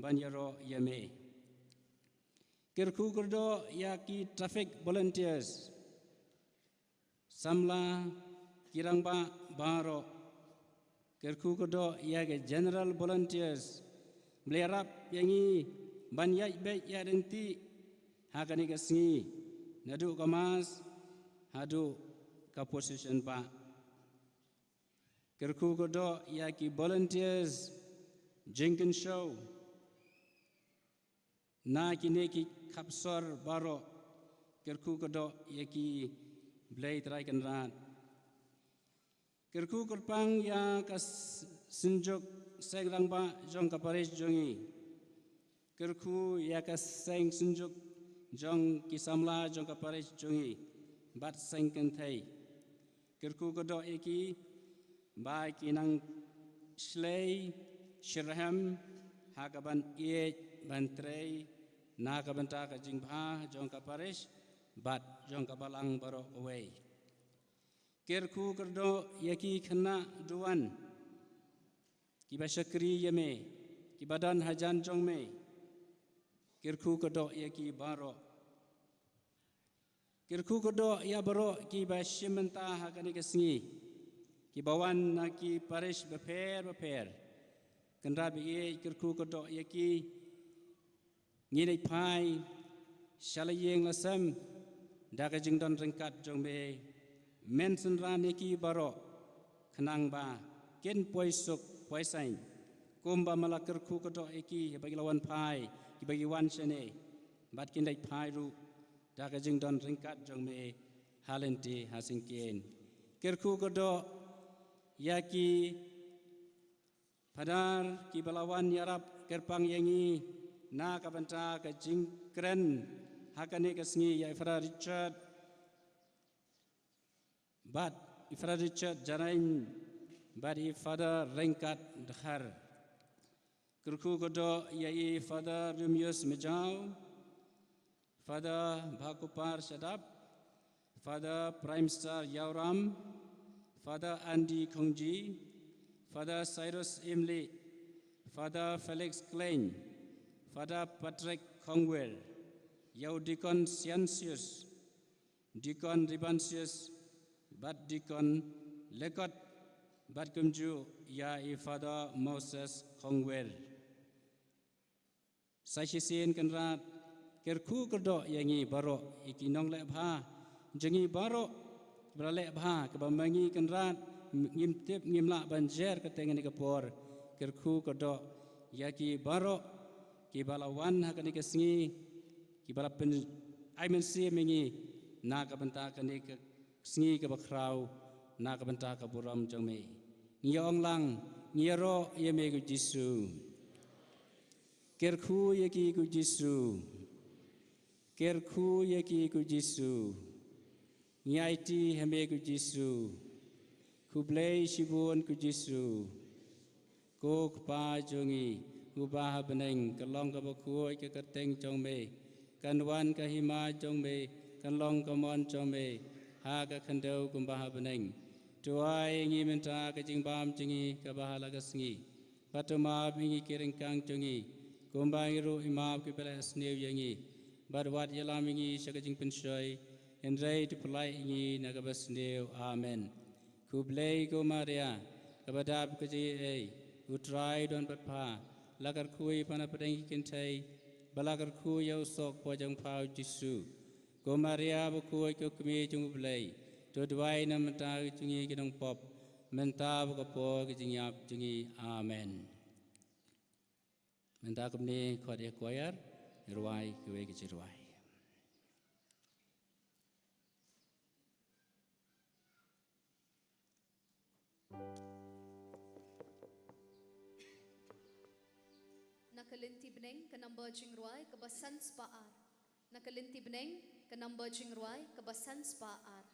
ban ïaroh ïa me. Kyrkhu kyrdoh ïa ki traffic volunteers, samla, ki rangbah baroh. Kyrkhu kyrdoh ïa ki general volunteers, ba la ïarap ïa ngi ban ïaid beit ïaid ryntih ha kane ka sngi, naduh ka mass haduh ka procession bah. Kyrkhu kyrdoh ïa ki volunteers jingkynshew na kine ki khapsor baroh. Kyrkhu kyrdoh ïa ki, Blei Trai Kynrad. Kyrkhu kyrpang ïa ka s-, synjuk seng rangbah jong ka parish jong ngi. Kyrkhu ïa ka seng synjuk jong ki samla jong ka parish jong ngi bad seng kynthei. Kyrkhu kyrdoh ïa ki ba ki nang shlei shitrhem ha ka ban ïeit ban trei na ka bynta ka jingbha jong ka parish bad jong ka balang baroh kawei. Kyrkhu kyrdoh ïa ki khynnah duwan kiba shakri ïa me, kiba don hajan jong me. Kyrkhu kyrdoh ïa ki baroh. Kyrkhu kyrdoh ïa baroh kiba shim bynta ha kane ka sngi, kiba wan na ki parish bapher bapher. Kynrad ba ïeit, kyrkhu kyrdoh ïa ki. Ngi leit phai sha la ïing la sem da ka jingdon ryngkat jong me. Men synran ïa ki baroh khnang ba kin poi suk poi saiñ, kumba me la kyrkhu kyrdoh ïa ki ba ki la wan phai, kiba ki wan shane, bad kin leit phai ruh da ka jingdon ryngkat jong me ha lynti ha syngkien. Kyrkhu kyrdoh ïa ki Phadar kiba la wan ïarap kyrpang ïa ngi na ka bynta ka jingkren ha kane ka sngi, ïa i Phadar Richard bad i Phadar Richard Jarain bad i Phadar Ryngkat Dkhar. Kyrkhu kyrdoh ïa i Phadar Rumius Majaw, Phadar Bhakupar Shadap, Phadar Prime Star Ïawram, Phadar Andy Khongji, Phadar Cyrus Imli, Phadar Felix Klein, Phadar Patrick Khongwer, ïa u Deacon Siansius, Deacon Ribansius, bad Deacon Lekot, bad kumjuh ïa i Phadar Moses Khongwer. Sa shisien Kynrad, kyrkhu kyrdoh ïa ngi baroh, ïa ki nongleh bha jong ngi baroh, ba la leh bha, kaba ma ngi Kynrad ngim tip ngim lah ban jer katei ha kane ka por. Kyrkhu kyrdoh ïa ki baroh kiba la wan ha kane ka sngi, kiba la pyn-, ai mynsiem ïa ngi na ka bynta kane ka sngi kaba khraw na ka bynta ka burom jong me. Ngi ong lang, ngi ïaroh ïa me ko Jisu. Kyrkhu ïa ki ko Jisu. Kyrkhu ïa ki ko Jisu. Ngi aiti ha me ko Jisu. Khublei shibun ko Jisu. Ko Kpa jong ngi uba ha bneng, kan long kaba khuid ka kyrteng jong me, kan wan ka hima jong me, kan long ka mon jong me ha ka khyndew kumba ha bneng. To ai ïa ngi mynta ka jingbam jong ngi kaba ha la ka sngi. Bad to map ïa ngi ki ryngkang jong ngi, kumba ngi ruh ngi map ïa kiba leh sniew ïa ngi. Bad wat ïalam ïa ngi sha ka jingpynshoi, hynrei to pyllait ïa ngi na kaba sniew. Amen. Khublei ko Maria, kaba dap ka jingaiei, U Trai u don bad pha, la kyrkhu ïa pha na pdeng ki kynthei, bad la kyrkhu ïa u soh ka kpoh jong pha u Jisu. Ko Maria bakhuid, ko Kmie jong U Blei, to duwai na ka bynta jong ngi ki nongpop, mynta bad ka por ka jingïap jong ngi. Amen. Mynta kumne khot ïa ka choir, rwai kawei ka jingrwai. Na ka lynti bneng ka number jingrwai kaba san spah ar. Na ka lynti bneng ka number jingrwai kaba san spah ar.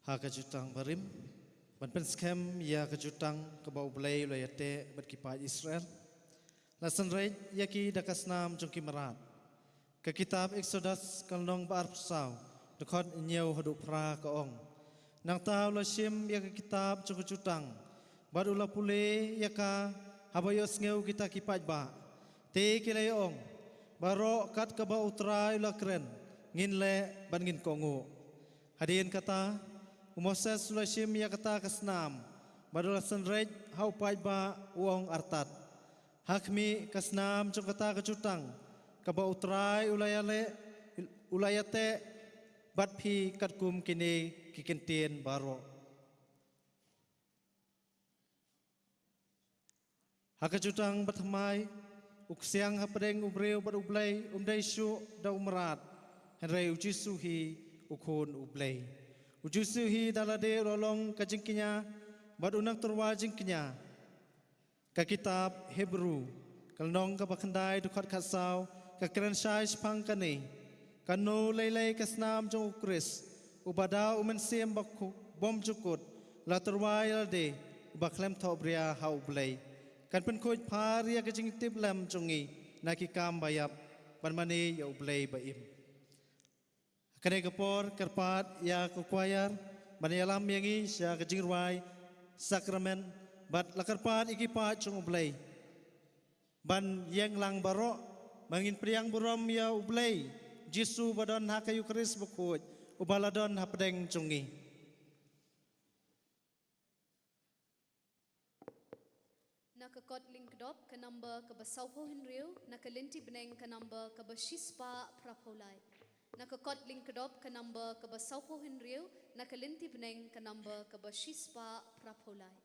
Ha ka jutang barim, ban pynskhem ïa ka jutang kaba U Blei u la ïateh bad ki paid Israel. La synreit ïa ki da ka snam jong ki mrad. Ka kitab Exodus ka lynnong ba arphew saw, dkhot hynñiew haduh phra ka ong. Nangta u la shim ïa ka kitab jong ka jutang, bad u la pule ïa ka haba ïohsngew kita ki paidbah. Te ki la ïa ong, baroh kat kaba U Trai u la kren, ngin leh bad ngin kohnguh. Hadien kata, u Moses u la shim ïa kata ka snam, bad u la synreit ha u paidbah u ong artat. Ha khmih ka snam jong kata ka jutang, kaba U Trai u la ïaleh, u la ïateh bad phi katkum kine ki kyntien baroh. Ha ka jutang bathymmai, u ksiang hapdeng u briew bad U Blei um dei shuh da u mrad, hynrei U Jisu hi u Khun U Blei. U Jisu hi da lade u la long ka jingkñia bad u nongtyrwa jingkñia. Ka kitab Hebru, ka lynnong kaba khyndai dkhot khatsaw, ka kren shai shaphang kane. Kano lei lei ka snam jong U Khrist, uba da U Mynsiem Bakhuid bymjukut, la tyrwa ïa lade, uba khlem thohbria ha U Blei, kan pynkhuid phar ïa ka jingtiplem jong ngi na ki kam baïap, ban mane ïa U Blei ba im. Kane ka por, kyrpad ïa ka choir ban ïalam ïa ngi sha ka jingrwai sakramen, bad la kyrpad ïa ki paid jong U Blei ban ïeng lang baroh, ba ngin pdiang burom ïa U Blei Jisu ba don ha ka Eukharist bakhuid, uba la don hapdeng jong ngi. Na ka kot lyngkdop ka number kaba sawphew hynriew, na ka lynti bneng ka number kaba shispah phraphew lai. Na ka kot lyngkdop ka number kaba sawphew hynriew, na ka lynti bneng ka number kaba shispah phraphew lai.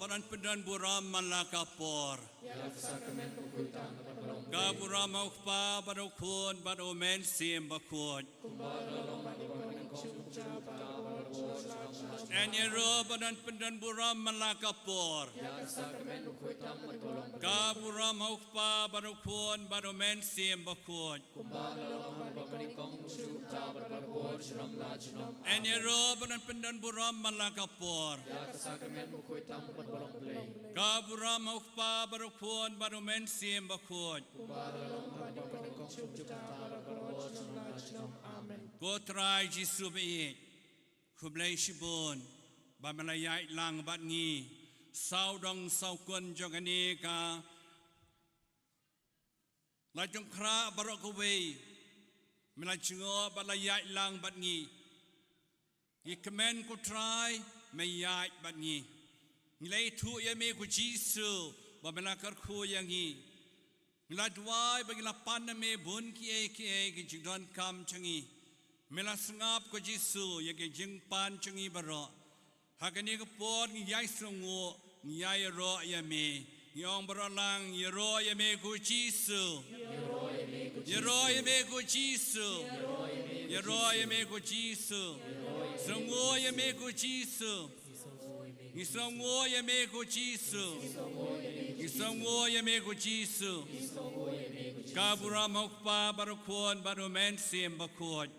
Ngan pyndon burom man la ka por. Ka burom ha U Kpa bad U Khun bad U Mynsiem Bakhuid. Ngan ïaroh bad ngan pyndon burom man la ka por. Ka burom ha U Kpa bad U Khun bad U Mynsiem Bakhuid. Ngan ïaroh bad ngan pyndon burom man la ka por. Ka burom ha U Kpa bad U Khun bad U Mynsiem Bakhuid. Ko Trai Jisu baieit, khublei shibun ba me la ïaid lang bad ngi. Sawdong sawkun jong kane ka la jong khrah baroh kawei, me la jngoh bad la ïaid lang bad ngi. Ngi kmen, ko Trai, me ïaid bad ngi. Ngi la ithuh ïa me, ko Jisu, ba me la kyrkhu ïa ngi. Ngi la duwai ba ngi la pan na me bun kiei kiei ki jingdonkam jong ngi. Me la sngap, ko Jisu, ïa ki jingpan jong ngi baroh. Ha kane ka por ngi ïai sngewnguh, ngi ïai ïaroh ïa me. Ngi ong baroh lang, ïaroh ïa me, ko Jisu. Ïaroh ïa me, ko Jisu. Ïaroh ïa me, ko Jisu. Sngewnguh ïa me, ko Jisu. Ngi sngewnguh ïa me, ko Jisu. Ngi sngewnguh ïa me, ko Jisu. Ka burom ha U Kpa bad U Khun bad U Mynsiem Bakhuid.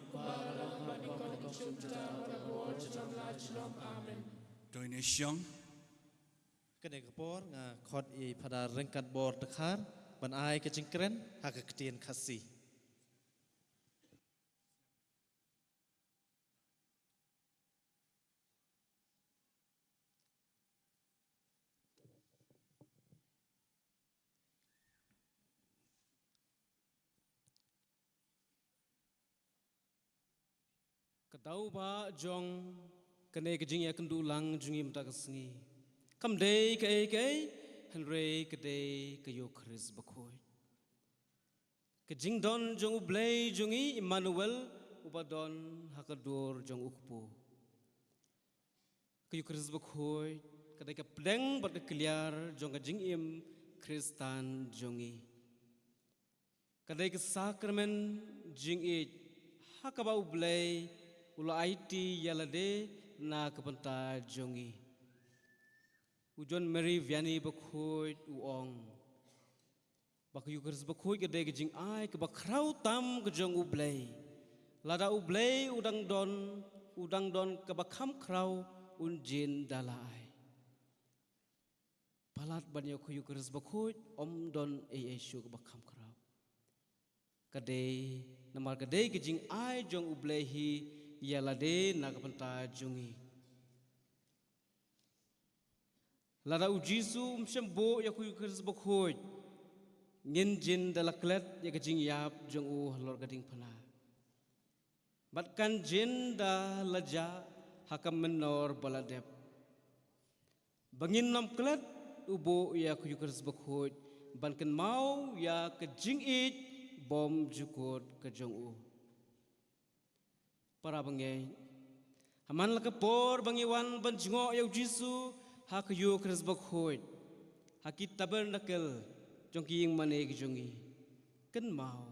To ngin ïa shong. Kane ka por nga khot ïa i Phadar Ryngkatbor Dkhar ban ai ka jingkren ha ka ktien Khasi. Ka daw ba jong kane ka jingïakynduh lang jong ngi mynta ka sngi kam dei kaei kaei, hynrei ka dei ka Ïukharist Bakhuid. Ka jingdon jong U Blei jong ngi Immanuel, uba don ha ka dur jong U Kpu. Ka Ïukharist Bakhuid ka dei ka pdeng bad ka kliar jong ka jingim Khristan jong ngi. Ka dei ka sakramen jingïeit ha kaba U Blei u la aiti ïa lade na ka bynta jong ngi. U John Mary Vianney Bakhuid u ong ba ka Ïukharist Bakhuid ka dei ka jingai kaba khraw tam ka jong U Blei. Lada U Blei u dang don, u dang don kaba kham khraw, un jin da la ai. Palat ban ïa ka Ïukharist Bakhuid ym don ei ei shuh kaba kham khraw. Ka dei, namar ka dei ka jingai jong U Blei hi ïa lade na ka bynta jong ngi. Lada U Jisu um shym buh ïa ka Ïukharist Bakhuid, ngin jin da la klet ïa ka jingïap jong u halor ka diengphna. Bad kan jin da la jah ha ka mynnor ba la dep. Ba ngin ym klet u buh ïa ka Ïukharist Bakhuid ban kynmaw ïa ka jingïeit bymjukut ka jong u. Para bangeit, ha man la ka por ba ngi wan ban jngoh ïa U Jisu ha ka Ïukharist Bakhuid, ha ki tabernakel jong ki ïingmane ki jong ngi, kynmaw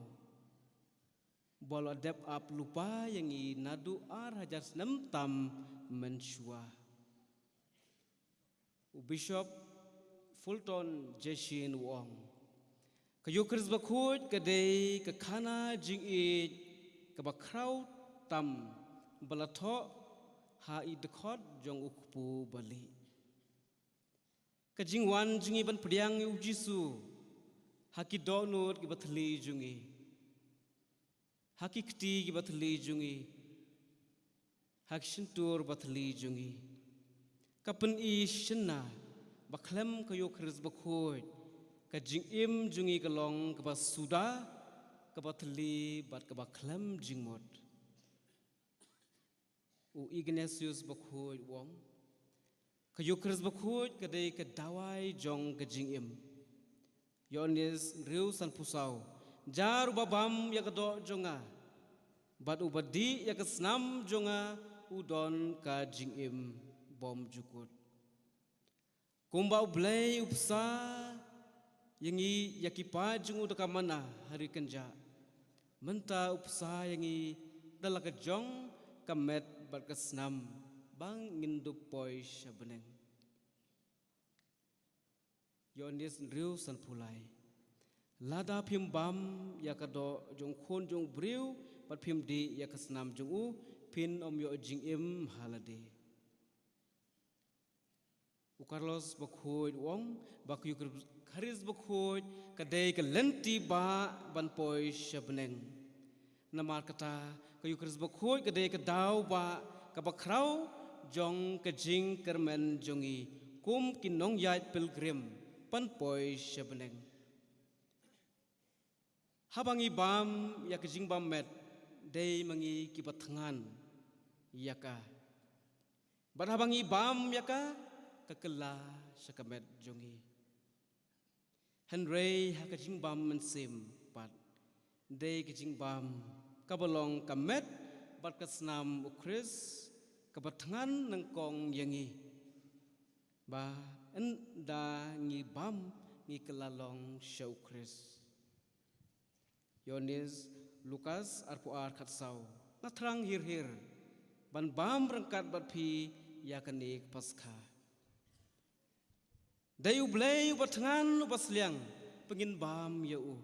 ba la dep ap lypa ïa ngi naduh ar hajar snem tam mynshuwa. U Bishop Fulton J. Sheen u ong, ka Ïukharist Bakhuid ka dei ka khana jingïeit kaba khraw tam ba la thoh ha i dkhot jong U Kpu balieh. Ka jingwan jong ngi ban pdiang ïa U Jisu ha ki dohnud kiba thylli jong ngi, ha ki kti kiba thylli jong ngi, ha ki shyntur ba thylli jong ngi, ka pyni shynna ba khlem ka Ïukharist Bakhuid, ka jingim jong ngi ka long kaba suda, kaba thylli bad kaba khlem jingmut. U Ignatius Bakhuid u ong, ka Ïukharist Bakhuid ka dei ka dawai jong ka jingim. Ïoannis hynriew sanphew saw, jar uba bam ïa ka doh jong nga bad uba dih ïa ka snam jong nga u don ka jingim bymjukut. Kumba U Blei u bsa ïa ngi ïa ki paid jong u da ka manna ha ri kynjah, mynta u bsa ïa ngi da la ka jong ka met bad ka snam ba ngin dup poi sha bneng. Ïoannis hynriew sanphew lai. Lada phim bam ïa ka doh jong u Khun jong u briew bad phim dih ïa ka snam jong u, phin ym ïoh jingim ha lade. U Carlos Bakhuid u ong ba ka Eukharist Bakhuid ka dei ka lynti ba ban poi sha bneng. Namar kata, ka Eukharist Bakhuid ka dei ka daw ba kaba khraw jong ka jingkyrmen jong ngi kum ki nongïaid pilgrim ban poi sha bneng. Haba ngi bam ïa ka jingbam met, dei ma ngi kiba thngan ïa ka. Bad haba ngi bam ïa ka, ka kylla sha ka met jong ngi. Hynrei ha ka jingbam mynsiem pat, dei ka jingbam kaba long ka met bad ka snam U Khrist, kaba thngan nyngkong ïa ngi ba ynda ngi bam, ngi kylla long sha U Khrist. Ïoannis, Lukas arphew ar, khatsaw. Nga thrang hir hir ban bam ryngkat bad phi ïa kane ka Paskha. Dei U Blei uba thngan, uba sliang, ba ngin bam ïa u.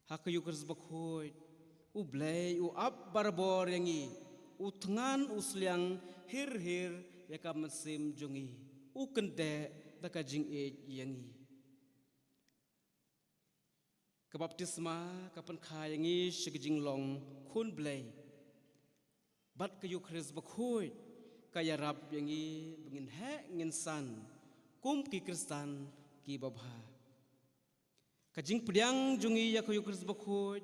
Ha ka Eukharist Bakhuid, U Blei u ap barabor ïa ngi, u thngan, u sliang hir hir ïa ka mynsiem jong ngi, u kyndeh da ka jingïeit ïa ngi. Ka baptisma ka pynkha ïa ngi sha ka jinglong khun Blei. Bad ka Eukharist Bakhuid ka ïarap ïa ngi ba ngin heh ngin san kum ki Khristan kiba bha. Ka jingpdiang jong ngi ïa ka Eukharist Bakhuid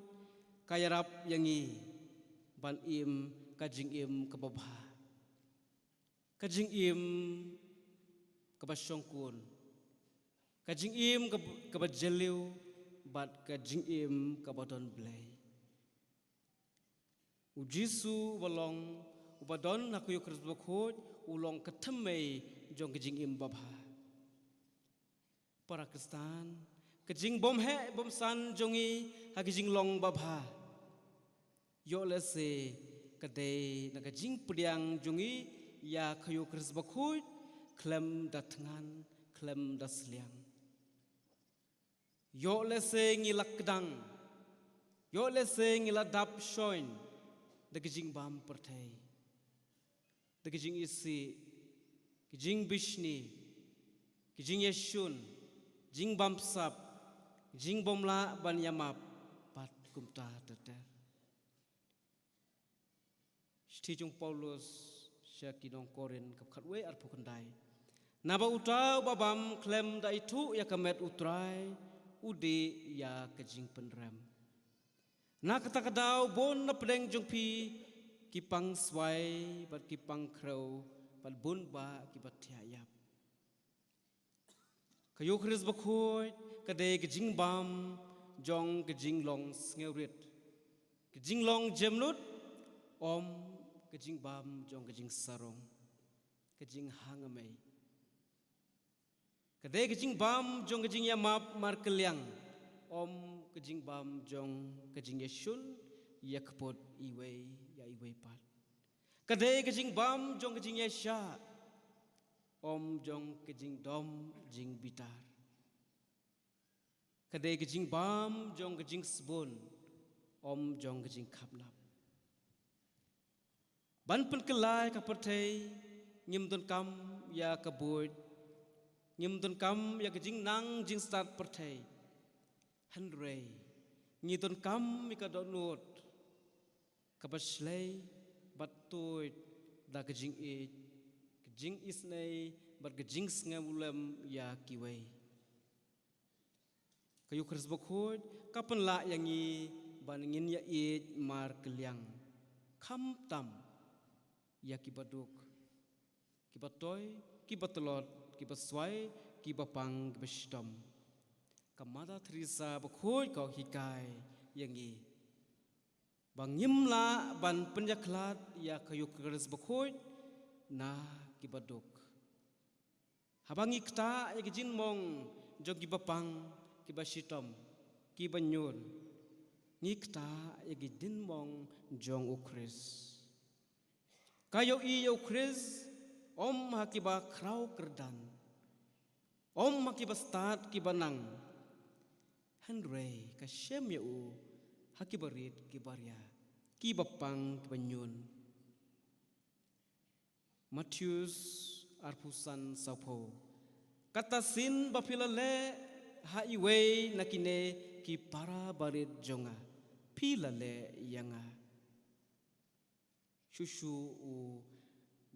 ka ïarap ïa ngi ban im ka jingim kaba bha, ka jingim kaba shongkun, ka jingim kab-, kaba jylliew, bad ka jingim kaba don Blei. U Jisu uba long, uba don ha ka Eukharist Bakhuid, u long ka thymmei jong ka jingim babha. Para Khristan, ka jingbymheh bymsan jong ngi ha ka jinglong babha, ïoh lehse ka dei na ka jingpdiang jong ngi ïa ka Eukharist Bakhuid khlem da thngan, khlem da sliang. Ïoh lehse ngi la kdang, ïoh lehse ngi la dap shoin da ka jingbam pyrthei, da ka jingisih, ka jingbishni, ka jingïashun, jingbamsap, jingbymlah ban ïamap, bad kumta ter ter. Shithi jong u Paulus sha ki nong Korinth, ka khatwei, arphew khyndai. Naba uta uba bam khlem da ithuh ïa ka met U Trai, u dih ïa ka jingpynrem. Na kata ka daw bun na pdeng jong phi ki pang swai bad ki pang khrew bad bun bah kiba thiah ïap. Ka Eukharist Bakhuid ka dei ka jingbam jong ka jinglong sngewrit, ka jinglong jemnud, ym ka jingbam jong ka jingsarong, ka jinghangamei. Ka dei ka jingbam jong ka jingïamap markylliang, ym ka jingbam jong ka jingïashun ïakput iwei ïa iwei pat. Ka dei ka jingbam jong ka jingïaishah, ym jong ka jingdom jingbitar. Ka dei ka jingbam jong ka jingsbun, ym jong ka jingkhapnap. Ban pynkylla ïa ka pyrthei, ngim donkam ïa ka buit, ngim donkam ïa ka jingnang jingstad pyrthei. Hynrei ngi donkam ïa ka dohnud kaba shlei bad tuid da ka jingïeit, ka jingisynei bad ka jingsngewlem ïa kiwei. Ka Eukharist Bakhuid ka pynlah ïa ngi ban ngin ïaieit markylliang, khamtam ïa kiba duk, kiba toi, kiba tlot, kiba swai, kiba pang, kiba shitom. Ka Mother Teresa bakhuid ka hikai ïa ngi ba ngim lah ban pynïakhlad ïa ka Eukharist Bakhuid na kiba duk. Haba ngi ktah ïa ki jingmong jong kiba pang, kiba shitom, kiba ñiun, ngi ktah ïa ki jingmong jong u Khrist. Ka ïohi ïa u Khrist, ym ha kiba khraw kyrdan, ym ha kiba stad kiba nang, hynrei ka shem ïa u ha kiba rit kiba ria, kiba pang kiba ñiun. Mathaios arphew san sawphew. Kata shisien ba phi la leh ha iwei na kine ki para barit jong nga, phi la leh ïa nga. Shuh shuh u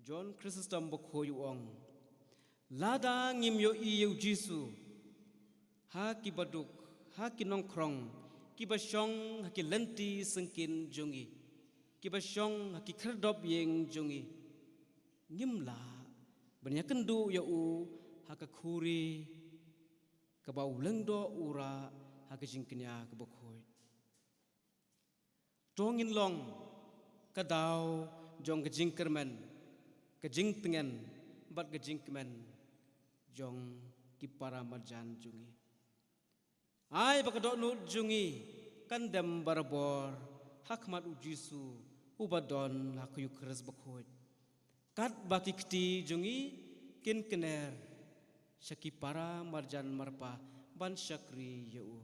John Chrysostom bakhuid u ong, lada ngim ïohi ïa u Jisu ha kiba duk, ha ki nongkhrong, kiba shong ha ki lynti syngkien jong ngi, kiba shong ha ki khyrdop ïing jong ngi, ngim lah ban ïakynduh ïa u ha ka khuri kaba u lyngdoh u rah ha ka jingkñia kaba khuid. To ngin long ka daw jong ka jingkyrmen, ka jingtngen bad ka jingkmen jong ki para marjan jong ngi. Ai ba ka dohnud jong ngi kan dem barabor ha khmat u Jisu uba don ha ka Eukharist bakhuid, katba ki kti jong ngi kin kner sha ki para marjan marpa ban shakri ïa u.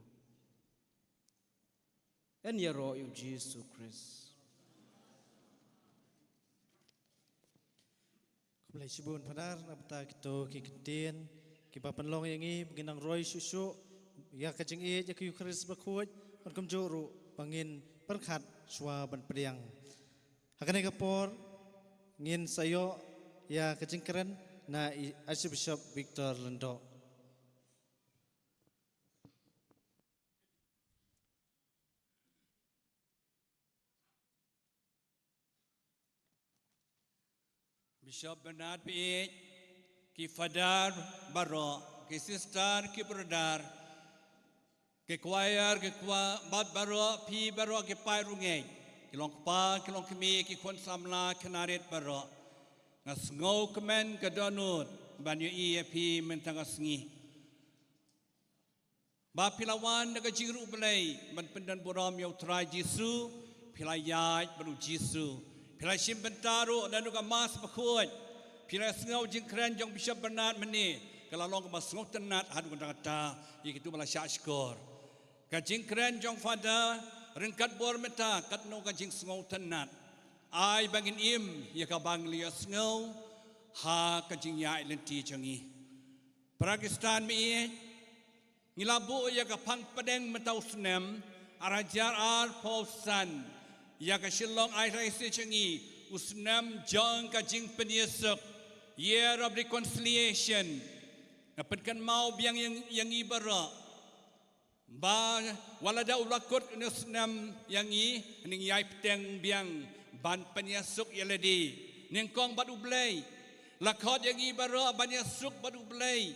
Yn ïaroh ïa u Jisu Khrist. Khublei shibun Phadar, na bynta kito ki ktien kiba pynlong ïa ngi ba ngin nang roi shuh shuh ïa ka jingïeit ïa ka Eukharist bakhuid, bad kumjuh ruh ba ngin pyrkhat shuwa ban pdiang. Ha kane ka por ngin sa ïoh ïa ka jingkren na i Archbishop Victor Lyngdoh. Bishop Bernard Baieit, ki Phadar baroh, ki Sister, ki Brother, ki Choir, ki Choir, bad baroh, phi baroh ki paid rangeit, ki long kpa, ki long kmie, ki khun samla, ki khynnah rit baroh. Nga sngewkmen ka dohnud ban ïohi ïa phi mynta ka sngi. Ba phi la wan da ka jingïaroh Blei ban pyndonburom ïa u Trai Jisu, phi la ïaid bad u Jisu, phi la shim bynta ruh naduh ka Mass bakhuid, phi la sngew jingkren jong Bishop Bernard mynne, ka la long kaba sngewtynnat haduh katta katta ïa kito ba la shah shkor. Ka jingkren jong Phadar ryngkat bor mynta katno ka jingsngewtynnat. Ai ba ngin im ïa kaba ngi la ïohsngew ha ka jingïaid lynti jong ngi. Para Khristan maieit, ngi la buh ïa ka phang pdeng mynta u snem ar hajar arphew san ïa ka Shillong Archdiocese jong ngi, u snem jong ka jingpynïasuk, Year of Reconciliation. Nga pynkynmaw biang ïa, ïa ngi baroh ba wat la da u la kut une u snem ïa ngi, ngin ïai bteng biang ban pynïasuk ïa lade nyngkong bad u Blei. La khot ïa ngi baroh ban ïasuk bad u Blei.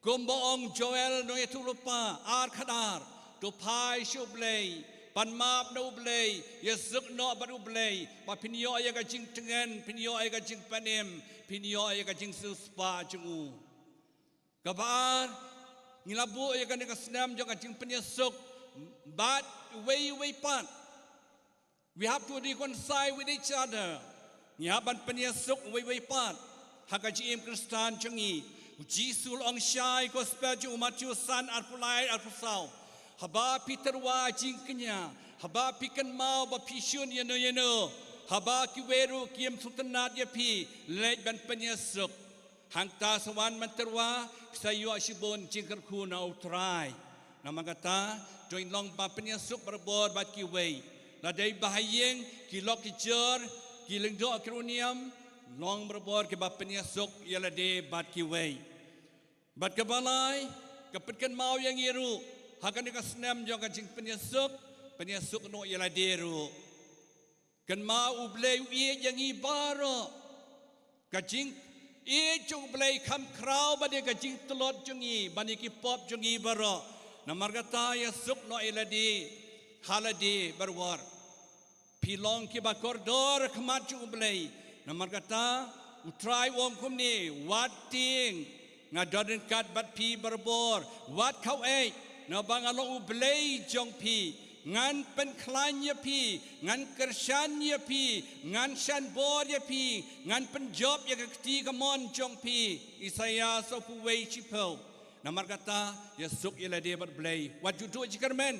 Kumba ong Joel nongïathuhlypa ar khadar, to phai sha u Blei, pan map na u Blei, ïasuk noh bad u Blei, ba phin ïoh ïa ka jingtngen, phin ïoh ïa ka jingpynim, phin ïoh ïa ka jingsiewspah jong u. Kaba ar, ngi la buh ïa kane ka snem jong ka jingpynïasuk bad uwei uwei pat. We have to reconcile with each other. Ngi hap ban pynïasuk uwei uwei pat ha ka jingim Khristan jong ngi. U Jisu u la ong shai, Gospel jong u Mathaios san arphew lai arphew saw, haba phi tyrwa jingkñia, haba phi kynmaw ba phi shun ïano ïano, haba kiwei ruh kim sngewtynnat ïa phi, leit ban pynïasuk. Hangta sa wan ban tyrwa, sa ïoh shibun jingkyrkhu na u Trai. Namar kata, to ngin long ba pynïasuk barabor bad kiwei. Lada dei ba ha ïing, ki lok ki jor, ki lyngdoh ki riewniam, long barabor kiba pynïasuk ïa lade bad kiwei. Bad kaba lai, ka pynkynmaw ïa ngi ruh ha kane ka snem jong ka jingpynïasuk, pynïasuk noh ïa lade ruh. Kynmaw u Blei u ïeit ïa ngi baroh. Ka jingïeit jong u Blei kham khraw ban ïa ka jingtlot jong ngi, ban ïa ki pop jong ngi baroh. Namar kata ïasuk noh ïa lade ha lade barabor. Phi long kiba kordor ha khmat jong u Blei. Namar kata u Trai u ong kumne, wat tieng, Nga don ryngkat bad phi barabor, wat khawei, naba nga long U Blei jong phi. Ngan pynkhlaiñ ïa phi, ngan kyrshan ïa phi, ngan shan bor ïa phi, ngan pynjop ïa ka kti kamon jong phi. Isaïah sawphew wei shiphew. Namar kata, ïasuk ïa lade bad U Blei. Wat ju duh jingkyrmen.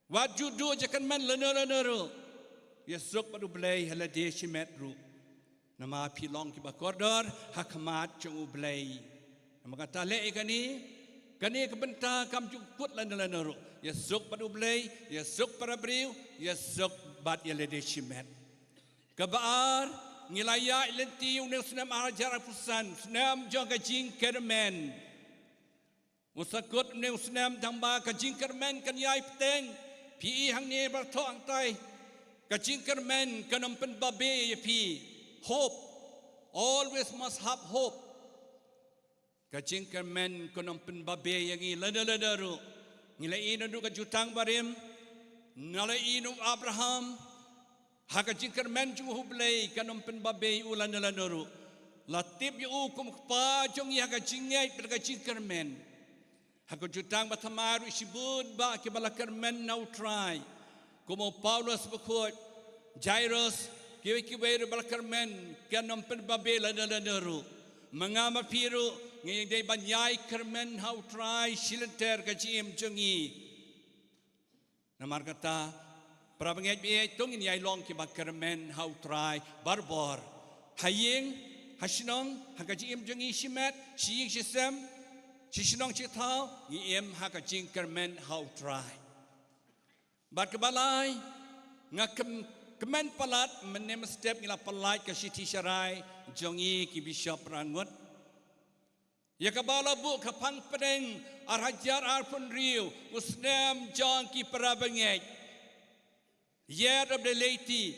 Wat ju duh jingkyrmen lano lano ruh. Ïasuk bad U Blei ha lade shimet ruh. Namar phi long kiba kordor ha khmat jong U Blei. Namar kata leh ïa kane, kane ka bynta kam ju kut lano lano ruh. Ïasuk bad U Blei, ïasuk para briew, ïasuk bad ïa lade shimet. Kaba ar, ngi la ïaid lynti une u snem ar hajar arphew san, snem jong ka jingkyrmen. U sa kut une u snem tangba ka jingkyrmen kan ïai bteng. Phi i hangne bad thoh hangtai. Ka jingkyrmen kan ym pynbabe ïa phi. Hope. Always must have hope. Ka jingkyrmen kan ym pynbabe ïa ngi lano lano ruh. Ngi la ïohi naduh ka jutang barim. Ngi la ïohi na u Abraham. Ha ka jingkyrmen jong U Blei kan ym pynbabe ïa u lano lano ruh. La tip ïa u kum u kpa jong ngi ha ka jingngeit bad ka jingkyrmen. Ha ka jutang bathymmai ruh shibun bah kiba la kyrmen na U Trai. Kum u Paulus bakhuid, Jairus, kiwei kiwei ruh ba la kyrmen kan ym pynbabe lano lano ruh. Ma nga ma phi ruh ngi dei ban ïai kyrmen ha U Trai shi lynter ka jingim jong ngi. Namar kata, para bangeit baieit, to ngin ïai long kiba kyrmen ha U Trai barabor. Ha ïing, ha shnong, ha ka jingim jong ngi shimet, shi ïing shi sem, shi shnong shi thaw, ngi im ha ka jingkyrmen ha U Trai. Bad kaba lai, nga kym-, kmen palat, mynne mynstep ngi la pynlait ka shithi sharai jong ngi ki bishop rangut. Ïa kaba la buh ka phang pdeng ar hajar arphew hynriew, u snem jong ki para bangeit. Year of the laity.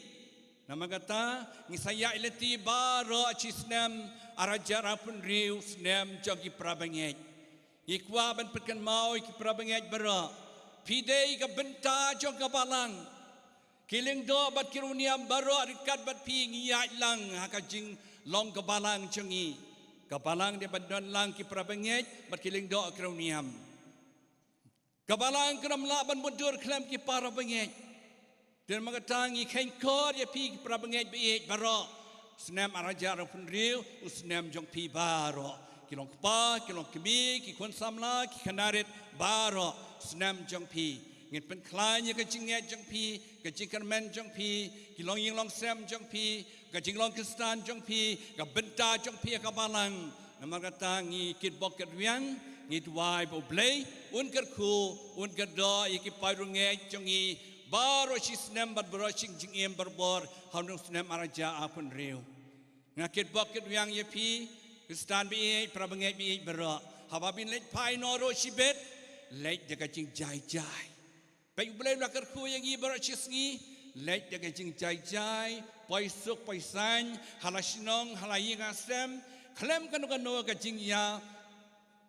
Namar kata, ngi sa ïaid lynti baroh shi snem ar hajar arphew hynriew, snem jong ki para bangeit. Ngi kwah ban pynkynmaw ïa ki para bangeit baroh. Phi dei ka bynta jong ka balang. Ki lyngdoh bad ki riewniam baroh ryngkat bad phi ngi ïaid lang ha ka jinglong ka balang jong ngi. Ka balang dei ban don lang ki para bangeit bad ki lyngdoh ki riewniam. Ka balang kan ym lah ban mutdur khlem ki para bangeit. Te namar kata ngi kheiñ khor ïa phi ki para bangeit baieit baroh. Snem ar hajar arphew hynriew, u snem jong phi baroh. Ki long kpa, ki long kmie, ki khun samla, ki khynnah rit baroh. Snem jong phi. Ngin pynkhlaiñ ïa ka jingngeit jong phi, ka jingkyrmen jong phi, ki longïing longsem jong phi, ka jinglong Khristan jong phi, ka bynta jong phi ha ka balang. Namar kata ngi kitbok kitrwiang, ngi duwai ba U Blei un kyrkhu, un kyrdoh ïa ki paidbah ngeit jong ngi baroh shi snem bad baroh shi jingim barabor ha une u snem ar hajar arphew hynriew. Nga kitbok kitrwiang ïa phi Khristan baieit, para bangeit baieit baroh. Haba phin leit phai noh ruh shibit, leit da ka jingjai jai. Peit U Blei u la kyrkhu ïa ngi baroh shi sngi, leit da ka jingjai jai, poi suk poi saiñ, ha la shnong, ha la ïing ha sem, khlem kano kano ka jingïa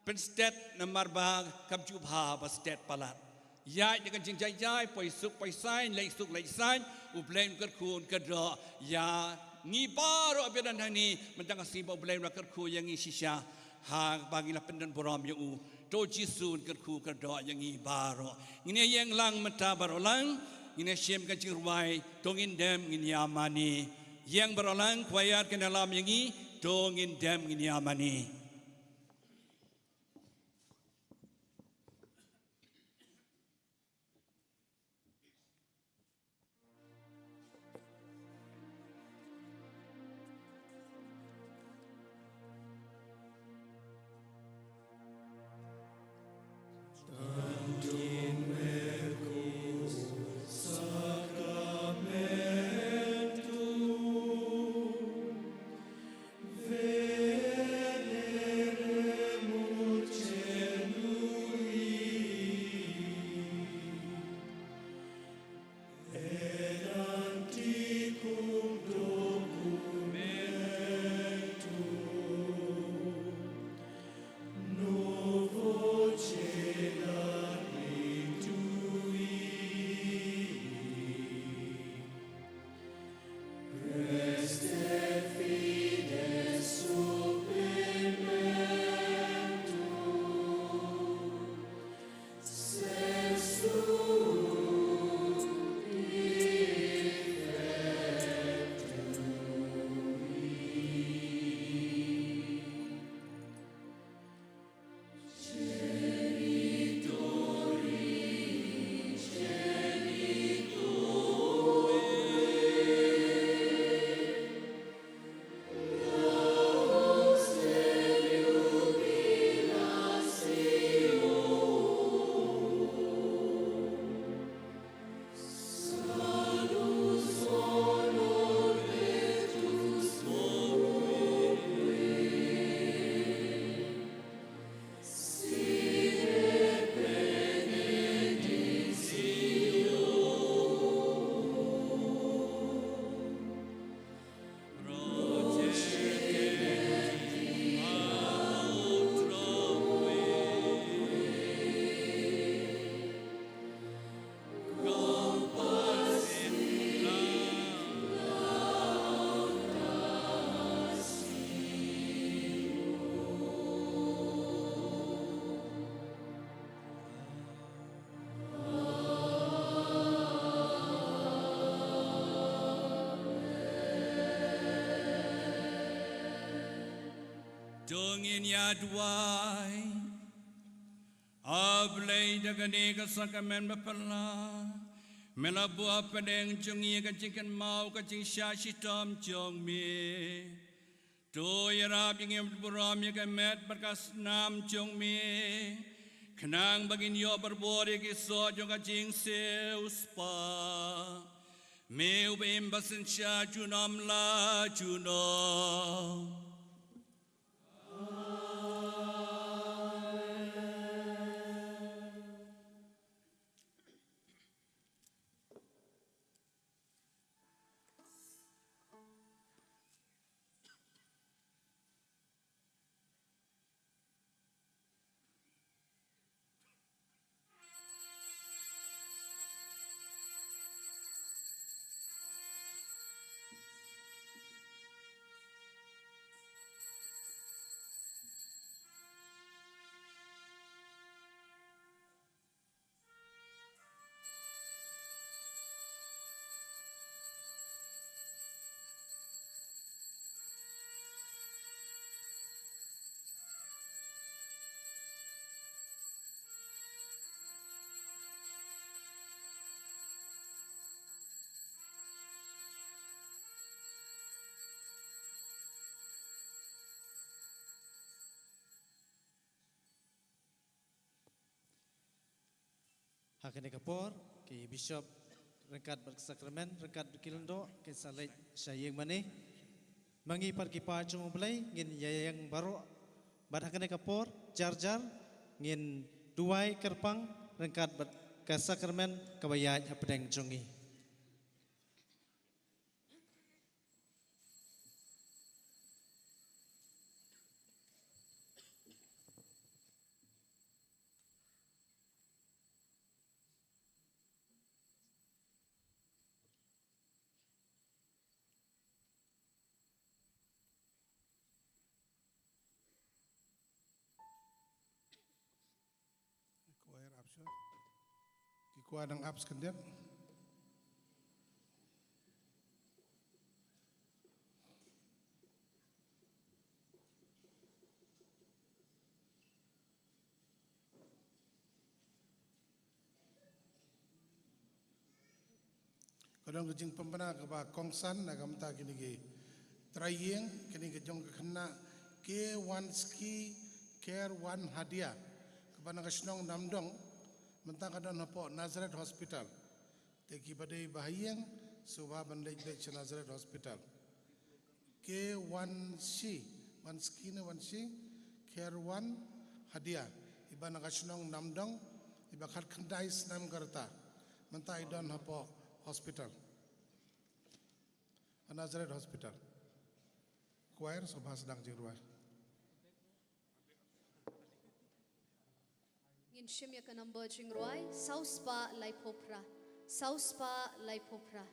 pynstet namar ba kam ju bha ba stet palat. Ïaid da ka jingjai jai, poi suk poi saiñ, leit suk leit saiñ, U Blei un kyrkhu un kyrdoh ïa ngi baroh ba don hangne, mynta ka sngi ba U Blei u la kyrkhu ïa ngi shisha. Haba ngi la pyndon burom ïa u, to Jisu un kyrkhu kyrdoh ïa ngi baroh. Ngin ïa ïeng lang mynta baroh lang, ngin ïa shim ka jingrwai, to ngin dem ngin ïa mane. Ïeng baroh lang, choir kin ïalam ïa ngi, to ngin dem ngin ïa mane. To ngin ïa duwai. A Blei, da kane ka sakramen bapla, me la buh hapdeng jong ngi ka jingkynmaw ka jingshah shitom jong me. To ïarap ïa ngi ban burom ïa ka met bad ka snam jong me, khnang ba ngin ïoh barabor ïa ki soh jong ka jingsiewspah. Me uba im ba synshar junom la junom. Ha kane ka por, ki bishop ryngkat bad ka sakramen, ryngkat bad ki lyngdoh, kin sa leit sha ïing mane. Ma ngi pat ki paid jong U Blei, ngin ïa ïeng baroh. Bad ha kane ka por, jar jar, ngin duwai kyrpang, ryngkat bad ka sakramen, kaba ïaid hapdeng jong ngi. Choir up, sure. Ki choir dang up skyndiat. Ka don ka jingpynbna kaba kongsan na ka bynta kine ki trai ïing, kine ki jong ka khynnah K one Ski, Care One Hadia, kaba na ka shnong Namdong, mynta ka don hapoh Nazareth Hospital. Te kiba dei ba ha ïing, sngewbha ban leit beit sha Nazareth Hospital. K one C, one Ski ne one C, Care One Hadia, iba na ka shnong Namdong, iba khatkhyndai snem ka rta, mynta i don hapoh hospital. Ha Nazareth Hospital. Choir, sngewbha sdang jingrwai. Ngin shim ïa ka number jingrwai, saw spah laiphew phra. Saw spah laiphew phra.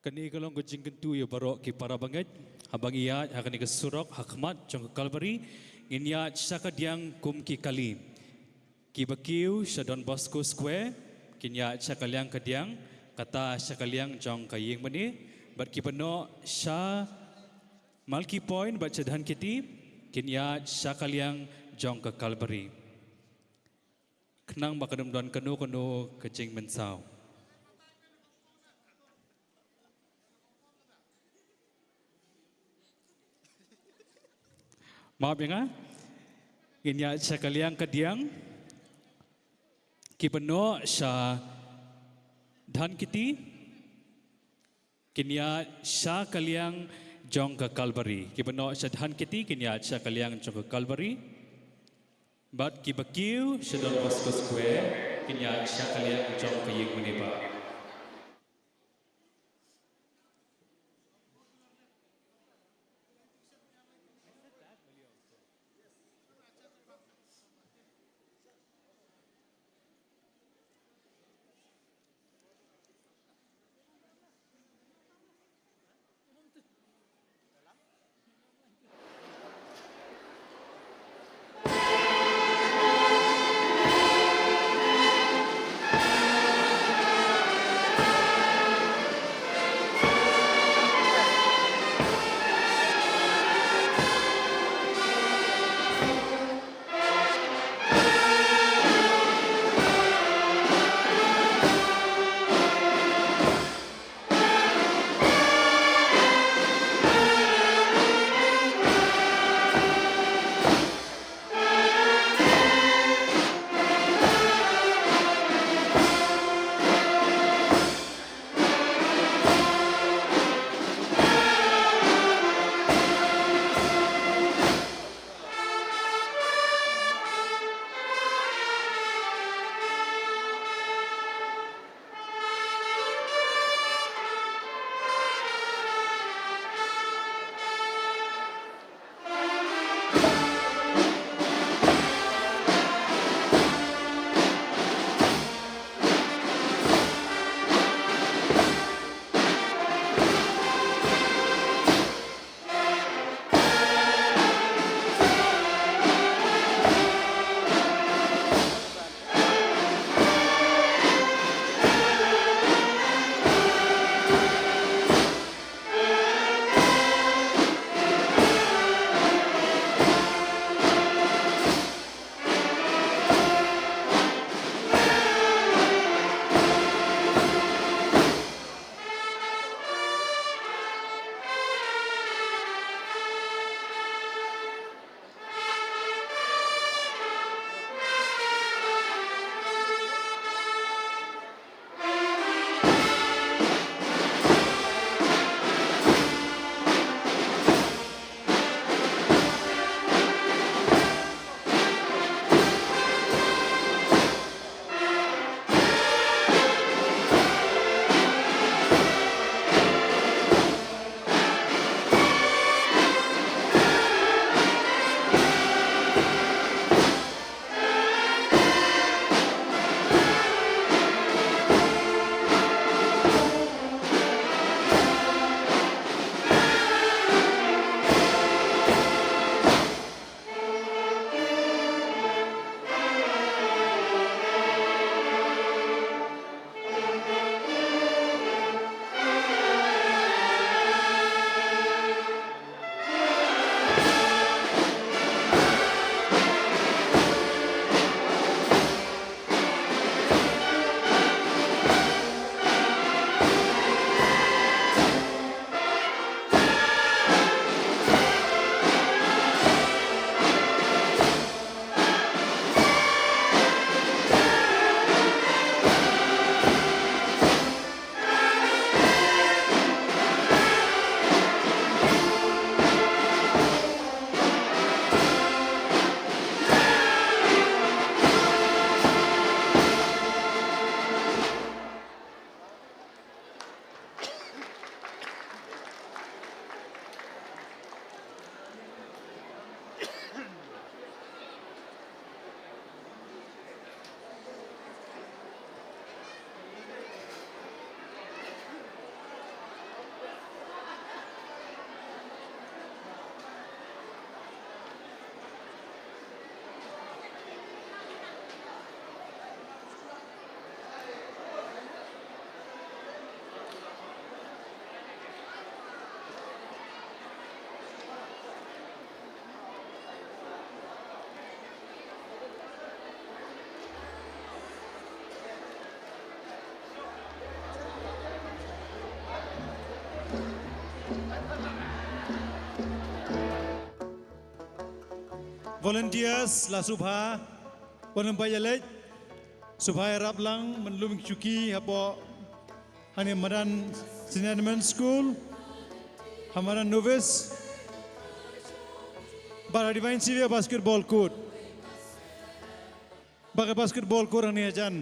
Kane ka long ka jingkyntu ïa baroh ki para bangeit, haba ngi ïaid ha kane ka surok ha khmat jong ka Kalbari, ngin ïaid sha ka diang kum ki kali. Kiba kiew sha Don Bosco Square, kin ïaid sha ka liang ka diang, kata sha ka liang jong ka ïing mane, bad kiba noh sha Malki Point bad sha Dhankheti, kin ïaid sha ka liang jong ka Kalbari. Khnang ba kan ym don kano kano ka jingmynsaw. Map ïa nga. Ngin ïaid sha ka liang ka diang. Kiba noh sha Dhankheti, kin ïaid sha ka liang jong ka Kalbari. Kiba noh sha Dhankheti, kin ïaid sha ka liang jong ka Kalbari. Bad kiba kiew sha Don Bosco Square, kin ïaid sha ka liang jong ka ïing mane bah. Volunteers la sngewbha ban ym pat ïaleit, sngewbha ïarap lang ban lum shuki hapoh hangne madan Senior Elementary School, ha madan Novice, bad ha Divine Savior Basketball Court. Bad ka basketball court hangne hajan.